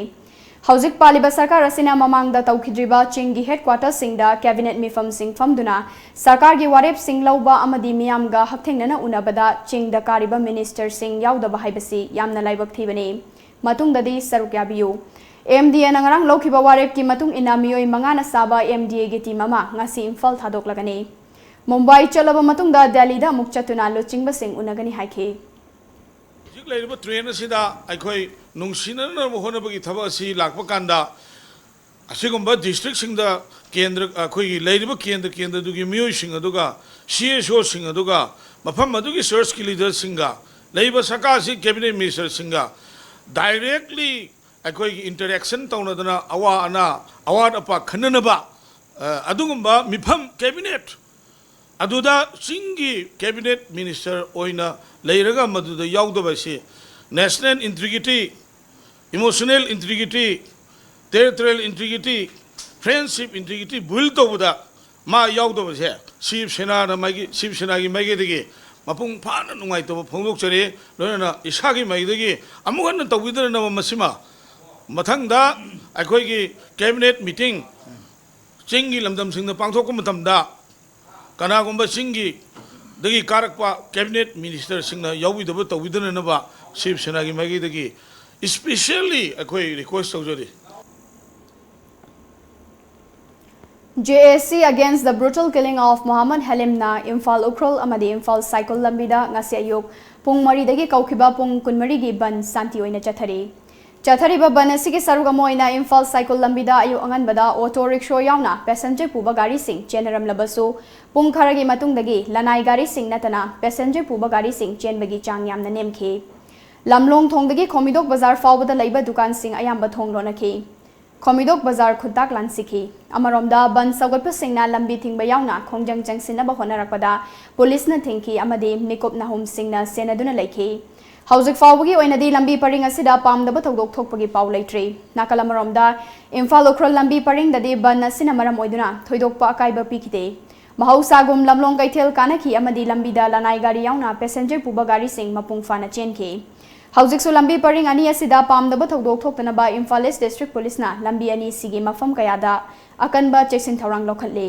ꯍꯧꯖꯤꯛ ꯄꯥꯜꯂꯤꯕ ꯁꯔꯀꯥꯔ ꯑꯁꯤꯅ ꯃꯃꯥꯡꯗ ꯇꯧꯈꯤꯗ꯭ꯔꯤꯕ ꯆꯤꯡꯒꯤ ꯍꯦꯗꯀ꯭ꯋꯥꯇꯔꯁꯤꯡꯗ ꯀꯦꯕꯤꯅꯦꯠ ꯃꯤꯐꯝꯁꯤꯡ ꯐꯝꯗꯨꯅ ꯁꯔꯀꯥꯔꯒꯤ ꯋꯥꯔꯦꯞꯁꯤꯡ ꯂꯧꯕ ꯑꯃꯗꯤ ꯃꯤꯌꯥꯝꯒ ꯍꯛꯊꯦꯡꯅꯅ ꯎꯅꯕꯗ ꯆꯤꯡꯗ ꯀꯥꯔꯤꯕ ꯃꯤꯅꯤꯁꯇꯔꯁꯤꯡ ꯌꯥꯎꯗꯕ ꯍꯥꯏꯕꯁꯤ ꯌꯥꯝꯅ ꯂꯥꯏꯕꯛ ꯊꯤꯕꯅꯤ꯫ ꯃꯇꯨꯡꯗꯗꯤ ꯁꯔꯨꯛ ꯌꯥꯕꯤꯌꯨ꯫ M D A ꯅ ꯉꯔꯥꯡ ꯂꯧꯈꯤꯕ ꯋꯥꯔꯦꯞꯀꯤ ꯃꯇꯨꯡ ꯏꯟꯅ ꯃꯤꯑꯣꯏ ꯃꯉꯥꯅ ꯁꯥꯕ M D A ꯒꯤ ꯇꯤꯝ ꯑꯃ ꯉꯁꯤ ꯏꯝꯐꯥꯜ ꯊꯥꯗꯣꯛꯂꯒꯅꯤ꯫ ꯃꯨꯝꯕꯥꯏ ꯆꯠꯂꯕ ꯃꯇꯨꯡꯗ ꯗꯦꯜꯂꯤꯗ ꯑꯃꯨꯛ ꯆꯠꯇꯨꯅ ꯂꯨꯆꯤꯡꯕꯁꯤꯡ ꯎꯅꯒꯅꯤ ꯍꯥꯏꯈꯤ꯫ ꯍꯧꯖꯤꯛ ꯂꯩꯔꯤꯕ ꯇ꯭ꯔꯦꯟ ꯑꯁꯤꯗ ꯑꯩꯈꯣꯏ ꯅꯨꯡꯁꯤꯅꯅꯕ ꯍꯣꯠꯅꯕꯒꯤ ꯊꯕꯛ ꯑꯁꯤ ꯂꯥꯛꯄ ꯀꯥꯟꯗ, ꯑꯁꯤꯒꯨꯝꯕ ꯗꯤꯁꯇ꯭ꯔꯤꯛꯁꯤꯡꯗ ꯀꯦꯟꯗ꯭ꯔ, ꯑꯩꯈꯣꯏꯒꯤ ꯂꯩꯔꯤꯕ ꯀꯦꯟꯗ꯭ꯔ ꯀꯦꯟꯗ꯭ꯔꯗꯨꯒꯤ ꯃꯤꯑꯣꯏꯁꯤꯡ ꯑꯗꯨꯒ, C S O ꯁꯤꯡ ꯑꯗꯨꯒ, ꯃꯐꯝ ꯑꯗꯨꯒꯤ ꯆꯔꯆꯀꯤ ꯂꯤꯗꯔꯁꯤꯡꯒ, ꯂꯩꯔꯤꯕ ꯁꯔꯀꯥꯔꯁꯤ ꯀꯦꯕꯤꯅꯦꯠ ꯃꯤꯅꯤꯁꯇꯔꯁꯤꯡꯒ directly ꯑꯩꯈꯣꯏꯒꯤ interaction ꯇꯧꯅꯗꯅ ꯑꯋꯥ ꯑꯅꯥ, ꯑꯋꯥꯠ ꯑꯄꯥ ꯈꯟꯅꯅꯕ, ꯑ, ꯑꯗꯨꯒꯨꯝꯕ ꯃꯤꯐꯝ, ꯀꯦꯕꯤꯅꯦꯠ ꯑꯗꯨꯗ ꯆꯤꯡꯒꯤ cabinet minister ꯑꯣꯏꯅ ꯂꯩꯔꯒ ꯃꯗꯨꯗ ꯌꯥꯎꯗꯕ ꯑꯁꯤ national integrity, emotional integrity, territorial integrity, friendship integrity build ꯇꯧꯕꯗ ꯃꯥ ꯌꯥꯎꯗꯕꯁꯦ ꯁꯤꯕ ꯁꯦꯅꯥꯅ ꯃꯥꯒꯤ, ꯁꯤꯕ ꯁꯦꯅꯥꯒꯤ ꯃꯥꯏꯀꯩꯗꯒꯤ ꯃꯄꯨꯡ ꯐꯥꯅ ꯅꯨꯡꯉꯥꯏꯇꯕ ꯐꯣꯡꯗꯣꯛꯆꯔꯤ꯫ ꯂꯣꯏꯅꯅ ꯏꯁꯥꯒꯤ ꯃꯥꯏꯀꯩꯗꯒꯤ ꯑꯃꯨꯛ ꯍꯟꯅ ꯇꯧꯕꯤꯗꯅꯕ ꯃꯁꯤꯃ ꯃꯊꯪꯗ ꯑꯩꯈꯣꯏꯒꯤ cabinet meeting ꯆꯤꯡꯒꯤ ꯂꯝꯗꯝꯁꯤꯡꯗ ꯄꯥꯡꯊꯣꯛꯄ ꯃꯇꯝꯗ ꯀꯅꯥꯒꯨꯝꯕ ꯆꯤꯡꯒꯤ ꯗꯒꯤ ꯀꯥꯔꯛꯄ cabinet ministerꯁꯤꯡꯅ ꯌꯥꯎꯕꯤꯗꯕ ꯇꯧꯕꯤꯗꯅꯅꯕ ꯁꯤꯕ ꯁꯦꯅꯥꯒꯤ ꯃꯥꯏꯀꯩꯗꯒꯤ specially ꯑꯩꯈꯣꯏ request ꯇꯧꯖꯔꯤ꯫ J A C against the brutal killing of Mohammad Halimꯅ Imphal Ukhrul ꯑꯃꯗꯤ ꯏꯝꯐꯥꯜ ꯁꯥꯏꯀꯨꯜ ꯂꯝꯕꯤꯗ ꯉꯁꯤ ꯑꯌꯨꯛ ꯄꯨꯡ ꯃꯔꯤꯗꯒꯤ ꯀꯧꯈꯤꯕ ꯄꯨꯡ ꯀꯨꯟꯃꯔꯤꯒꯤ ꯕꯟ ꯁꯥꯟꯇꯤ ꯑꯣꯏꯅ ꯆꯠꯊꯔꯤ꯫ ꯆꯠꯊꯔꯤꯕ ꯕꯟ ꯑꯁꯤꯒꯤ ꯁꯔꯨꯛ ꯑꯃ ꯑꯣꯏꯅ ꯏꯝꯐꯥꯜ ꯁꯥꯏꯀꯨꯜ ꯂꯝꯕꯤꯗ ꯑꯌꯨꯛ ꯑꯉꯟꯕꯗ ꯑꯣꯇꯣ ꯔꯤꯛꯁꯣ ꯌꯥꯎꯅ passenger ꯄꯨꯕ ꯒꯥꯔꯤꯁꯤꯡ ꯆꯦꯟꯅꯔꯝꯂꯕꯁꯨ, ꯄꯨꯡ ꯈꯔꯒꯤ ꯃꯇꯨꯡꯗꯒꯤ ꯂꯅꯥꯏ ꯒꯥꯔꯤꯁꯤꯡ ꯅꯠꯇꯅ passenger ꯄꯨꯕ ꯒꯥꯔꯤꯁꯤꯡ ꯆꯦꯟꯕꯒꯤ ꯆꯥꯡ ꯌꯥꯝꯅ ꯅꯦꯝꯈꯤ꯫ ꯂꯝꯂꯣꯡ ꯊꯣꯡꯗꯒꯤ ꯈꯣꯃꯤꯗꯣꯛ ꯕꯖꯥꯔ ꯐꯥꯎꯕꯗ ꯂꯩꯕ ꯗꯨꯀꯥꯟꯁꯤꯡ ꯑꯌꯥꯝꯕ ꯊꯣꯡ ꯂꯣꯟꯅꯈꯤ꯫ ꯈꯣꯃꯤꯗꯣꯛ ꯕꯖꯥꯔ ꯈꯨꯠꯇꯥꯛ ꯂꯥꯟꯁꯤꯈꯤ꯫ ꯑꯃꯔꯣꯝꯗ ꯕꯟ ꯁꯧꯒꯠꯄꯁꯤꯡꯅ ꯂꯝꯕꯤ ꯊꯤꯡꯕ ꯌꯥꯎꯅ ꯈꯣꯡꯖꯪ ꯆꯪꯁꯤꯟꯅꯕ ꯍꯣꯠꯅꯔꯛꯄꯗ ꯄꯨꯂꯤꯁꯅ ꯊꯤꯡꯈꯤ ꯑꯃꯗꯤ ꯃꯤꯀꯨꯞ ꯅꯍꯨꯝꯁꯤꯡꯅ ꯁꯦꯟꯅꯗꯨꯅ ꯂꯩꯈꯤ꯫ ꯍꯧꯖꯤꯛ ꯐꯥꯎꯕꯒꯤ ꯑꯣꯏꯅꯗꯤ ꯂꯝꯕꯤ ꯄꯔꯤꯡ ꯑꯁꯤꯗ ꯄꯥꯝꯗꯕ ꯊꯧꯗꯣꯛ ꯊꯣꯛꯄꯒꯤ ꯄꯥꯎ ꯂꯩꯇ꯭ꯔꯤ꯫ ꯅꯥꯀꯜ ꯑꯃꯔꯣꯝꯗ, ꯏꯝꯐꯥꯜ ꯎꯈ꯭ꯔꯨꯜ ꯂꯝꯕꯤ ꯄꯔꯤꯡꯗꯗꯤ ꯕꯟ ꯑꯁꯤꯅ ꯃꯔꯝ ꯑꯣꯏꯗꯨꯅ ꯊꯣꯏꯗꯣꯛꯄ ꯑꯀꯥꯏꯕ ꯄꯤꯈꯤꯗꯦ꯫ ꯃꯍꯧꯁꯥꯒꯨꯝ ꯂꯝꯂꯣꯡ ꯀꯩꯊꯦꯜ ꯀꯥꯟꯅꯈꯤ ꯑꯃꯗꯤ ꯂꯝꯕꯤꯗ ꯂꯅꯥꯏ ꯒꯥꯔꯤ ꯌꯥꯎꯅ passenger ꯄꯨꯕ ꯒꯥꯔꯤꯁꯤꯡ ꯃꯄꯨꯡ ꯐꯥꯅ ꯆꯦꯟꯈꯤ꯫ ꯍꯧꯖꯤꯛꯁꯨ ꯂꯝꯕꯤ ꯄꯔꯤꯡ ꯑꯅꯤ ꯑꯁꯤꯗ ꯄꯥꯝꯗꯕ ꯊꯧꯗꯣꯛ ꯊꯣꯛꯇꯅꯕ ꯏꯝꯐꯥꯜ East District ꯄꯨꯂꯤꯁꯅ ꯂꯝꯕꯤ ꯑꯅꯤꯁꯤꯒꯤ ꯃꯐꯝ ꯀꯌꯥꯗ ꯑꯀꯟꯕ ꯆꯦꯛꯁꯤꯟ ꯊꯧꯔꯥꯡ ꯂꯧꯈꯠꯂꯤ꯫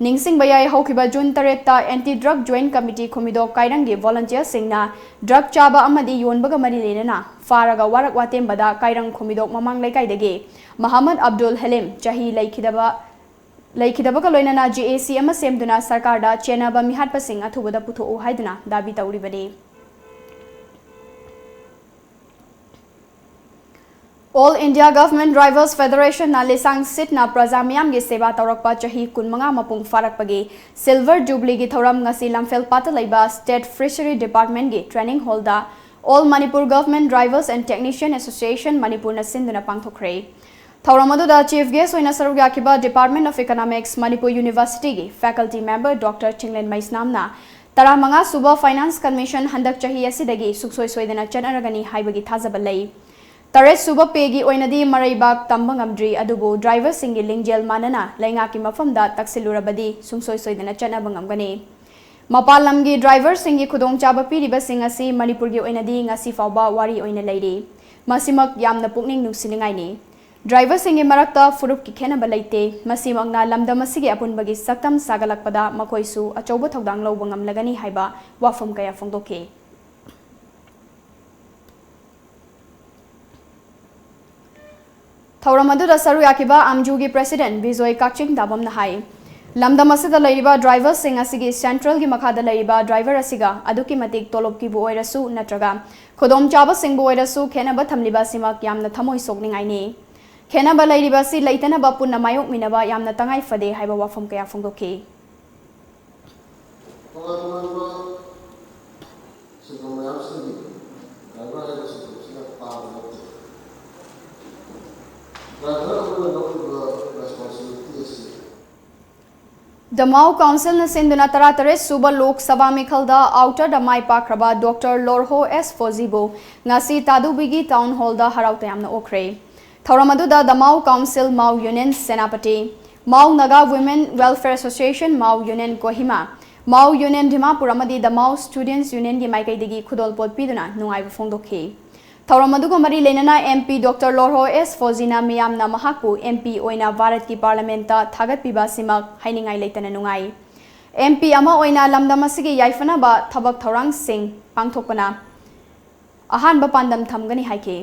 ꯅꯤꯡꯁꯤꯡꯕ ꯌꯥꯏ, ꯍꯧꯈꯤꯕ ꯖꯨꯟ ꯇꯔꯦꯠꯇ Anti Drug Joint Committee ꯈꯨꯃꯤꯗꯣꯛ ꯀꯥꯏꯔꯪꯒꯤ volunteerꯁꯤꯡꯅ drug ꯆꯥꯕ ꯑꯃꯗꯤ ꯌꯣꯟꯕꯒ ꯃꯔꯤ ꯂꯩꯅꯅ ꯐꯥꯔꯒ ꯋꯥꯔꯛ ꯋꯥꯇꯦꯝꯕꯗ ꯀꯥꯏꯔꯪ ꯈꯨꯃꯤꯗꯣꯛ ꯃꯃꯥꯡ ꯂꯩꯀꯥꯏꯗꯒꯤ ꯃꯍꯃꯗ ꯑꯕꯗꯨꯜ ꯍꯂꯤꯝ ꯆꯍꯤ ꯂꯩꯈꯤꯗꯕ, ꯂꯩꯈꯤꯗꯕꯒ ꯂꯣꯏꯅꯅ J A C ꯑꯃ ꯁꯦꯝꯗꯨꯅ ꯁꯔꯀꯥꯔꯗ ꯆꯦꯟꯅꯕ ꯃꯤꯍꯥꯠꯄꯁꯤꯡ ꯑꯊꯨꯕꯗ ꯄꯨꯊꯣꯛꯎ ꯍꯥꯏꯗꯨꯅ ꯗꯥꯕꯤ ꯇꯧꯔꯤꯕꯅꯤ꯫ All India Government Drivers Federationꯅ ꯂꯤꯁꯥꯡ ꯁꯤꯠꯅ ꯄ꯭ꯔꯖꯥ ꯃꯤꯌꯥꯝꯒꯤ ꯁꯦꯕꯥ ꯇꯧꯔꯛꯄ ꯆꯍꯤ ꯀꯨꯟꯃꯉꯥ ꯃꯄꯨꯡ ꯐꯥꯔꯛꯄꯒꯤ Silver Jubileeꯒꯤ ꯊꯧꯔꯝ ꯉꯁꯤ ꯂꯝꯐꯦꯜꯄꯥꯠꯇ ꯂꯩꯕ State Fishery Departmentꯀꯤ training hallꯗ All Manipur Government Drivers and Technician Association ꯃꯅꯤꯄꯨꯔꯅ ꯁꯤꯟꯗꯨꯅ ꯄꯥꯡꯊꯣꯛꯈ꯭ꯔꯦ꯫ ꯊꯧꯔꯝ ꯑꯗꯨꯗ Chief Guest ꯑꯣꯏꯅ ꯁꯔꯨꯛ ꯌꯥꯈꯤꯕ Department of Economics, Manipur University ꯒꯤ faculty member Doctor ꯆꯤꯡꯂꯦꯟ ꯃꯩꯁꯅꯥꯝꯅ ꯇꯔꯥꯃꯉꯥ ꯁꯨꯕ Finance Commission ꯍꯟꯗꯛ ꯆꯍꯤ ꯑꯁꯤꯗꯒꯤ ꯁꯨꯡꯁꯣꯏ ꯁꯣꯏꯗꯅ ꯆꯠꯅꯔꯒꯅꯤ ꯍꯥꯏꯕꯒꯤ ꯊꯥꯖꯕ ꯂꯩ꯫ ꯇꯔꯦꯠ ꯁꯨꯕ pay ꯒꯤ ꯑꯣꯏꯅꯗꯤ ꯃꯔꯩꯕꯥꯛ ꯇꯝꯕ ꯉꯝꯗ꯭ꯔꯤ, ꯑꯗꯨꯕꯨ driver ꯁꯤꯡꯒꯤ ꯂꯤꯡꯖꯦꯜ ꯃꯥꯟꯅꯅ ꯂꯩꯉꯥꯛꯀꯤ ꯃꯐꯝꯗ ꯇꯛꯁꯤꯜꯂꯨꯔꯕꯗꯤ ꯁꯨꯡꯁꯣꯏ ꯁꯣꯏꯗꯅ ꯆꯠꯅꯕ ꯉꯝꯒꯅꯤ꯫ ꯃꯄꯥꯟ ꯂꯝꯒꯤ driver ꯁꯤꯡꯒꯤ ꯈꯨꯗꯣꯡꯆꯥꯕ ꯄꯤꯔꯤꯕꯁꯤꯡ ꯑꯁꯤ ꯃꯅꯤꯄꯨꯔꯒꯤ ꯑꯣꯏꯅꯗꯤ ꯉꯁꯤ ꯐꯥꯎꯕ ꯋꯥꯔꯤ ꯑꯣꯏꯅ ꯂꯩꯔꯤ꯫ ꯃꯁꯤꯃꯛ ꯌꯥꯝꯅ ꯄꯨꯛꯅꯤꯡ ꯅꯨꯡꯁꯤꯅꯤꯡꯉꯥꯏꯅꯤ꯫ Driver ꯁꯤꯡꯒꯤ ꯃꯔꯛꯇ ꯐꯨꯔꯨꯞꯀꯤ ꯈꯦꯠꯅꯕ ꯂꯩꯇꯦ꯫ ꯃꯁꯤꯃꯛꯅ ꯂꯝꯗꯝ ꯑꯁꯤꯒꯤ ꯑꯄꯨꯟꯕꯒꯤ ꯁꯛꯇꯝ ꯁꯥꯒꯠꯂꯛꯄꯗ ꯃꯈꯣꯏꯁꯨ ꯑꯆꯧꯕ ꯊꯧꯗꯥꯡ ꯂꯧꯕ ꯉꯝꯂꯒꯅꯤ ꯍꯥꯏꯕ ꯋꯥꯐꯝ ꯀꯌꯥ ꯐꯣꯡꯗꯣꯛꯈꯤ꯫ ꯊꯧꯔꯝ ꯑꯗꯨꯗ ꯁꯔꯨꯛ ꯌꯥꯈꯤꯕ ꯑꯝꯖꯨꯒꯤ President ꯕꯤꯖꯣꯏ ꯀꯛꯆꯤꯡ ꯇꯥꯕꯝꯅ ꯍꯥꯏ, ꯂꯝꯗꯝ ꯑꯁꯤꯗ ꯂꯩꯔꯤꯕ driver ꯁꯤꯡ ꯑꯁꯤꯒꯤ central ꯒꯤ ꯃꯈꯥꯗ ꯂꯩꯔꯤꯕ driver ꯑꯁꯤꯒ ꯑꯗꯨꯛꯀꯤ ꯃꯇꯤꯛ ꯇꯣꯂꯣꯞꯀꯤꯕꯨ ꯑꯣꯏꯔꯁꯨ ꯅꯠꯇ꯭ꯔꯒ ꯈꯨꯗꯣꯡꯆꯥꯕꯁꯤꯡꯕꯨ ꯑꯣꯏꯔꯁꯨ ꯈꯦꯠꯅꯕ ꯊꯝꯂꯤꯕ ꯑꯁꯤꯃꯛ ꯌꯥꯝꯅ ꯊꯃꯣꯏ ꯁꯣꯛꯅꯤꯡꯉꯥꯏꯅꯤ꯫ ꯈꯦꯠꯅꯕ ꯂꯩꯔꯤꯕ ꯑꯁꯤ ꯂꯩꯇꯅꯕ ꯄꯨꯟꯅ ꯃꯥꯌꯣꯛꯃꯤꯟꯅꯕ ꯌꯥꯝꯅ ꯇꯉꯥꯏ ꯐꯗꯦ ꯍꯥꯏꯕ ꯋꯥꯐꯝ ꯀꯌꯥ ꯐꯣꯡꯗꯣꯛꯈꯤ꯫ ꯇꯣꯉꯥꯟ ꯇꯣꯉꯥꯟꯕ ꯁꯤꯟꯐꯝ ꯃꯌꯥꯝꯁꯤꯡꯒꯤ driver ꯍꯥꯏꯕ ꯁꯤꯟꯐꯝꯁꯤꯅ ꯄꯥꯕ ꯅꯠꯇꯦ꯫ Driver ꯑꯃꯅ ꯂꯧꯔꯤꯕ responsibility ꯑꯁꯤ The Mao Council ꯅ ꯁꯤꯟꯗꯨꯅ ꯇꯔꯥꯇꯔꯦꯠ ꯁꯨꯕ ꯂꯣꯛ ꯁꯚꯥ ꯃꯤꯈꯜꯗ Outer ꯗ ꯃꯥꯏ ꯄꯥꯛꯈ꯭ꯔꯕ Doctor ꯂꯣꯔꯍꯣ ꯑꯦꯁ ꯐꯣꯖꯤꯕꯨ ꯉꯁꯤ ꯇꯥꯗꯨꯕꯤꯒꯤ Town Hall ꯗ ꯍꯔꯥꯎ ꯇꯌꯥꯝꯅ ꯑꯣꯛꯈ꯭ꯔꯦ꯫ ꯊꯧꯔꯝ ꯑꯗꯨꯗ The Mao Council, Mao Union Senapati, Mao Naga Women Welfare Association, Mao Union Kohima, Mao Union Dimapur ꯑꯃꯗꯤ The Mao Students Union ꯒꯤ ꯃꯥꯏꯀꯩꯗꯒꯤ ꯈꯨꯗꯣꯜ ꯄꯣꯠ ꯄꯤꯗꯨꯅ ꯅꯨꯡꯉꯥꯏꯕ ꯐꯣꯡꯗꯣꯛꯈꯤ꯫ ꯊꯧꯔꯝ ꯑꯗꯨꯒ ꯃꯔꯤ ꯂꯩꯅꯅ M P Doctor ꯂꯣꯔꯍꯣ ꯑꯦꯁ ꯐꯣꯖꯤꯅ ꯃꯤꯌꯥꯝꯅ ꯃꯍꯥꯛꯄꯨ M P ꯑꯣꯏꯅ ꯚꯥꯔꯠꯀꯤ Parliament ꯊꯥꯒꯠꯄꯤꯕ ꯑꯁꯤꯃꯛ ꯍꯥꯏꯅꯤꯡꯉꯥꯏ ꯂꯩꯇꯅ ꯅꯨꯡꯉꯥꯏ꯫ M P ꯑꯃ ꯑꯣꯏꯅ ꯂꯝꯗꯝ ꯑꯁꯤꯒꯤ ꯌꯥꯏꯐꯅꯕ ꯊꯕꯛ ꯊꯧꯔꯥꯡꯁꯤꯡ ꯄꯥꯡꯊꯣꯛꯄꯅ ꯑꯍꯥꯟꯕ ꯄꯥꯟꯗꯝ ꯊꯝꯒꯅꯤ ꯍꯥꯏꯈꯤ꯫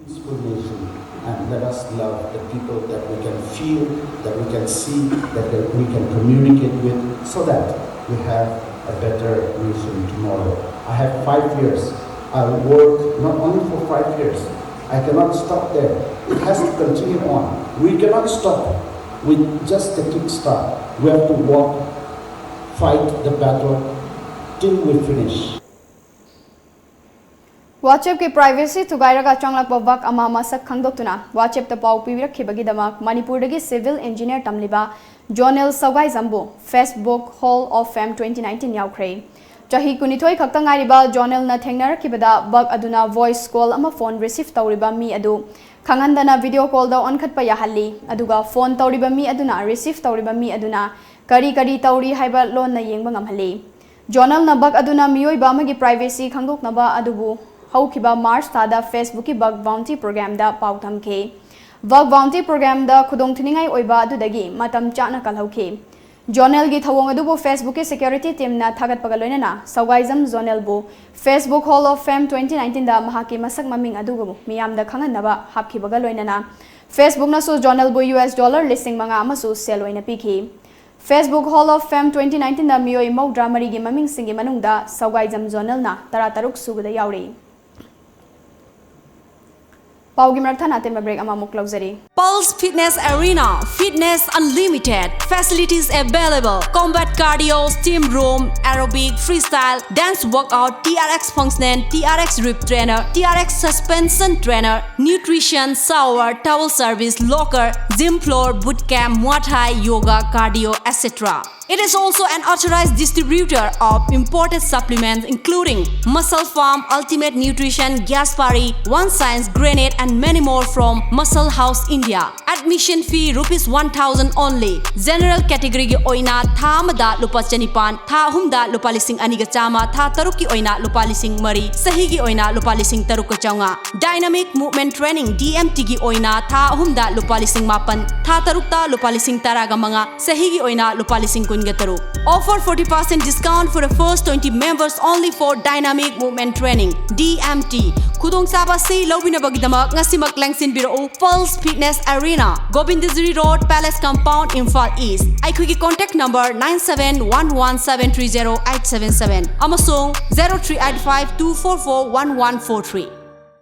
Peaceful nation, and let us love the people that we can feel, that we can see, that, that we can communicate with, so that we have a better nation tomorrow. I have five years. I work not only for five years. I cannot stop there. It has to continue on. We cannot stop with just the kickstart. We have to walk, fight the battle till we finish. WhatsApp-ꯀꯤ privacy ꯊꯨꯒꯥꯏꯔꯒ ꯆꯪꯂꯛꯄ bug ꯑꯃ ꯃꯁꯛ ꯈꯪꯗꯣꯛꯇꯨꯅ WhatsApp-ꯇ ꯄꯥꯎ ꯄꯤꯕꯤꯔꯛꯈꯤꯕꯒꯤꯗꯃꯛ ꯃꯅꯤꯄꯨꯔꯗꯒꯤ civil engineer ꯇꯝꯂꯤꯕ zonal ꯁꯧꯒꯥꯏꯖꯝꯕꯨ Facebook Hall of Fame twenty nineteen ꯌꯥꯎꯈ꯭ꯔꯦ꯫ ꯆꯍꯤ ꯀꯨꯟꯅꯤꯊꯣꯏ ꯈꯛꯇ ꯉꯥꯏꯔꯤꯕ ꯖꯣꯅꯦꯜꯅ ꯊꯦꯡꯅꯔꯛꯈꯤꯕꯗ bug ꯑꯗꯨꯅ voice call ꯑꯃ phone receive ꯇꯧꯔꯤꯕ ꯃꯤ ꯑꯗꯨ ꯈꯪꯍꯟꯗꯅ video call-ꯗ ꯑꯣꯟꯈꯠꯄ ꯌꯥꯍꯜꯂꯤ, ꯑꯗꯨꯒ phone ꯇꯧꯔꯤꯕ ꯃꯤ ꯑꯗꯨꯅ receive ꯇꯧꯔꯤꯕ ꯃꯤ ꯑꯗꯨꯅ ꯀꯔꯤ ꯀꯔꯤ ꯇꯧꯔꯤ ꯍꯥꯏꯕ ꯂꯣꯟꯅ ꯌꯦꯡꯕ ꯉꯝꯍꯜꯂꯤ꯫ ꯖꯣꯅꯦꯜꯅ bug ꯑꯗꯨꯅ ꯃꯤꯑꯣꯏꯕ ꯑꯃꯒꯤ privacy ꯈꯪꯗꯣꯛꯅꯕ ꯑꯗꯨꯕꯨ ꯍꯧꯈꯤꯕ March ꯊꯥꯗ Facebook-ꯀꯤ bug bounty program-ꯗ ꯄꯥꯎ ꯊꯝꯈꯤ꯫ Bug bounty program-ꯗ ꯈꯨꯗꯣꯡꯊꯤꯅꯤꯡꯉꯥꯏ ꯑꯣꯏꯕ ꯑꯗꯨꯗꯒꯤ ꯃꯇꯝ ꯆꯥꯅ ꯀꯜꯍꯧꯈꯤ꯫ ꯖꯣꯅꯦꯜꯒꯤ ꯊꯧꯑꯣꯡ ꯑꯗꯨꯕꯨ Facebook-ꯀꯤ security team-ꯅ ꯊꯥꯒꯠꯄꯒ ꯂꯣꯏꯅꯅ ꯁꯧꯒꯥꯏꯖꯝ ꯖꯣꯅꯦꯜꯕꯨ Facebook Hall of Fame twenty nineteen-ꯗ ꯃꯍꯥꯛꯀꯤ ꯃꯁꯛ ꯃꯃꯤꯡ ꯑꯗꯨꯕꯨ ꯃꯤꯌꯥꯝꯗ ꯈꯪꯍꯟꯅꯕ ꯍꯥꯞꯈꯤꯕꯒ ꯂꯣꯏꯅꯅ Facebook-ꯅꯁꯨ ꯖꯣꯅꯦꯜꯕꯨ U S dollar ꯂꯤꯁꯤꯡ ꯃꯉꯥ ꯑꯃꯁꯨ ꯁꯦꯜ ꯑꯣꯏꯅ ꯄꯤꯈꯤ꯫ Facebook Hall of Fame twenty nineteen-ꯗ ꯃꯤꯑꯣꯏ ꯃꯧꯗ꯭ꯔꯥ ꯃꯔꯤꯒꯤ ꯃꯃꯤꯡꯁꯤꯡꯒꯤ ꯃꯅꯨꯡꯗ ꯁꯧꯒꯥꯏꯖꯝ ꯖꯣꯅꯦꯜꯅ ꯇꯔꯥꯇꯔꯨꯛ ꯁꯨꯕꯗ ꯌꯥꯎꯔꯤ꯫ ꯄꯥꯎꯒꯤ ꯃꯔꯛ ꯊꯠꯅ ꯑꯇꯦꯟꯕ break ꯑꯃꯃꯨꯛ ꯂꯧꯖꯔꯤ꯫ Pulse Fitness Arena, fitness unlimited, facilities available, combat cardio, steam room, aerobic, freestyle, dance workout, T R X functional, T R X rep trainer, T R X suspension trainer, nutrition, shower, towel service, locker, gym floor, boot camp, Muay Thai, yoga, cardio, et cetera. It is also an authorized distributor of imported supplements including Muscle Farm, Ultimate Nutrition, Gaspari, One Science, Granite, and many more from Muscle House India. Admission fee rupees one thousand only. General category-ꯒꯤ ꯑꯣꯏꯅ ꯊꯥ ꯑꯃꯗ ꯂꯨꯄꯥ ꯆꯅꯤꯄꯥꯟ, ꯊꯥ ꯑꯍꯨꯝꯗ ꯂꯨꯄꯥ ꯂꯤꯁꯤꯡ ꯑꯅꯤꯒ ꯆꯥꯝꯃ, ꯊꯥ ꯇꯔꯨꯛꯀꯤ ꯑꯣꯏꯅ ꯂꯨꯄꯥ ꯂꯤꯁꯤꯡ ꯃꯔꯤ, ꯆꯍꯤꯒꯤ ꯑꯣꯏꯅ ꯂꯨꯄꯥ ꯂꯤꯁꯤꯡ ꯇꯔꯨꯛꯀ ꯆꯥꯝꯃꯉꯥ꯫ Dynamic Movement Training, D M T-ꯒꯤ ꯑꯣꯏꯅ ꯊꯥ ꯑꯍꯨꯝꯗ ꯂꯨꯄꯥ ꯂꯤꯁꯤꯡ ꯃꯥꯄꯟ, ꯊꯥ ꯇꯔꯨꯛꯇ ꯂꯨꯄꯥ ꯂꯤꯁꯤꯡ ꯇꯔꯥꯒ ꯃꯉꯥ, ꯆꯍꯤꯒꯤ ꯑꯣꯏꯅ ꯂꯨꯄꯥ ꯂꯤꯁꯤꯡ ꯀꯨꯟꯒ ꯇꯔꯨꯛ꯫ Offer forty percent discount for the first twenty members only for Dynamic Movement Training, D M T꯫ ꯈꯨꯗꯣꯡꯆꯥꯕ ꯑꯁꯤ ꯂꯧꯕꯤꯅꯕꯒꯤꯗꯃꯛ ꯉꯁꯤꯃꯛ ꯂꯦꯡꯁꯤꯟꯕꯤꯔꯛꯎ Pulse Fitness Arena, Govindagiri Road, Palace Compound, Imphal East꯫ ꯑꯩꯈꯣꯏꯒꯤ contact number nine seven one one seven three zero eight seven seven ꯑꯃꯁꯨꯡ zero three eight five two four four one one four three꯫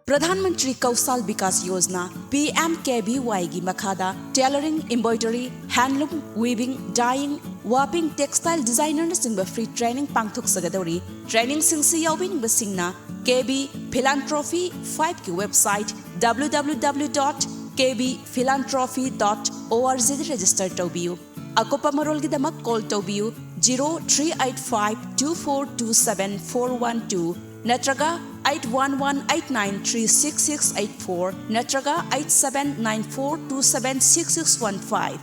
Pradhan Mantri ꯀꯧꯁꯥꯜ Vikas Yojana, P M K V Y-ꯒꯤ ꯃꯈꯥꯗ tailoring, embroidery, handloom, weaving, dyeing, warping, textile designer-ꯅꯆꯤꯡꯕ free training ꯄꯥꯡꯊꯣꯛꯆꯒꯗꯧꯔꯤ꯫ Training-ꯁꯤꯡꯁꯤ ꯌꯥꯎꯕꯤꯅꯤꯡꯕꯁꯤꯡꯅ ꯀꯦ B Philanthropy five ꯀꯤ website W W W dot K B philanthropy dot O R G ꯗ register ꯇꯧꯕꯤꯌꯨ꯫ ꯑꯀꯨꯞꯄ ꯃꯔꯣꯜꯒꯤꯗꯃꯛ call ꯇꯧꯕꯤꯌꯨ zero three eight five two four two seven four one two ꯅꯠꯇ꯭ꯔꯒ eight one one eight nine three six six eight four ꯅꯠꯇ꯭ꯔꯒ eight seven nine four two seven six six one five꯫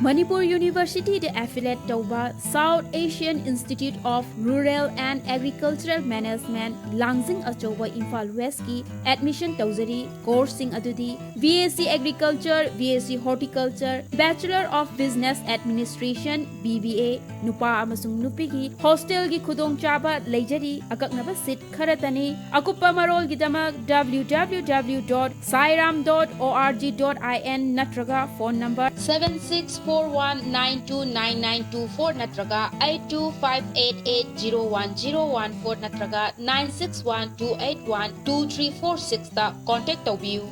Manipur ꯌꯨꯅꯤꯚꯔꯁꯤꯇꯤꯗ affiliate ꯇꯧꯕ South Asian Institute of Rural and Agricultural Management, ꯂꯥꯡꯖꯤꯡ ꯑꯆꯧꯕ, Imphal West ꯀꯤ admission ꯇꯧꯖꯔꯤ꯫ Course ꯁꯤꯡ ꯑꯗꯨꯗꯤ B S C Agriculture, B S C Horticulture, Bachelor of Business Administration, B B A, ꯅꯨꯄꯥ ꯑꯃꯁꯨꯡ ꯅꯨꯄꯤꯒꯤ hostel ꯒꯤ ꯈꯨꯗꯣꯡꯆꯥꯕ ꯂꯩꯖꯔꯤ꯫ ꯑꯀꯛꯅꯕ seat ꯈꯔꯇꯅꯤ꯫ ꯑꯀꯨꯞꯄ ꯃꯔꯣꯜꯒꯤꯗꯃꯛ W W W dot sairam dot O R G dot I N ꯅꯠꯇ꯭ꯔꯒ phone number seven six four one nine two nine nine two four ꯅꯠꯇ꯭ꯔꯒ eight two five eight eight zero one zero one four ꯅꯠꯇ꯭ꯔꯒ nine six one two eight one two three four six ꯇ contact ꯇꯧꯕꯤꯌꯨ꯫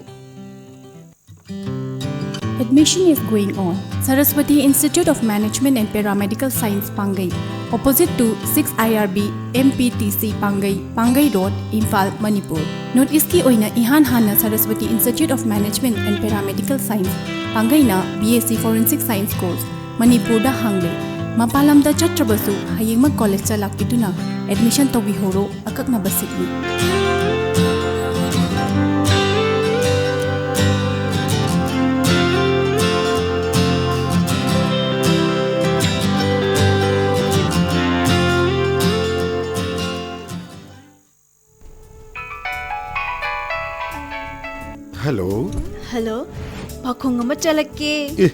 Admission is going on. Saraswati Institute of Management and Paramedical Science, ꯄꯥꯡꯒꯩ, opposite to six I R B M P T C ꯄꯥꯡꯒꯩ, ꯄꯥꯡꯒꯩ Road, Imphal, Manipur. North East ꯀꯤ ꯑꯣꯏꯅ ꯏꯍꯥꯟ ꯍꯥꯟꯅ Saraswati Institute of Management and Paramedical Science, ꯄꯥꯡꯒꯩꯅ B S C Forensic Science course ꯃꯅꯤꯄꯨꯔꯗ ꯍꯥꯡꯂꯦ꯫ ꯃꯄꯥꯟ ꯂꯝꯗ ꯆꯠꯇ꯭ꯔꯕꯁꯨ ꯍꯌꯦꯡꯃꯛ college ꯇ ꯂꯥꯛꯄꯤꯗꯨꯅ admission ꯇꯧꯕꯤꯍꯧꯔꯣ꯫ ꯑꯀꯛꯅꯕ seat ꯅꯤ꯫ Hello. Hello. ꯄꯥꯈꯣꯡ ꯑꯃ ꯆꯠꯂꯛꯀꯦ꯫ ꯑꯦ,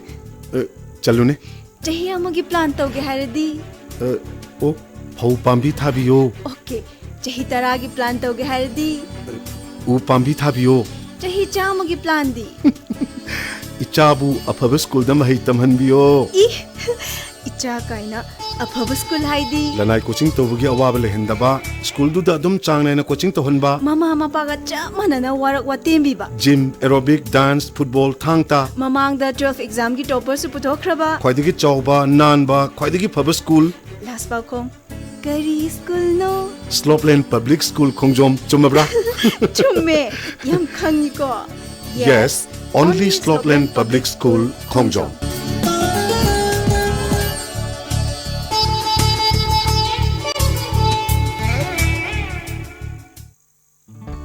ꯑ, ꯆꯠꯂꯨꯅꯦ꯫ ꯆꯍꯤ ꯑꯃꯒꯤ plan ꯇꯧꯒꯦ ꯍꯥꯏꯔꯗꯤ? ꯑ, ꯑꯣ, ꯐꯧ ꯄꯥꯝꯕꯤ ꯊꯥꯕꯤꯌꯣ꯫ Okay, ꯆꯍꯤ ꯇꯔꯥꯒꯤ plan ꯇꯧꯒꯦ ꯍꯥꯏꯔꯗꯤ? ꯎ ꯄꯥꯝꯕꯤ ꯊꯥꯕꯤꯌꯣ꯫ ꯆꯍꯤ ꯆꯥꯝꯃꯒꯤ plan ꯗꯤ? ꯏꯆꯥꯕꯨ ꯑꯐꯕ school ꯗ ꯃꯍꯩ ꯇꯝꯍꯟꯕꯤꯌꯣ꯫ ꯏ, ꯏꯆꯥ ꯀꯥꯏꯅ꯫ ꯑꯐꯕ school ꯍꯥꯏꯗꯤ? ꯂꯅꯥꯏ coaching ꯇꯧꯕꯒꯤ ꯑꯋꯥꯕ ꯂꯩꯍꯟꯗꯕ, school ꯗꯨꯗ ꯑꯗꯨꯝ ꯆꯥꯡ ꯅꯥꯏꯅ coaching ꯇꯧꯍꯟꯕ꯫ ꯃꯃꯥ ꯃꯄꯥꯒ ꯆꯞ ꯃꯥꯟꯅꯅ work ꯋꯥꯇꯦꯝꯕꯤꯕ꯫ Gym, aerobic, dance, football, ꯊꯥꯡ ꯇꯥ꯫ ꯃꯃꯥꯡꯗ twelve exam ꯒꯤ topper ꯁꯨ ꯄꯨꯊꯣꯛꯈ꯭ꯔꯕ꯫ ꯈ꯭ꯋꯥꯏꯗꯒꯤ ꯆꯥꯎꯕ, ꯅꯥꯟꯕ, ꯈ꯭ꯋꯥꯏꯗꯒꯤ ꯐꯕ school꯫ Last ꯄꯥꯎꯈꯣꯡ꯫ ꯀꯔꯤ ꯁ꯭ꯀꯨꯜꯅꯣ? Slopeland Public School ꯈꯣꯡꯖꯣꯝ, ꯆꯨꯝꯃꯕ꯭ꯔꯥ? ꯆꯨꯝꯃꯦ, ꯌꯥꯝ ꯈꯪꯉꯤꯀꯣ? Yes, only Slopeland Public School Khongjom.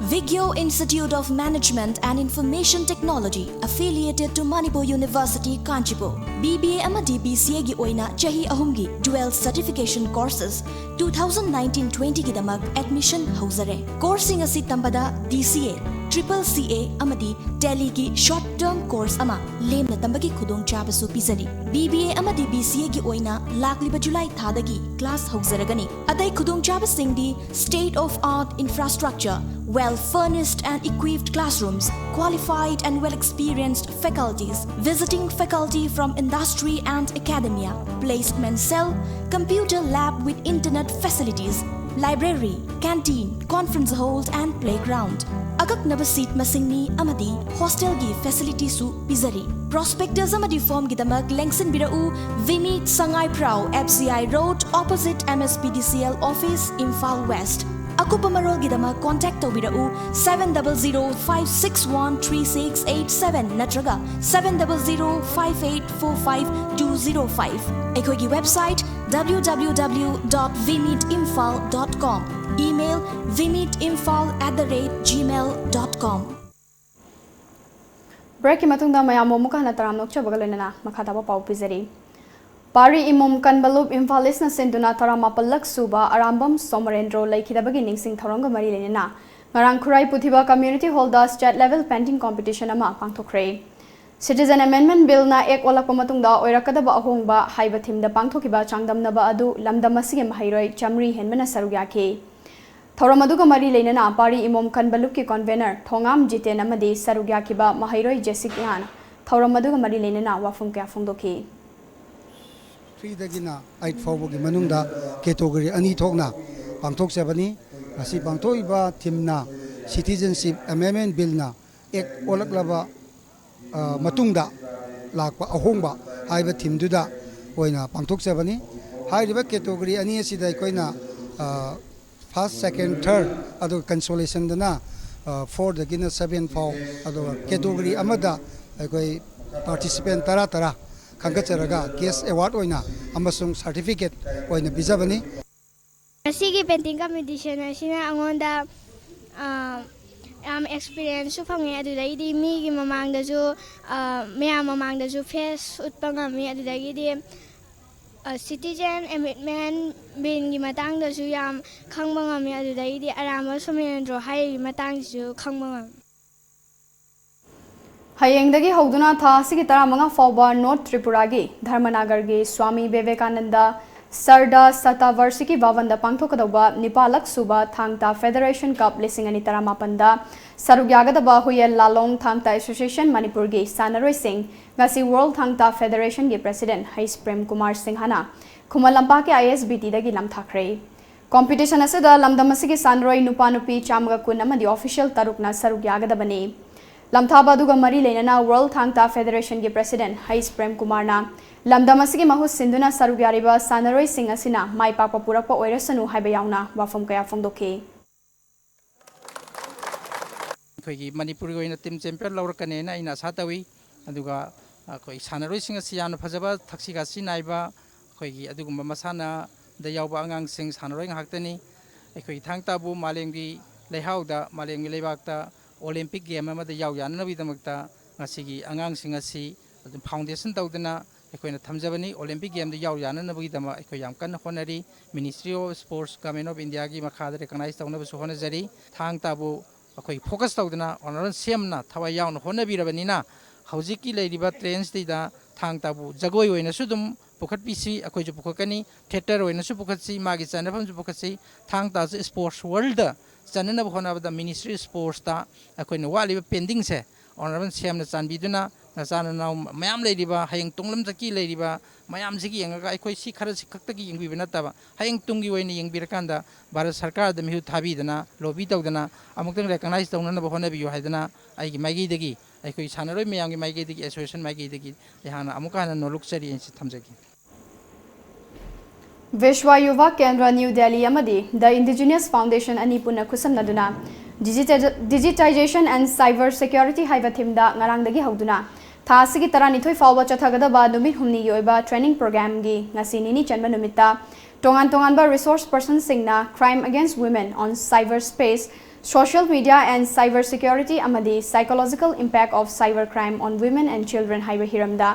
Vigyo Institute of Management and Information Technology, affiliated to Manipur University, Kanchipur. B B A ꯑꯃꯗꯤ B C A ꯒꯤ ꯑꯣꯏꯅ ꯆꯍꯤ ꯑꯍꯨꯝꯒꯤ dual certification courses two thousand nineteen twenty ꯒꯤꯗꯃꯛ admission ꯍꯧꯖꯔꯦ꯫ Courseꯁꯤꯡ ꯑꯁꯤ ꯇꯝꯕꯗ D C A, Triple C A ꯑꯃꯗꯤ Tallyꯒꯤ short term course ꯑꯃ ꯂꯦꯝꯅ ꯇꯝꯕꯒꯤ ꯈꯨꯗꯣꯡꯆꯥꯕꯁꯨ ꯄꯤꯖꯔꯤ꯫ B B A ꯑꯃꯗꯤ B C A ꯒꯤ ꯑꯣꯏꯅ ꯂꯥꯛꯂꯤꯕ July ꯊꯥꯗꯒꯤ class ꯍꯧꯖꯔꯒꯅꯤ꯫ ꯑꯇꯩ ꯈꯨꯗꯣꯡꯆꯥꯕꯁꯤꯡꯗꯤ state of art infrastructure, well furnished and equipped classrooms, qualified and well experienced faculties, visiting faculty from industry and academia, placement cell, computer lab with internet facilities, library, canteen, conference hall and playground. ꯑꯀꯛꯅꯕ seat ꯃꯁꯤꯡꯅꯤ ꯑꯃꯗꯤ hostelꯒꯤ facilityꯁꯨ ꯄꯤꯖꯔꯤ꯫ Prospectus ꯑꯃꯗꯤ formꯒꯤꯗꯃꯛ ꯂꯦꯡꯁꯤꯟꯕꯤꯔꯛꯎ, Vimit, Sangaiphrao, F C I Road, opposite M S P D C L office, Imphal West. ꯑꯀꯨꯞꯄ ꯃꯔꯣꯜꯒꯤꯗꯃꯛ contact ꯇꯧꯕꯤꯔꯛꯎ seven double zero five six one three six eight seven ꯅꯠꯇ꯭ꯔꯒ seven double zero five eight four five two zero five꯫ ꯑꯩꯈꯣꯏꯒꯤ website W W W dot vimit imphal dot com, email vimit imphal at the rate gmail dot com. Breakꯀꯤ ꯃꯇꯨꯡꯗ ꯃꯌꯥꯝꯕꯨ ꯑꯃꯨꯛꯀ ꯍꯟꯅ ꯇꯔꯥꯝꯅ ꯑꯣꯛꯆꯕꯒ ꯂꯣꯏꯅꯅ ꯃꯈꯥ ꯇꯥꯕ ꯄꯥꯎ ꯄꯤꯖꯔꯤ꯫ ꯄꯥꯔꯤ ꯏꯃꯣꯝ ꯀꯟꯕ ꯂꯨꯞ ꯏꯝꯐꯥꯂꯤꯁꯅ ꯁꯤꯟꯗꯨꯅ ꯇꯔꯥꯃꯥꯄꯜꯂꯛ ꯁꯨꯕ ꯑꯔꯥꯝꯕꯝ ꯁꯣꯃꯔꯦꯟꯗ꯭ꯔꯣ ꯂꯩꯈꯤꯗꯕꯒꯤ ꯅꯤꯡꯁꯤꯡ ꯊꯧꯔꯝꯒ ꯃꯔꯤ ꯂꯩꯅꯅ ꯉꯔꯥꯡ ꯈꯨꯔꯥꯏ ꯄꯨꯊꯤꯕ community hallꯗ state level painting competition ꯑꯃ ꯄꯥꯡꯊꯣꯛꯈ꯭ꯔꯦ꯫ Citizen Amendment Billꯅ Act ꯑꯣꯜꯂꯛꯄ ꯃꯇꯨꯡꯗ ꯑꯣꯏꯔꯛꯀꯗꯕ ꯑꯍꯣꯡꯕ ꯍꯥꯏꯕ themeꯗ ꯄꯥꯡꯊꯣꯛꯈꯤꯕ ꯆꯥꯡꯗꯝꯅꯕ ꯑꯗꯨ ꯂꯝꯗꯝ ꯑꯁꯤꯒꯤ ꯃꯍꯩꯔꯣꯏ ꯆꯥꯃꯔꯤ ꯍꯦꯟꯕꯅ ꯁꯔꯨꯛ ꯌꯥꯈꯤ꯫ ꯊꯧꯔꯝ ꯑꯗꯨꯒ ꯃꯔꯤ ꯂꯩꯅꯅ ꯄꯥꯔꯤ ꯏꯃꯣꯝ ꯀꯟꯕ ꯂꯨꯞꯀꯤ convener ꯊꯣꯉꯥꯝ ꯖꯤꯇꯦꯟ ꯑꯃꯗꯤ ꯁꯔꯨꯛ ꯌꯥꯈꯤꯕ ꯃꯍꯩꯔꯣꯏ ꯖꯦꯁꯤꯀꯥꯅ ꯊꯧꯔꯝ ꯑꯗꯨꯒ ꯃꯔꯤ ꯂꯩꯅꯅ ꯋꯥꯐꯝ ꯀꯌꯥ ꯐꯣꯡꯗꯣꯛꯈꯤ꯫ Threeꯗꯒꯤꯅ eight ꯐꯥꯎꯕꯒꯤ ꯃꯅꯨꯡꯗ category ꯑꯅꯤ ꯊꯣꯛꯅ ꯄꯥꯡꯊꯣꯛꯆꯕꯅꯤ꯫ ꯃꯁꯤ ꯄꯥꯡꯊꯣꯛꯏꯕ themeꯅ Citizenship Amendment Billꯅ Act ꯑꯣꯜꯂꯛꯂꯕ, ꯑ, ꯃꯇꯨꯡꯗ ꯂꯥꯛꯄ ꯑꯍꯣꯡꯕ ꯍꯥꯏꯕ themeꯗꯨꯗ ꯑꯣꯏꯅ ꯄꯥꯡꯊꯣꯛꯆꯕꯅꯤ꯫ ꯍꯥꯏꯔꯤꯕ ꯀꯦꯇꯣꯒꯣꯔꯤ ꯑꯅꯤ ꯑꯁꯤꯗ ꯑꯩꯈꯣꯏꯅ ꯐꯥꯔꯁ, ꯁꯦꯀꯦꯟ, ꯊꯥꯔꯠ, ꯑꯗꯨꯒ ꯀꯟꯁꯣꯂꯦꯁꯟꯗꯅ ꯐꯣꯔꯗꯒꯤꯅ ꯁꯕꯦꯟ ꯐꯥꯎ, ꯑꯗꯨꯒ ꯀꯦꯇꯣꯒꯣꯔꯤ ꯑꯃꯗ ꯑꯩꯈꯣꯏ ꯄꯥꯔꯇꯤꯁꯤꯄꯦꯟ ꯇꯔꯥ ꯇꯔꯥ ꯈꯟꯒꯠꯆꯔꯒ ꯀꯦꯁ ꯑꯦꯋꯥꯔꯗ ꯑꯣꯏꯅ ꯑꯃꯁꯨꯡ ꯁꯥꯔꯇꯤꯐꯤꯀꯦꯠ ꯑꯣꯏꯅ ꯄꯤꯖꯕꯅꯤ꯫ ꯉꯁꯤꯒꯤ ꯄꯦꯟꯇꯤꯡ ꯀꯝꯄꯤꯇꯤꯁꯟ ꯑꯁꯤꯅ ꯑꯩꯉꯣꯟꯗ ꯌꯥꯝ ꯑꯦꯛꯁꯄꯤꯔꯤꯌꯦꯟꯁꯁꯨ ꯐꯪꯉꯦ꯫ ꯑꯗꯨꯗꯒꯤꯗꯤ ꯃꯤꯒꯤ ꯃꯃꯥꯡꯗꯁꯨ, ꯃꯌꯥꯝ ꯃꯃꯥꯡꯗꯁꯨ ꯐꯦꯁ ꯎꯠꯄ ꯉꯝꯃꯤ꯫ ꯑꯗꯨꯗꯒꯤꯗꯤ ꯁꯤꯇꯤꯖꯦꯟ ꯑꯦꯃꯤꯠꯃꯦꯟ ꯕꯤꯜꯒꯤ ꯃꯇꯥꯡꯗꯁꯨ ꯌꯥꯝ ꯈꯪꯕ ꯉꯝꯃꯤ꯫ ꯑꯗꯨꯗꯒꯤꯗꯤ ꯑꯔꯥꯝꯕ ꯁꯣꯃꯦꯟꯗ꯭ꯔꯣ ꯍꯥꯏꯔꯤꯕꯒꯤ ꯃꯇꯥꯡꯁꯤꯁꯨ ꯈꯪꯕ ꯉꯝꯃꯤ꯫ ꯍꯌꯦꯡꯗꯒꯤ ꯍꯧꯗꯨꯅ ꯊꯥ ꯑꯁꯤꯒꯤ ꯇꯔꯥꯃꯉꯥ ꯐꯥꯎꯕ ꯅꯣꯔꯠ ꯇ꯭ꯔꯤꯄꯨꯔꯥꯒꯤ ꯙꯔꯃꯅꯥꯒꯔꯒꯤ ꯁ꯭ꯋꯥꯃꯤ ꯕꯦꯕꯦꯀꯥꯅꯟꯗ ꯁꯔꯗꯥ ꯁꯇꯥꯚꯔꯁꯤꯀꯤ ꯚꯕꯟꯗ ꯄꯥꯡꯊꯣꯛꯀꯗꯧꯕ ꯅꯤꯄꯥꯜꯂꯛ ꯁꯨꯕ ꯊꯥꯡ ꯇꯥ ꯐꯦꯗꯔꯦꯁꯟ ꯀꯞ ꯂꯤꯁꯤꯡ ꯑꯅꯤ ꯇꯔꯥꯃꯥꯄꯟꯗ ꯁꯔꯨꯛ ꯌꯥꯒꯗꯕ ꯍꯨꯌꯦꯟ ꯂꯥꯂꯣꯡ ꯊꯥꯡ ꯇꯥ ꯑꯦꯁꯣꯁꯤꯌꯦꯁꯟ ꯃꯅꯤꯄꯨꯔꯒꯤ ꯁꯥꯟꯅꯔꯣꯏꯁꯤꯡ ꯉꯁꯤ ꯋꯥꯔꯜ ꯊꯥꯡ ꯇꯥ ꯐꯦꯗꯔꯦꯁꯟꯒꯤ ꯄ꯭ꯔꯦꯁꯤꯗꯦꯟꯠ ꯍꯩꯁ ꯄ꯭ꯔꯦꯝ ꯀꯨꯃꯥꯔ ꯁꯤꯡꯍꯅ ꯈꯨꯃꯟ ꯂꯝꯄꯥꯛꯀꯤ ꯑꯥꯏ ꯑꯦꯁ ꯕꯤ ꯇꯤꯗꯒꯤ ꯂꯝꯊꯥꯈ꯭ꯔꯦ꯫ ꯀꯝꯄꯤꯇꯤꯁꯟ ꯑꯁꯤꯗ ꯂꯝꯗꯝ ꯑꯁꯤꯒꯤ ꯁꯥꯟꯅꯔꯣꯏ ꯅꯨꯄꯥ ꯅꯨꯄꯤ ꯆꯥꯝꯃꯒ ꯀꯨꯟ ꯑꯃꯗꯤ ꯑꯣꯐꯤꯁꯤꯌꯦꯜ ꯇꯔꯨꯛꯅ ꯁꯔꯨꯛ ꯌꯥꯒꯗꯕꯅꯤ꯫ ꯂꯝꯊꯥꯕ ꯑꯗꯨꯒ ꯃꯔꯤ ꯂꯩꯅꯅ ꯋꯥꯔꯜ ꯊꯥꯡ ꯇꯥ ꯐꯦꯗꯔꯦꯁꯟꯒꯤ ꯄ꯭ꯔꯦꯁꯤꯗꯦꯟꯠ ꯍꯩꯁ ꯄ꯭ꯔꯦꯝ ꯀꯨꯃꯥꯔꯅ ꯂꯝꯗꯝ ꯑꯁꯤꯒꯤ ꯃꯍꯨꯠ ꯁꯤꯟꯗꯨꯅ ꯁꯔꯨꯛ ꯌꯥꯔꯤꯕ ꯁꯥꯟꯅꯔꯣꯏꯁꯤꯡ ꯑꯁꯤꯅ ꯃꯥꯏ ꯄꯥꯛꯄ ꯄꯨꯔꯛꯄ ꯑꯣꯏꯔꯁꯅꯨ ꯍꯥꯏꯕ ꯌꯥꯎꯅ ꯋꯥꯐꯝ ꯀꯌꯥ ꯐꯣꯡꯗꯣꯛꯈꯤ꯫ ꯑꯩꯈꯣꯏꯒꯤ ꯃꯅꯤꯄꯨꯔꯒꯤ ꯑꯣꯏꯅ ꯇꯤꯝ ꯆꯦꯝꯄꯤꯌꯟ ꯂꯧꯔꯛꯀꯅꯦꯅ ꯑꯩꯅ ꯑꯁꯥ ꯇꯧꯏ꯫ ꯑꯗꯨꯒ ꯑꯩꯈꯣꯏ ꯁꯥꯟꯅꯔꯣꯏꯁꯤꯡ ꯑꯁꯤ ꯌꯥꯝꯅ ꯐꯖꯕ ꯊꯛꯁꯤ ꯈꯥꯁꯤ ꯅꯥꯏꯕ, ꯑꯩꯈꯣꯏꯒꯤ ꯑꯗꯨꯒꯨꯝꯕ ꯃꯁꯥꯟꯅꯗ ꯌꯥꯎꯕ ꯑꯉꯥꯡꯁꯤꯡ ꯁꯥꯟꯅꯔꯣꯏ ꯉꯥꯛꯇꯅꯤ꯫ ꯑꯩꯈꯣꯏ ꯊꯥꯡ ꯇꯥꯕꯨ ꯃꯥꯂꯦꯝꯒꯤ ꯂꯩꯍꯥꯎꯗ, ꯃꯥꯂꯦꯝꯒꯤ ꯂꯩꯕꯥꯛꯇ ꯑꯣꯂꯦꯝꯄꯤꯛ ꯒꯦꯝ ꯑꯃꯗ ꯌꯥꯎ ꯌꯥꯅꯅꯕꯒꯤꯗꯃꯛꯇ ꯉꯁꯤꯒꯤ ꯑꯉꯥꯡꯁꯤꯡ ꯑꯁꯤ ꯑꯗꯨꯝ ꯐꯥꯎꯟꯗꯦꯁꯟ ꯇꯧꯗꯨꯅ ꯑꯩꯈꯣꯏꯅ ꯊꯝꯖꯕꯅꯤ꯫ ꯑꯣꯂꯦꯝꯄꯤꯛ ꯒꯦꯝꯗ ꯌꯥꯎ ꯌꯥꯅꯅꯕꯒꯤꯗꯃꯛ ꯑꯩꯈꯣꯏ ꯌꯥꯝ ꯀꯟꯅ ꯍꯣꯠꯅꯔꯤ꯫ Ministry of sports, government of ꯏꯟꯗꯤꯌꯥꯒꯤ ꯃꯈꯥꯗ ꯔꯦꯀꯒꯅꯥꯏꯖ ꯇꯧꯅꯕꯁꯨ ꯍꯣꯠꯅꯖꯔꯤ꯫ ꯊꯥꯡ ꯇꯥꯕꯨ ꯑꯩꯈꯣꯏ ꯐꯣꯀꯁ ꯇꯧꯗꯅ ꯑꯣꯅꯔꯦꯕꯜ ꯁꯤ ꯑꯦꯝꯅ ꯊꯋꯥꯏ ꯌꯥꯎꯅ ꯍꯣꯠꯅꯕꯤꯔꯕꯅꯤꯅ ꯍꯧꯖꯤꯛꯀꯤ ꯂꯩꯔꯤꯕ ꯇ꯭ꯔꯦꯟꯁꯤꯗ ꯊꯥꯡ ꯇꯥꯕꯨ ꯖꯒꯣꯏ ꯑꯣꯏꯅꯁꯨ ꯑꯗꯨꯝ ꯄꯨꯈꯠꯄꯤꯁꯤ, ꯑꯩꯈꯣꯏꯁꯨ ꯄꯨꯈꯠꯀꯅꯤ꯫ ꯊꯤꯌꯦꯇꯔ ꯑꯣꯏꯅꯁꯨ ꯄꯨꯈꯠꯁꯤ, ꯃꯥꯒꯤ ꯆꯟꯅꯐꯝꯁꯨ ꯄꯨꯈꯠꯁꯤ꯫ ꯊꯥꯡ ꯇꯥꯁꯤ ꯁ꯭ꯄꯣꯔꯠꯁ ꯋꯥꯔꯜꯗ ꯆꯟꯅꯅꯕ ꯍꯣꯠꯅꯕꯗ ꯃꯤꯅꯤꯁꯇ꯭ꯔꯤ ꯁ꯭ꯄꯣꯔꯠꯁꯇ ꯑꯩꯈꯣꯏꯅ ꯋꯥꯠꯂꯤꯕ ꯄꯦꯟꯗꯤꯡꯁꯦ ꯑꯣꯅꯔꯦꯕꯜ ꯁꯤ ꯑꯦꯝꯅ ꯆꯥꯟꯕꯤꯗꯨꯅ ꯅꯆꯥ ꯅꯅꯥꯎ ꯃꯌꯥꯝ ꯂꯩꯔꯤꯕ, ꯍꯌꯦꯡ ꯇꯨꯡꯂꯝꯆꯠꯀꯤ ꯂꯩꯔꯤꯕ ꯃꯌꯥꯝꯁꯤꯒꯤ ꯌꯦꯡꯉꯒ ꯑꯩꯈꯣꯏ ꯁꯤ ꯈꯔꯁꯤ ꯈꯛꯇꯒꯤ ꯌꯦꯡꯕꯤꯕ ꯅꯠꯇꯕ ꯍꯌꯦꯡ ꯇꯨꯡꯒꯤ ꯑꯣꯏꯅ ꯌꯦꯡꯕꯤꯔꯀꯥꯟꯗ ꯚꯥꯔꯠ ꯁꯔꯀꯥꯔꯗ ꯃꯤꯍꯨꯠ ꯊꯥꯕꯤꯗꯅ, ꯂꯣꯕꯤ ꯇꯧꯗꯅ ꯑꯃꯨꯛꯇꯪ ꯔꯦꯀꯒꯅꯥꯏꯖ ꯇꯧꯅꯅꯕ ꯍꯣꯠꯅꯕꯤꯌꯨ ꯍꯥꯏꯗꯅ ꯑꯩꯒꯤ ꯃꯥꯏꯀꯩꯗꯒꯤ, ꯑꯩꯈꯣꯏ ꯁꯥꯟꯅꯔꯣꯏ ꯃꯌꯥꯝꯒꯤ ꯃꯥꯏꯀꯩꯗꯒꯤ, ꯑꯦꯁꯣꯁꯤꯌꯦꯁꯟ ꯃꯥꯏꯀꯩꯗꯒꯤ ꯑꯩꯍꯥꯛꯅ ꯑꯃꯨꯛꯀ ꯍꯟꯅ ꯅꯣꯜꯂꯨꯛꯆꯔꯤ ꯍꯥꯏꯅ ꯊꯝꯖꯒꯦ꯫ ꯚꯤꯁ꯭ꯋ ꯌꯨꯚ ꯀꯦꯟꯗ꯭ꯔ ꯅ꯭ꯌꯨ ꯗꯦꯜꯂꯤ ꯑꯃꯗꯤ The Indigenous Foundation ꯑꯅꯤ ꯄꯨꯟꯅ ꯈꯨꯠꯁꯝꯅꯗꯨꯅ Digitization and Cyber Security ꯍꯥꯏꯕ ꯊꯤꯝꯗ ꯉꯔꯥꯡꯗꯒꯤ ꯍꯧꯗꯨꯅ ꯊꯥ ꯑꯁꯤꯒꯤ ꯇꯔꯥꯅꯤꯊꯣꯏ ꯐꯥꯎꯕ ꯆꯠꯊꯒꯗꯕ ꯅꯨꯃꯤꯠ ꯍꯨꯝꯅꯤꯒꯤ ꯑꯣꯏꯕ training programꯒꯤ ꯉꯁꯤ ꯅꯤꯅꯤ ꯆꯟꯕ ꯅꯨꯃꯤꯠꯇ ꯇꯣꯉꯥꯟ ꯇꯣꯉꯥꯟꯕ resource personꯁꯤꯡꯅ crime against women on cyber space, social media and cyber security ꯑꯃꯗꯤ psychological impact of cyber crime on women and children ꯍꯥꯏꯕ ꯍꯤꯔꯝꯗ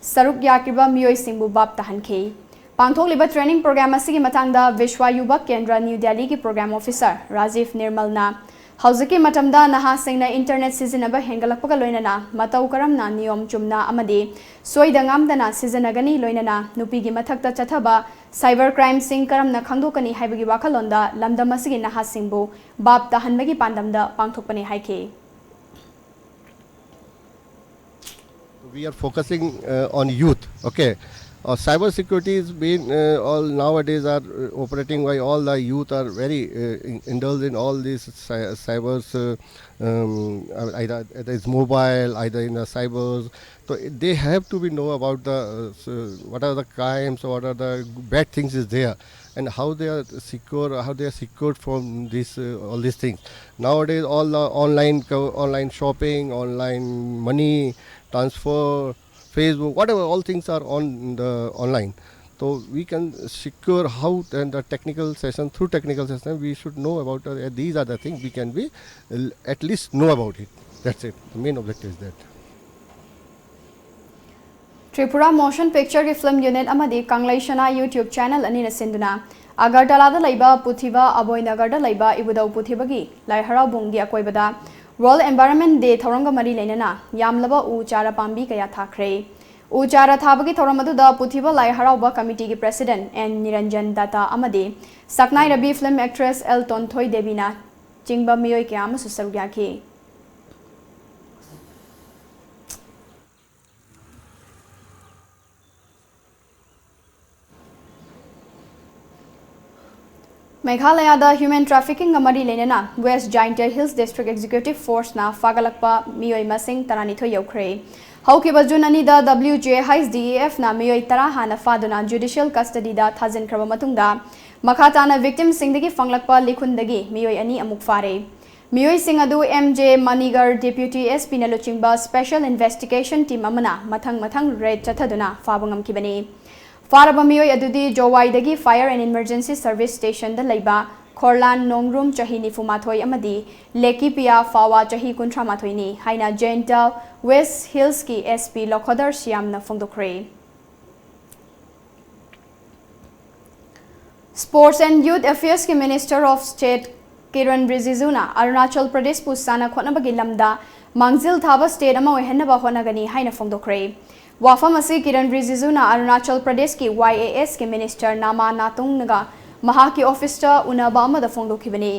ꯁꯔꯨꯛ ꯌꯥꯈꯤꯕ ꯃꯤꯑꯣꯏꯁꯤꯡꯕꯨ ꯚꯥꯞ ꯇꯥꯍꯟꯈꯤ꯫ ꯄꯥꯡꯊꯣꯛꯂꯤꯕ training program ꯑꯁꯤꯒꯤ ꯃꯇꯥꯡꯗ ꯚꯤꯁ꯭ꯋ ꯌꯨꯚ ꯀꯦꯟꯗ꯭ꯔ ꯅ꯭ꯌꯨ ꯗꯦꯜꯂꯤꯒꯤ program officer ꯔꯥꯖꯤꯚ ꯅꯤꯔꯃꯜꯅ ꯍꯧꯖꯤꯛꯀꯤ ꯃꯇꯝꯗ ꯅꯍꯥꯁꯤꯡꯅ internet ꯁꯤꯖꯤꯟꯅꯕ ꯍꯦꯟꯒꯠꯂꯛꯄꯒ ꯂꯣꯏꯅꯅ ꯃꯇꯧ ꯀꯔꯝꯅ ꯅꯤꯌꯣꯝ ꯆꯨꯝꯅ ꯑꯃꯗꯤ ꯁꯣꯏꯗ ꯉꯥꯝꯗꯅ ꯁꯤꯖꯤꯟꯅꯒꯅꯤ, ꯂꯣꯏꯅꯅ ꯅꯨꯄꯤꯒꯤ ꯃꯊꯛꯇ ꯆꯠꯊꯕ cyber crimeꯁꯤꯡ ꯀꯔꯝꯅ ꯈꯪꯗꯣꯛꯀꯅꯤ ꯍꯥꯏꯕꯒꯤ ꯋꯥꯈꯜꯂꯣꯟꯗ ꯂꯝꯗꯝ ꯑꯁꯤꯒꯤ ꯅꯍꯥꯁꯤꯡꯕꯨ ꯚꯥꯞ ꯇꯥꯍꯟꯕꯒꯤ ꯄꯥꯟꯗꯝꯗ ꯄꯥꯡꯊꯣꯛꯄꯅꯤ ꯍꯥꯏꯈꯤ꯫ We are focusing uh, on youth. Okay, uh, cyber security is being uh, all nowadays are uh, operating by all the youth are very uh, in- indulged in all these cy- cybers. Uh, um, either it is mobile, either in the cybers. So they have to be know about the uh, so what are the crimes, what are the bad things is there, and how they are secure, how they are secured from this uh, all these things. Nowadays, all the online co- online shopping, online money transfer, Facebook, whatever, all things are on the online. So we can secure how and the technical session, through technical session, we should know about uh, these are the things we can be uh, at least know about it. That's it. The main objective is that. Tripura Motion Picture ꯒꯤ film unit ꯑꯃꯗꯤ ꯀꯪꯂꯩ ꯁꯅꯥ YouTube channel ꯑꯅꯤꯅ ꯁꯤꯟꯗꯨꯅ ꯑꯒꯔꯇꯂꯥꯗ ꯂꯩꯕ ꯄꯨꯊꯤꯕ ꯑꯕꯣꯏꯅꯒꯔꯗ ꯂꯩꯕ ꯏꯕꯨꯙꯧ ꯄꯨꯊꯤꯕꯒꯤ ꯂꯥꯏ ꯍꯔꯥꯎꯕꯨꯡꯒꯤ ꯑꯀꯣꯏꯕꯗ World Environment Day ꯊꯧꯔꯝꯒ ꯃꯔꯤ ꯂꯩꯅꯅ ꯌꯥꯝꯂꯕ ꯎ ꯆꯥꯔ ꯄꯥꯝꯕꯤ ꯀꯌꯥ ꯊꯥꯈ꯭ꯔꯦ꯫ ꯎ ꯆꯥꯔ ꯊꯥꯕꯒꯤ ꯊꯧꯔꯝ ꯑꯗꯨꯗ ꯄꯨꯊꯤꯕ ꯂꯥꯏ ꯍꯔꯥꯎꯕ committee ꯒꯤ president N ꯅꯤꯔꯟꯖꯟ ꯗꯠꯇ ꯑꯃꯗꯤ ꯁꯛꯅꯥꯏꯔꯕꯤ film actress L ꯇꯣꯟꯊꯣꯏ ꯗꯦꯕꯤꯅ ꯆꯤꯡꯕ ꯃꯤꯑꯣꯏ ꯀꯌꯥ ꯑꯃꯁꯨ ꯁꯔꯨꯛ ꯌꯥꯈꯤ꯫ ꯃꯦꯘꯥꯂꯌꯥꯗ human trafficking ꯒ ꯃꯔꯤ ꯂꯩꯅꯅ West Jaintia Hills District Executive Force ꯅ ꯐꯥꯒꯠꯂꯛꯄ ꯃꯤꯑꯣꯏ ꯃꯁꯤꯡ ꯇꯔꯥꯅꯤꯊꯣꯏ ꯌꯧꯈ꯭ꯔꯦ꯫ ꯍꯧꯈꯤꯕ ꯖꯨꯟ ꯑꯅꯤꯗ W J H D E F ꯅ ꯃꯤꯑꯣꯏ ꯇꯔꯥ ꯍꯥꯟꯅ ꯐꯥꯗꯨꯅ judicial custody ꯗ ꯊꯥꯖꯤꯟꯈ꯭ꯔꯕ ꯃꯇꯨꯡꯗ, ꯃꯈꯥ ꯇꯥꯅ victim ꯁꯤꯡꯗꯒꯤ ꯐꯪꯂꯛꯄ ꯂꯤꯈꯨꯟꯗꯒꯤ ꯃꯤꯑꯣꯏ ꯑꯅꯤ ꯑꯃꯨꯛ ꯐꯥꯔꯦ꯫ ꯃꯤꯑꯣꯏꯁꯤꯡ ꯑꯗꯨ M J Manigar Deputy S P ꯅ ꯂꯨꯆꯤꯡꯕ Special Investigation Team ꯑꯃꯅ ꯃꯊꯪ ꯃꯊꯪ raid ꯆꯠꯊꯗꯨꯅ ꯐꯥꯕ ꯉꯝꯈꯤꯕꯅꯤ꯫ ꯐꯥꯔꯕ ꯃꯤꯑꯣꯏ ꯑꯗꯨꯗꯤ ꯖꯣꯋꯥꯏꯗꯒꯤ Fire and Emergency Service Station ꯗ ꯂꯩꯕ ꯈꯣꯔꯂꯥꯟ ꯅꯣꯡꯔꯨꯝ, ꯆꯍꯤ ꯅꯤꯐꯨ ꯃꯥꯊꯣꯏ, ꯑꯃꯗꯤ ꯂꯦꯀꯤꯄꯤꯌꯥ ꯐꯥꯋꯥ, ꯆꯍꯤ ꯀꯨꯟꯊ꯭ꯔꯥ ꯃꯥꯊꯣꯏ ꯅꯤ ꯍꯥꯏꯅ Jaintia West Hills ꯀꯤ S P ꯂꯣꯈꯣꯗꯔ ꯁꯤꯌꯥꯝꯅ ꯐꯣꯡꯗꯣꯛꯈ꯭ꯔꯦ꯫ Sports and Youth Affairs ꯀꯤ Minister of State Kiren Rijiju ꯅ ꯑꯔꯨꯅꯥꯆꯜ ꯄ꯭ꯔꯗꯦꯁꯄꯨ ꯁꯥꯟꯅ ꯈꯣꯠꯅꯕꯒꯤ ꯂꯝꯗ ꯃꯥꯡꯖꯤꯜ ꯊꯥꯕ state ꯑꯃ ꯑꯣꯏꯍꯟꯅꯕ ꯍꯣꯠꯅꯒꯅꯤ ꯍꯥꯏꯅ ꯐꯣꯡꯗꯣꯛꯈ꯭ꯔꯦ꯫ ꯋꯥꯐꯝ ꯑꯁꯤ ꯀꯤꯔꯟ ꯔꯤꯖꯤꯖꯨꯅ ꯑꯔꯨꯅꯥꯆꯜ ꯄ꯭ꯔꯗꯦꯁꯀꯤ Y A S ꯀꯤ Minister ꯅꯥꯃꯥ ꯅꯥꯇꯨꯡꯅꯒ ꯃꯍꯥꯛꯀꯤ office ꯇ ꯎꯅꯕ ꯑꯃꯗ ꯐꯣꯡꯗꯣꯛꯈꯤꯕꯅꯤ꯫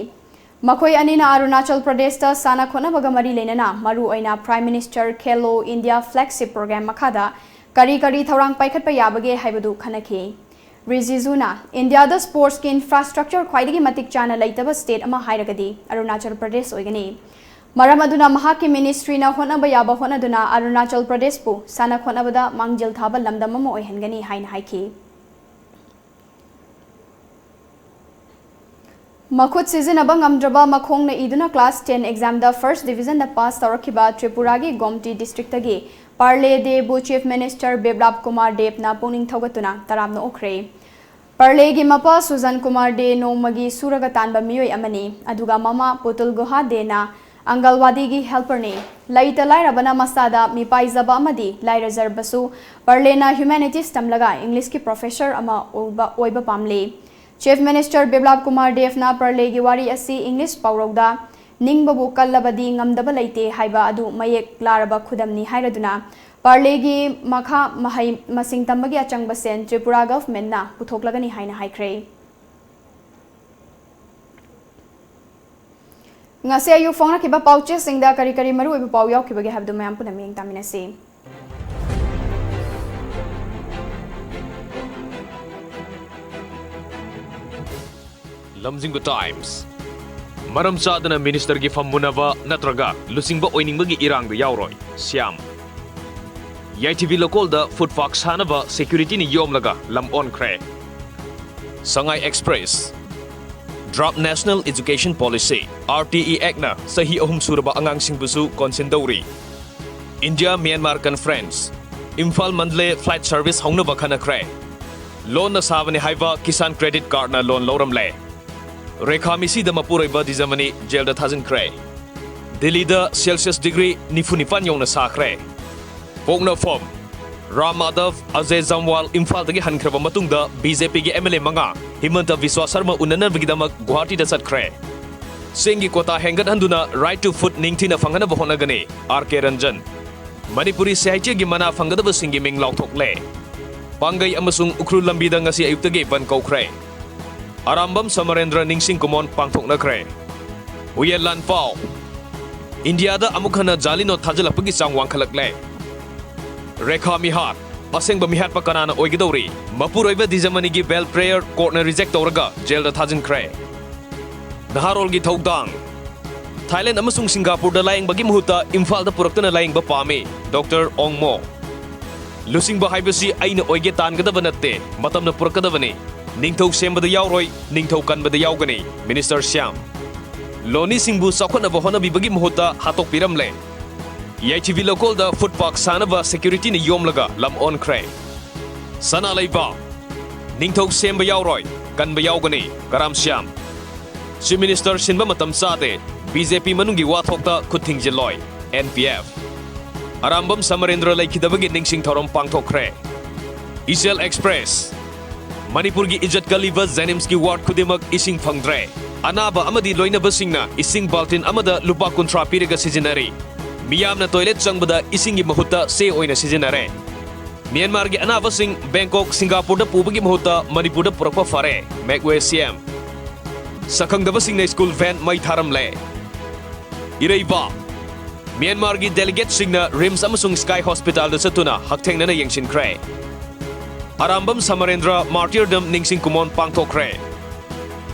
ꯃꯈꯣꯏ ꯑꯅꯤꯅ ꯑꯔꯨꯅꯥꯆꯜ ꯄ꯭ꯔꯗꯦꯁꯇ ꯁꯥꯟꯅ ꯈꯣꯠꯅꯕꯒ ꯃꯔꯤ ꯂꯩꯅꯅ ꯃꯔꯨꯑꯣꯏꯅ Prime Minister Khelo India Flagship Program ꯃꯈꯥꯗ ꯀꯔꯤ ꯀꯔꯤ ꯊꯧꯔꯥꯡ ꯄꯥꯏꯈꯠꯄ ꯌꯥꯕꯒꯦ ꯍꯥꯏꯕꯗꯨ ꯈꯟꯅꯈꯤ꯫ ꯔꯤꯖꯤꯖꯨꯅ ꯏꯟꯗꯤꯌꯥꯗ sports ꯀꯤ infrastructure ꯈ꯭ꯋꯥꯏꯗꯒꯤ ꯃꯇꯤꯛ ꯆꯥꯅ ꯂꯩꯇꯕ state ꯑꯃ ꯍꯥꯏꯔꯒꯗꯤ ꯑꯔꯨꯅꯥꯆꯜ ꯄ꯭ꯔꯗꯦꯁ ꯑꯣꯏꯒꯅꯤ꯫ ꯃꯔꯝ ꯑꯗꯨꯅ ꯃꯍꯥꯛꯀꯤ ministry ꯅ ꯍꯣꯠꯅꯕ ꯌꯥꯕ ꯍꯣꯠꯅꯗꯨꯅ ꯑꯔꯨꯅꯥꯆꯜ ꯄ꯭ꯔꯗꯦꯁꯄꯨ ꯁꯥꯟꯅ ꯈꯣꯠꯅꯕꯗ ꯃꯥꯡꯖꯤꯜ ꯊꯥꯕ ꯂꯝꯗꯝ ꯑꯃ ꯑꯣꯏꯍꯟꯒꯅꯤ ꯍꯥꯏꯅ ꯍꯥꯏꯈꯤ꯫ ꯃꯈꯨꯠ ꯁꯤꯖꯤꯟꯅꯕ ꯉꯝꯗ꯭ꯔꯕ ꯃꯈꯣꯡꯅ ꯏꯗꯨꯅ class ten exam ꯗ first division ꯗ pass ꯇꯧꯔꯛꯈꯤꯕ ꯇ꯭ꯔꯤꯄꯨꯔꯥꯒꯤ ꯒꯣꯝꯇꯤ district ꯇꯒꯤ ꯄꯥꯔꯂꯦ ꯗꯦꯕꯨ Chief Minister ꯕꯤꯄ꯭ꯂꯕ ꯀꯨꯃꯥꯔ ꯗꯦꯕꯅ ꯄꯨꯛꯅꯤꯡ ꯊꯧꯒꯠꯇꯨꯅ ꯇꯔꯥꯝꯅ ꯑꯣꯛꯈ꯭ꯔꯦ꯫ ꯄꯥꯔꯂꯦꯒꯤ ꯃꯄꯥ ꯁꯨꯖꯟ ꯀꯨꯃꯥꯔ ꯗꯦ ꯅꯣꯡꯃꯒꯤ ꯁꯨꯔꯒ ꯇꯥꯟꯕ ꯃꯤꯑꯣꯏ ꯑꯃꯅꯤ, ꯑꯗꯨꯒ ꯃꯃꯥ ꯄꯨꯇꯨꯜ ꯒꯨꯍꯥ ꯗꯦꯅ ꯑꯪꯒꯜꯋꯥꯗꯤꯒꯤ helper ꯅꯤ꯫ ꯂꯩꯇ ꯂꯥꯏꯔꯕꯅ ꯃꯁꯥꯗ ꯃꯤꯄꯥꯏꯖꯕ ꯑꯃꯗꯤ ꯂꯥꯏꯔꯖꯔꯕꯁꯨ ꯄꯥꯔꯂꯦꯅ humanities ꯇꯝꯂꯒ English ꯀꯤ professor ꯑꯃ ꯑꯣꯏꯕ, ꯑꯣꯏꯕ ꯄꯥꯝꯂꯤ꯫ Chief Minister ꯕꯤꯄ꯭ꯂꯕ ꯀꯨꯃꯥꯔ ꯗꯦꯕꯅ ꯄꯥꯔꯂꯦꯒꯤ ꯋꯥꯔꯤ ꯑꯁꯤ English ꯄꯥꯎꯔꯧꯗ "ꯅꯤꯡꯕꯕꯨ ꯀꯜꯂꯕꯗꯤ ꯉꯝꯗꯕ ꯂꯩꯇꯦ" ꯍꯥꯏꯕ ꯑꯗꯨ ꯃꯌꯦꯛ ꯂꯥꯔꯕ ꯈꯨꯗꯝꯅꯤ ꯍꯥꯏꯔꯗꯨꯅ, ꯄꯥꯔꯂꯦꯒꯤ ꯃꯈꯥ ꯃꯍꯩ ꯃꯁꯤꯡ ꯇꯝꯕꯒꯤ ꯑꯆꯪꯕ ꯁꯦꯟ ꯇ꯭ꯔꯤꯄꯨꯔꯥ government ꯅ ꯄꯨꯊꯣꯛꯂꯒꯅꯤ ꯍꯥꯏꯅ ꯍꯥꯏꯈ꯭ꯔꯦ꯫ ꯉꯁꯤ ꯑꯌꯨꯛ ꯐꯣꯡꯂꯛꯈꯤꯕ ꯄꯥꯎꯆꯦꯁꯤꯡꯗ ꯀꯔꯤ ꯀꯔꯤ ꯃꯔꯨꯑꯣꯏꯕ ꯄꯥꯎ ꯌꯥꯎꯈꯤꯕꯒꯦ ꯍꯥꯏꯕꯗꯨ ꯃꯌꯥꯝ ꯄꯨꯟꯅ ꯃꯤꯠꯌꯦꯡ ꯇꯥꯃꯤꯟꯅꯁꯤ꯫ ꯂꯝꯖꯤꯡꯕ Times꯫ ꯃꯔꯝ ꯆꯥꯗꯅ minister ꯒꯤ ꯐꯝ ꯃꯨꯟꯅꯕ ꯅꯠꯇ꯭ꯔꯒ ꯂꯨꯆꯤꯡꯕ ꯑꯣꯏꯅꯤꯡꯕꯒꯤ ꯏꯔꯥꯡꯗ ꯌꯥꯎꯔꯣꯏ, ꯁ꯭ꯌꯥꯝ꯫ ꯌꯥꯏꯊꯤꯕꯤ ꯂꯧꯀꯣꯜꯗ ꯐꯨꯠ ꯄꯥꯛ ꯁꯥꯅꯕ ꯁꯦꯀ꯭ꯌꯨꯔꯤꯇꯤꯅ ꯌꯣꯝꯂꯒ ꯂꯝ ꯑꯣꯟꯈ꯭ꯔꯦ꯫ ꯁꯉꯥꯏ express. Draft National Education Policy, R T E Act ꯅ ꯆꯍꯤ ꯑꯍꯨꯝ ꯁꯨꯔꯕ ꯑꯉꯥꯡꯁꯤꯡꯕꯨꯁꯨ ꯀꯣꯟꯁꯤꯟꯗꯧꯔꯤ꯫ India Myanmar conference. Imphal Mandalay flight service ꯍꯧꯅꯕ ꯈꯟꯅꯈ꯭ꯔꯦ꯫ ꯂꯣꯟꯅ ꯁꯥꯕꯅꯤ ꯍꯥꯏꯕ ꯀꯤꯁꯥꯟ ꯀ꯭ꯔꯦꯗꯤꯠ ꯀꯥꯔꯗꯅ ꯂꯣꯟ ꯂꯧꯔꯝꯂꯦ꯫ ꯔꯦꯈꯥ ꯃꯤꯁꯤꯗ ꯃꯄꯨꯔꯣꯏꯕ ꯗꯤꯖꯃꯅꯤ ꯖꯦꯜꯗ ꯊꯥꯖꯤꯟꯈ꯭ꯔꯦ꯫ ꯗꯤꯜꯂꯤꯗ ꯁꯦꯜꯁꯤꯌꯁ ꯗꯤꯒ꯭ꯔꯤ ꯅꯤꯐꯨ ꯅꯤꯄꯥꯟ ꯌꯧꯅ ꯁꯥꯈ꯭ꯔꯦ꯫ ꯄꯣꯛꯅꯐꯝ꯫ ꯔꯥꯝ ꯃꯥꯙꯕ, ꯑꯖꯌ ꯖꯝꯋꯥꯜ ꯏꯝꯐꯥꯜꯗꯒꯤ ꯍꯟꯈ꯭ꯔꯕ ꯃꯇꯨꯡꯗ ꯕꯤ ꯖꯦ ꯄꯤꯒꯤ ꯑꯦꯝ ꯑꯦꯜ ꯑꯦ ꯃꯉꯥ ꯍꯤꯃꯟꯇ ꯕꯤꯁ꯭ꯋꯥ ꯁꯔꯃ ꯎꯅꯅꯕꯒꯤꯗꯃꯛ ꯒꯨꯋꯥꯍꯥꯇꯤꯗ ꯆꯠꯈ꯭ꯔꯦ꯫ ꯁꯤꯡꯒꯤ ꯀꯣꯇꯥ ꯍꯦꯟꯒꯠꯍꯟꯗꯨꯅ right to food ꯅꯤꯡꯊꯤꯅ ꯐꯪꯍꯟꯅꯕ ꯍꯣꯠꯅꯒꯅꯤ, ꯑꯥꯔ ꯀꯦ ꯔꯟꯖꯟ꯫ ꯃꯅꯤꯄꯨꯔꯤ ꯁꯥꯍꯤꯇ꯭ꯌꯒꯤ ꯃꯅꯥ ꯐꯪꯒꯗꯕꯁꯤꯡꯒꯤ ꯃꯤꯡ ꯂꯥꯎꯊꯣꯛꯂꯦ꯫ ꯄꯥꯡꯒꯩ ꯑꯃꯁꯨꯡ ꯎꯈ꯭ꯔꯨꯜ ꯂꯝꯕꯤꯗ ꯉꯁꯤ ꯑꯌꯨꯛꯇꯒꯤ ꯕꯟ ꯀꯧꯈ꯭ꯔꯦ꯫ ꯑꯔꯥꯝꯕꯝ ꯁꯃꯔꯦꯟꯗ꯭ꯔ ꯅꯤꯡꯁꯤꯡ ꯀꯨꯃꯣꯟ ꯄꯥꯡꯊꯣꯛꯅꯈ꯭ꯔꯦ꯫ ꯎꯌꯦꯟ ꯂꯥꯟ ꯄꯥꯎ꯫ ꯏꯟꯗꯤꯌꯥꯗ ꯑꯃꯨꯛ ꯍꯟꯅ ꯖꯥꯂꯤ ꯅꯣꯠ ꯊꯥꯖꯤꯜꯂꯛꯄꯒꯤ ꯆꯥꯡ ꯋꯥꯡꯈꯠꯂꯛꯂꯦ꯫ ꯔꯦꯈꯥ ꯃꯤꯍꯥꯠ꯫ ꯑꯁꯦꯡꯕ ꯃꯤꯍꯥꯠꯄ ꯀꯅꯥꯅ ꯑꯣꯏꯒꯗꯧꯔꯤ? ꯃꯄꯨꯔꯣꯏꯕ ꯗꯤꯖꯃꯅꯤꯒꯤ ꯕꯦꯜ ꯄ꯭ꯔꯦꯌꯔ ꯀꯣꯔꯠꯅ ꯔꯤꯖꯦꯛ ꯇꯧꯔꯒ ꯖꯦꯜꯗ ꯊꯥꯖꯤꯟꯈ꯭ꯔꯦ꯫ ꯅꯍꯥꯔꯣꯜꯒꯤ ꯊꯧꯗꯥꯡ꯫ ꯊꯥꯏꯂꯦꯟ ꯑꯃꯁꯨꯡ ꯁꯤꯡꯒꯥꯄꯨꯔꯗ ꯂꯥꯌꯦꯡꯕꯒꯤ ꯃꯍꯨꯠꯇ ꯏꯝꯐꯥꯜꯗ ꯄꯨꯔꯛꯇꯨꯅ ꯂꯥꯌꯦꯡꯕ ꯄꯥꯝꯃꯤ, ꯗꯣꯛꯇꯔ ꯑꯣꯡꯃꯣ꯫ ꯂꯨꯆꯤꯡꯕ ꯍꯥꯏꯕꯁꯤ ꯑꯩꯅ ꯑꯣꯏꯒꯦ ꯇꯥꯟꯒꯗꯕ ꯅꯠꯇꯦ, ꯃꯇꯝꯅ ꯄꯨꯔꯛꯀꯗꯕꯅꯤ꯫ ꯅꯤꯡꯊꯧ ꯁꯦꯝꯕꯗ ꯌꯥꯎꯔꯣꯏ, ꯅꯤꯡꯊꯧ ꯀꯟꯕꯗ ꯌꯥꯎꯒꯅꯤ, ꯃꯤꯅꯤꯁꯇꯔ ꯁ꯭ꯌꯥꯝ꯫ ꯂꯣꯅꯤꯁꯤꯡꯕꯨ ꯆꯥꯎꯈꯠꯅꯕ ꯍꯣꯠꯅꯕꯤꯕꯒꯤ ꯃꯍꯨꯠꯇ ꯍꯥꯠꯇꯣꯛꯄꯤꯔꯝꯂꯦ꯫ ꯌꯥꯏꯊꯤꯕꯤ ꯂꯧꯀꯣꯜꯗ ꯐꯨꯠ ꯄꯥꯛ ꯁꯥꯅꯕ ꯁꯦꯀ꯭ꯌꯨꯔꯤꯇꯤꯅ ꯌꯣꯝꯂꯒ ꯂꯝ ꯑꯣꯟꯈ꯭ꯔꯦ꯫ ꯁꯅꯥ ꯂꯩꯕꯥꯛ꯫ ꯅꯤꯡꯊꯧ ꯁꯦꯝꯕ ꯌꯥꯎꯔꯣꯏ, ꯀꯟꯕ ꯌꯥꯎꯒꯅꯤ, ꯀꯔꯥꯝ ꯁ꯭ꯌꯥꯝ꯫ ꯆꯤꯐ ꯃꯤꯅꯤꯁꯇꯔ ꯁꯤꯟꯕ ꯃꯇꯝ ꯆꯥꯗꯦ, ꯕꯤ ꯖꯦ ꯄꯤ ꯃꯅꯨꯡꯒꯤ ꯋꯥꯊꯣꯛꯇ ꯈꯨꯠ ꯊꯤꯡꯖꯤꯜꯂꯣꯏ, ꯑꯦꯟ ꯄꯤ ꯑꯦꯐ꯫ ꯑꯔꯥꯝꯕꯝ ꯁꯃꯔꯦꯟꯗ꯭ꯔ ꯂꯩꯈꯤꯗꯕꯒꯤ ꯅꯤꯡꯁꯤꯡ ꯊꯧꯔꯝ ꯄꯥꯡꯊꯣꯛꯈ꯭ꯔꯦ꯫ ꯏꯆꯦꯜ ꯑꯦꯛꯁꯄ꯭ꯔꯦꯁ꯫ ꯃꯅꯤꯄꯨꯔꯒꯤ ꯏꯖꯠ ꯀꯜꯂꯤꯕ ꯖꯦꯅꯤꯝꯁꯀꯤ ꯋꯥꯔꯗ ꯈꯨꯗꯤꯡꯃꯛ ꯏꯁꯤꯡ ꯐꯪꯗ꯭ꯔꯦ꯫ ꯑꯅꯥꯕ ꯑꯃꯗꯤ ꯂꯣꯏꯅꯕꯁꯤꯡꯅ ꯏꯁꯤꯡ ꯕꯥꯜꯇꯤꯟ ꯑꯃꯗ ꯂꯨꯄꯥ ꯀꯨꯟꯊ꯭ꯔꯥ ꯄꯤꯔꯒ ꯁꯤꯖꯤꯟꯅꯔꯤ꯫ ꯃꯤꯌꯥꯝꯅ ꯇꯣꯏꯂꯦꯠ ꯆꯪꯕꯗ ꯏꯁꯤꯡꯒꯤ ꯃꯍꯨꯠꯇ ꯆꯦ ꯑꯣꯏꯅ ꯁꯤꯖꯤꯟꯅꯔꯦ꯫ ꯃ꯭ꯌꯥꯟꯃꯥꯔꯒꯤ ꯑꯅꯥꯕꯁꯤꯡ ꯕꯦꯡꯀꯣꯛ, ꯁꯤꯡꯒꯥꯄꯨꯔꯗ ꯄꯨꯕꯒꯤ ꯃꯍꯨꯠꯇ ꯃꯅꯤꯄꯨꯔꯗ ꯄꯨꯔꯛꯄ ꯐꯔꯦ, ꯃꯦꯛꯋꯦ ꯁꯤ ꯑꯦꯝ꯫ ꯁꯛꯈꯪꯗꯕꯁꯤꯡꯅ ꯁ꯭ꯀꯨꯜ ꯚꯦꯟ ꯃꯩ ꯊꯥꯔꯝꯂꯦ꯫ ꯏꯔꯩꯕꯥꯛ꯫ ꯃ꯭ꯌꯥꯟꯃꯥꯔꯒꯤ ꯗꯦꯂꯤꯒꯦꯠꯁꯤꯡꯅ ꯔꯤꯝꯁ ꯑꯃꯁꯨꯡ ꯁ꯭ꯀꯥꯏ ꯍꯣꯁꯄꯤꯇꯥꯜꯗ ꯆꯠꯇꯨꯅ ꯍꯛꯊꯦꯡꯅꯅ ꯌꯦꯡꯁꯤꯟꯈ꯭ꯔꯦ꯫ ꯑꯔꯥꯝꯕꯝ ꯁꯃꯔꯦꯟꯗ꯭ꯔ ꯃꯥꯔꯇꯤꯔꯗꯝ ꯅꯤꯡꯁꯤꯡ ꯀꯨꯃꯣꯟ ꯄꯥꯡꯊꯣꯛꯈ꯭ꯔꯦ꯫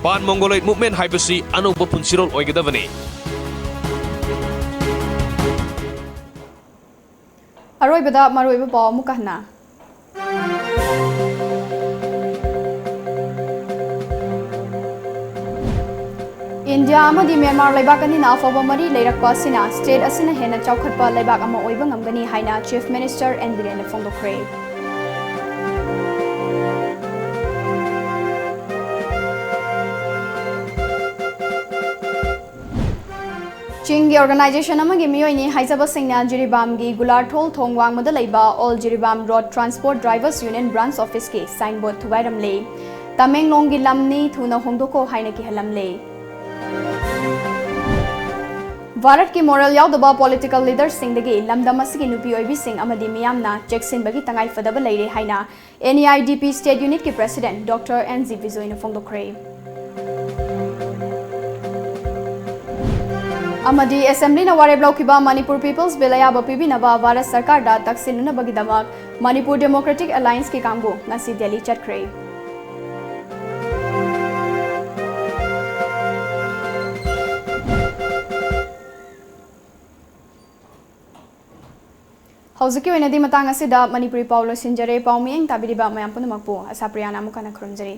ꯄꯥꯟ ꯃꯣꯡꯒꯣꯂꯣꯏꯗ ꯃꯨꯚꯃꯦꯟꯠ ꯍꯥꯏꯕꯁꯤ ꯑꯅꯧꯕ ꯄꯨꯟꯁꯤꯔꯣꯜ ꯑꯣꯏꯒꯗꯕꯅꯤ꯫ ꯑꯔꯣꯏꯕꯗ ꯃꯔꯨꯑꯣꯏꯕ ꯄꯥꯎ ꯑꯃꯨꯛꯀ ꯍꯟꯅ꯫ ꯏꯟꯗꯤꯌꯥ ꯑꯃꯗꯤ ꯃ꯭ꯌꯥꯟꯃꯥꯔ ꯂꯩꯕꯥꯛ ꯑꯅꯤꯅ ꯑꯐꯕ ꯃꯔꯤ ꯂꯩꯔꯛꯄ ꯑꯁꯤꯅ state ꯑꯁꯤꯅ ꯍꯦꯟꯅ ꯆꯥꯎꯈꯠꯄ ꯂꯩꯕꯥꯛ ꯑꯃ ꯑꯣꯏꯕ ꯉꯝꯒꯅꯤ ꯍꯥꯏꯅ Chief Minister ꯑꯦꯟ ꯕꯤꯔꯦꯟꯅ ꯐꯣꯡꯗꯣꯛꯈ꯭ꯔꯦ꯫ ꯆꯤꯡꯒꯤ organization ꯑꯃꯒꯤ ꯃꯤꯑꯣꯏꯅꯤ ꯍꯥꯏꯖꯕꯁꯤꯡꯅ ꯖꯤꯔꯤꯕꯥꯝꯒꯤ ꯒꯨꯂꯥꯔꯊꯣꯜ ꯊꯣꯡ ꯋꯥꯡꯃꯗ ꯂꯩꯕ All Jiribam Road Transport Drivers Union Branch Officeꯀꯤ signboard ꯊꯨꯒꯥꯏꯔꯝꯂꯦ꯫ "ꯇꯃꯦꯡꯂꯣꯡꯒꯤ ꯂꯝꯅꯤ, ꯊꯨꯅ ꯍꯣꯡꯗꯣꯛꯀꯣ" ꯍꯥꯏꯅ ꯀꯤꯍꯜꯂꯝꯂꯦ꯫ ꯚꯥꯔꯠꯀꯤ moral ꯌꯥꯎꯗꯕ political leaderꯁꯤꯡꯗꯒꯤ ꯂꯝꯗꯝ ꯑꯁꯤꯒꯤ ꯅꯨꯄꯤ ꯑꯣꯏꯕꯤꯁꯤꯡ ꯑꯃꯗꯤ ꯃꯤꯌꯥꯝꯅ ꯆꯦꯛꯁꯤꯟꯕꯒꯤ ꯇꯉꯥꯏꯐꯗꯕ ꯂꯩꯔꯦ ꯍꯥꯏꯅ N E I D P state unitꯀꯤ president Doctor N G ꯕꯤꯖꯣꯏꯅ ꯐꯣꯡꯗꯣꯛꯈ꯭ꯔꯦ꯫ ꯑꯃꯗꯤ assemblyꯅ ꯋꯥꯔꯦꯞ ꯂꯧꯈꯤꯕ Manipur People's Bill ꯑꯌꯥꯕ ꯄꯤꯕꯤꯅꯕ ꯚꯥꯔꯠ ꯁꯔꯀꯥꯔꯗ ꯇꯛꯁꯤꯟꯅꯅꯕꯒꯤꯗꯃꯛ Manipur Democratic Allianceꯀꯤ ꯀꯥꯡꯕꯨ ꯉꯁꯤ ꯗꯦꯜꯂꯤ ꯆꯠꯈ꯭ꯔꯦ꯫ ꯍꯧꯖꯤꯛꯀꯤ ꯑꯣꯏꯅꯗꯤ ꯃꯇꯥꯡ ꯑꯁꯤꯗ ꯃꯅꯤꯄꯨꯔꯤ ꯄꯥꯎ ꯂꯣꯏꯁꯤꯟꯖꯔꯦ꯫ ꯄꯥꯎ ꯃꯤꯠꯌꯦꯡ ꯇꯥꯕꯤꯔꯤꯕ ꯃꯌꯥꯝ ꯄꯨꯝꯅꯃꯛꯄꯨ ꯑꯁꯥꯄ꯭ꯔꯤꯌꯥꯅ ꯑꯃꯨꯛ ꯍꯟꯅ ꯈꯨꯔꯨꯝꯖꯔꯤ꯫